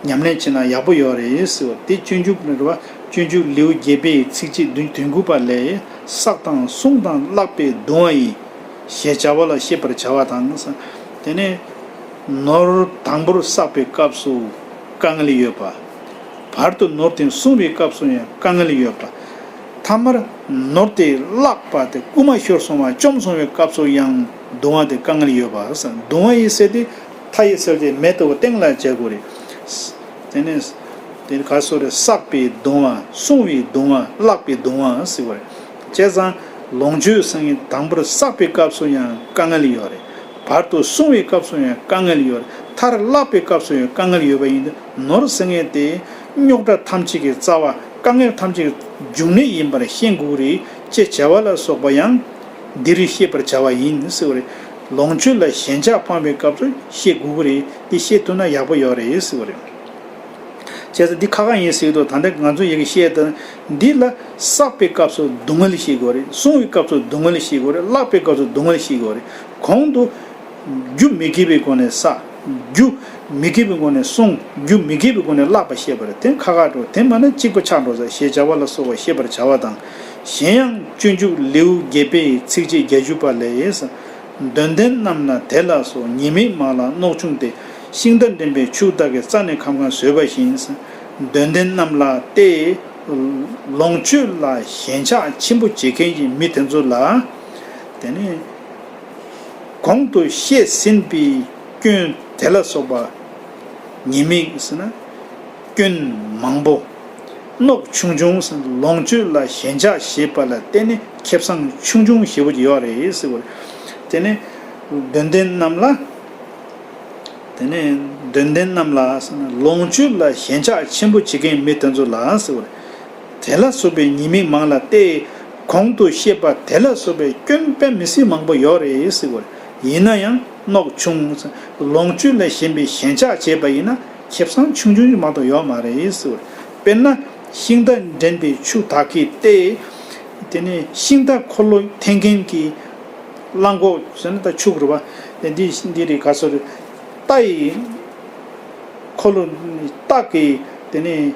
ཉམས་ལེན་བྱས་ན་ཡག་པོ་ཡོད་རེད་ཟེར་བ་དེ་སྤྱོད་འཇུག་རེད་བ། སྤྱོད་འཇུག་ལེའུ་བརྒྱད་པའི་ཚིགས་བཅད་བདུན་དོན་དགུ་པ་ལས། བསགས་དང་བསྲུང་དང་བརླག་པའི་གདུང་བ་ཡིས། ཞེས་བྱ་བ་ལ་བཤད་པར་བྱ་བ་དང་། དེ་ནས་ནོར་དང་པོར་བསགས་པའི་སྐབས་སུ་དཀའ་ངལ་ཡོད་པ། བར་དུ་ནོར་དེ་བསྲུང་བའི་སྐབས་སུ་ཡང་དཀའ་ངལ་ཡོད་པ། ཐ་མར་ནོར་དེ་བརླག་པ་དེ་རྐུ་མ་ཤོར་སོང་བ་བཅོམ་སོང་བའི་སྐབས་སུ་ཡང་གདུང་བ་དེ་དཀའ་ངལ་ཡོད་པ། གདུང་བ་ཡི་ཟེར་དེ་མཐའ་ཡི་ཟེར་དེ་མེ་ལྟ་བུ་སྟེང་ལ་བྱ་དགོས་རེད། དེ་ནས་དེ་ག་སོ་རེ་བསགས་པའི་གདུང་བ་བསྲུང་བའི་གདུང་བ་བརླག་པའི་གདུང་བ་ཟེར་བ་རེད། བྱས་ཙང་ལོངས་སྤྱོད་ཟེར་མཁན་དང་པོར་བསགས་པའི་སྐབས་སུ་ཡང་དཀའ་ངལ་ཡོད་རེད། བར་དུ་བསྲུང་བའི་སྐབས་སུ་ཡང་དཀའ་ངལ་ཡོད་རེད། མཐར་བརླག་པའི་སྐབས་སུ་ཡང་དཀའ་ངལ་ཡོད་པ་ཡིན་དུས་ནོར་ཟེར་མཁན་དེ་ རྙོག་དྲ་ཐམས་ཅད་ཀྱི་རྩ་བ། དཀའ་ངལ་ཐམས་ཅད་ཀྱི་འབྱུང་གནས་ཡིན་པར་ཤེས་དགོས་ཀྱི་རེད་ཅེས་བྱ་བ་ལ་སོགས་པ་ཡང་འདིར་ཤེས་པར་བྱ་བ་ཡིན་ཟེར་བ་རེད། ལོངས་སྤྱོད་ལ་ཞེན་ཆགས་སྤངས་པའི་སྐབས་སུ་ཤེས་དགོས་ཀྱི་རེད། འདི་ཤེས་ཐུབ་ན་ཡག་པོ་ཡོད་རེད་ཟེར་བ་རེད། བྱས་ཙང་འདི་ཁག་ཁག་ཡིན་ཟེར་གྱི་འདུག་ད་ལྟ་ང་ཚོ་ཡི་གེ་བཤད་དང་འདི་ལ་བསགས་པའི་སྐབས་སུ་སྡུག་བསྔལ་ཤེས་དགོས་རེད། བསྲུང་བའི་སྐབས་སུ་སྡུག་བསྔལ་ཤེས་དགོས་རེད། བརླག་པའི་སྐབས་སུ་སྡུག་བསྔལ་ཤེས་དགོས་རེད། གོང་དུ་རྒྱུ་མི་དགེ་བའི་སྒོ་ནས་བསགས། རྒྱུ་མི་དགེ་བའི་སྒོ་ནས་བསྲུང་། རྒྱུ་མི་དགེ་བའི་སྒོ་ནས་བརླག་པ་ཤེས་པ་རེད། དེ་ཁག་ཁག་འགྲོ། དེ་མ་ན་གཅིག་པ་ཆགས་འགྲོ་ས་ཞེས་བྱ་བ་ལ་སོགས་པ་ཤེས་པར་བྱ་བ་དང་། གཞན་ཡང་སྤྱོད་འཇུག་ལེའུ་བརྒྱད་པའི་ཚིགས་བཅད་བརྒྱད་ཅུ་པ་ལས། དོན་ལྡན་རྣམས་ལ་དེ་ལ་སོགས་ཉེས་དམིགས་མང་ལ་གནོད་ཆུང་སྟེ། ཤིང་རྟ་འདྲེན་པའི་ཕྱུགས་དག་གིས་རྩ་ནས་ཁམ་ཁ་བཟོས་པ་བཞིན། དོན་ལྡན་རྣམས་ལ་སྟེ། ལོངས་སྤྱོད་ལ་ཞེན་ཆགས་ཆེན་པོ་བྱེད་མཁན་གྱི་མི་དེ་ཚོ་ལ། དེ་ནི་གོང་དུ་བཤད་ཟིན་པའི་སྐྱོན་དེ་ལ་སོགས་པ་ཉེས་དམིགས་ཟེར་ན། སྐྱོན་མང་པོ། གནོད་ཆུང་ཆུང་ཟེར། ལོངས་སྤྱོད་ལ་ཞེན་ཆགས་བྱེད་པ་ལ་བརྟེན་ནས་ཁེ་བཟང་ཆུང་ཆུང་ཞེ་པོ་ཅིག་ཡོད་རེད་ཟེར་བ་རེད། དེ་ནི་དོན་ལྡན་རྣམས་ལ། དེ་ནས་དོན་ལྡན་རྣམས་ལ་ཟེར་ན། ལོངས་སྤྱོད་ལ་ཞེན་ཆགས་ཆེན་པོ་བྱེད་མཁན་མི་དེ་ཚོ་ལ་ཟེར་བ་རེད། དེ་ལ་སོགས་པའི་ཉེས་དམིགས་མང་ལ་སྟེ། གོང་དུ་བཤད་པ་དེ་ལ་སོགས་པའི་སྐྱོན་དཔེ་མི་སྲིད་མང་པོ་ཡོད་རེད་ཟེར་བ་རེད། ཡིན་ན་ཡང་གནོད་ཆུང་། ལོངས་སྤྱོད་ལ་ཞེན་པའི་ཞེན་ཆགས་བྱས་པ་ཡིན་ན་ཁེ་བཟང་ཆུང་ཆུང་ཞིག་མ་གཏོགས་ཡོད་མ་རེད་ཟེར་བ་རེད། དཔེར་ན་ཤིང་རྟ་འདྲེན་པའི་ཕྱུགས་དག་གིས་ཏེ། དེ་ནས་ཤིང་རྟ་འཁོར་ལོ་འཐེན་མཁན་གྱི་གླང་གོག་ཟེར་ན་ད་ཕྱུགས་རེད་པ། འདི་འདི་རེད། ག་སོ་རེད། རྟ་ཡི་འཁོར་ལོ། རྟ་གི་དེ་ནས་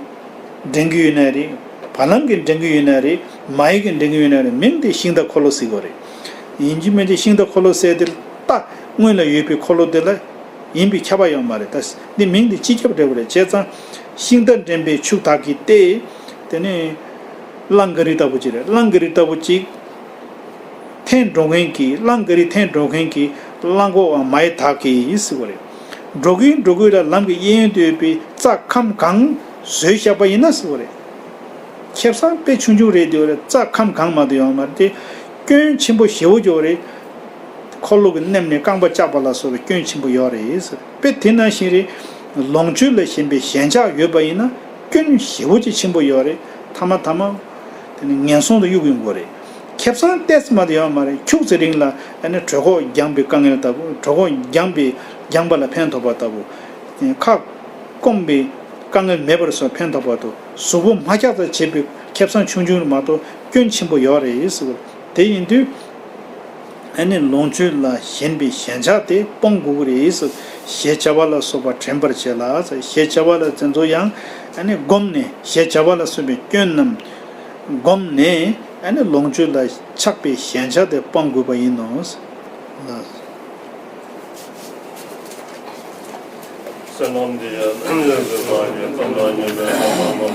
འདྲེན་གྱི་ཡོད་ན་རེད། བ་ལང་གི་འདྲེན་གྱི་ཡོད་ན་རེད། མ་ཡི་གི་འདྲེན་གྱི་ཡོད་ན་རེད། མིང་དེ་ཤིང་རྟ་འཁོར་ལོ་ཟེར་དགོས་རེད། ཡིན་གཅིག་མིན་གཅིག་ཤིང་རྟ་འཁོར་ལོ་ཟེར་དེ་རྟ་སྔོན་ལ་ཡོད་པའི་འཁོར་ལོ་དེ་ལ་ཡིན་པའི་ཁྱབ་པ་ཡོད་མ་རེད། ད་འདི་མིང་འདི་སྤྱི་ཁྱབ་འདྲ་བོ་རེད། བྱས་ཙང་ཤིང་རྟ་འདྲེན་པའི་ཕྱུགས་དག་གིས་ཏེ། དེ་ནས་གླང་ག་རི་ལྟ་བུ་ཅིག་རེད། གླང་ག་རི་ལྟ་བུ་ཅིག་འཐེན་འགྲོ་མཁན་གྱི། གླང་ག་རི་འཐེན་འགྲོ་མཁན་གྱི་གླང་གོག་མ་ཡི་དག་གིས་ཟེར་བ་རེད། འགྲོ་གིན་འགྲོ་གིན་ལ་ལམ་གྱི་གཡས་གཡོན་དུ་ཡོད་པའི་རྩྭ་ཁམ་གང་བཟོས་བཞག་པ་ཡིན་ན་ཟེར་བ་རེད། ཁེ་བཟང་དཔེ་ཆུང་ཆུང་རེད་དེ་བ་རེད། རྩྭ་ཁམ་གང་མ་གཏོགས་ཡོད་མ་རེད་དེ། སྐྱོན་ཆེན་པོ་ཞེ་པོ་ཅིག་རེད། འཁོར་ལོ་གི་སྣེམས་ནས་རྐང་པ་བཅག་པ་ལ་སོགས་པའི་སྐྱོན་ཆེན་པོ་ཡོད་རེད་ཟེར། དཔེ་དེ་ནང་བཞིན་རེད། ལོངས་སྤྱོད་ལ་ཞེན་པའི་ཞེན་ཆགས་ཡོད་པ་ཡིན་ན་སྐྱོན་ཞེ་པོ་ཅིག་ཆེན་པོ་ཡོད་རེད། ཐ་མ་ཐ་མ་དེ་ནི་ངན་སོང་དུ་གཡུག་ཡོང་གི་རེད། ཁེ་བཟང་ཏོག་ཙམ་མ་གཏོགས་ཡོད་མ་རེད། ཁྱུག་ཙམ་རིང་ལ་ཨ་ནི་གྲོད་ཁོག་རྒྱངས་པའི་དཀའ་ངལ་ལྟ་བུ། གྲོད་ཁོག་རྒྱངས་པའི་རྒྱངས་པ་ལ་ཕན་ཐོགས་པ་ལྟ་བུ། ཁ་སྐོམ་པའི་དཀའ་ངལ་མེད་པར་སོགས་ཕན་ཐོགས་པ་དང་། གཟུགས་པོ་མ་འཁྱག་ཙམ་བྱེད་པའི་ཁེ་བཟང་ཆུང་ཆུང་མ་གཏོགས་སྐྱོན་ཆེན་པོ་ཡོད་རེད་ཟེར། དེ་ཡིན་དུས་ཨ་ནི་ལོངས་སྤྱོད་ལ་ཞེན་པའི་ཞེན་ཆགས་དེ་སྤོང་དགོས་ཀྱི་རེད་ཟེར། ཞེས་བྱ་བ་ལ་སོགས་པ་དྲན་པར་བྱས་ལ་ཟེར། ཞེས་བྱ་བ་ལ་དེ་ཚོ་ཡང་ཨ་ནི་བསྒོམས་ནས། ཞེས་བྱ་བ་ལ་སོགས་པའི་སྐྱོན་རྣམས་བསྒོམས་ནས་ཨ་ནི་ལོངས་སྤྱོད་ལ་ཆགས་པའི་ཞེན་ཆགས་དེ་སྤང་དགོས་པ་ཡིན་ནོ་ཟེར། བསོད་ནམས་འདི་ཡིས་ལྷ་ཡི་བསོད་ནམས་ཀྱིས། ཙམ་དང་སྙན་པའི་ལྷ་མ་ལུས་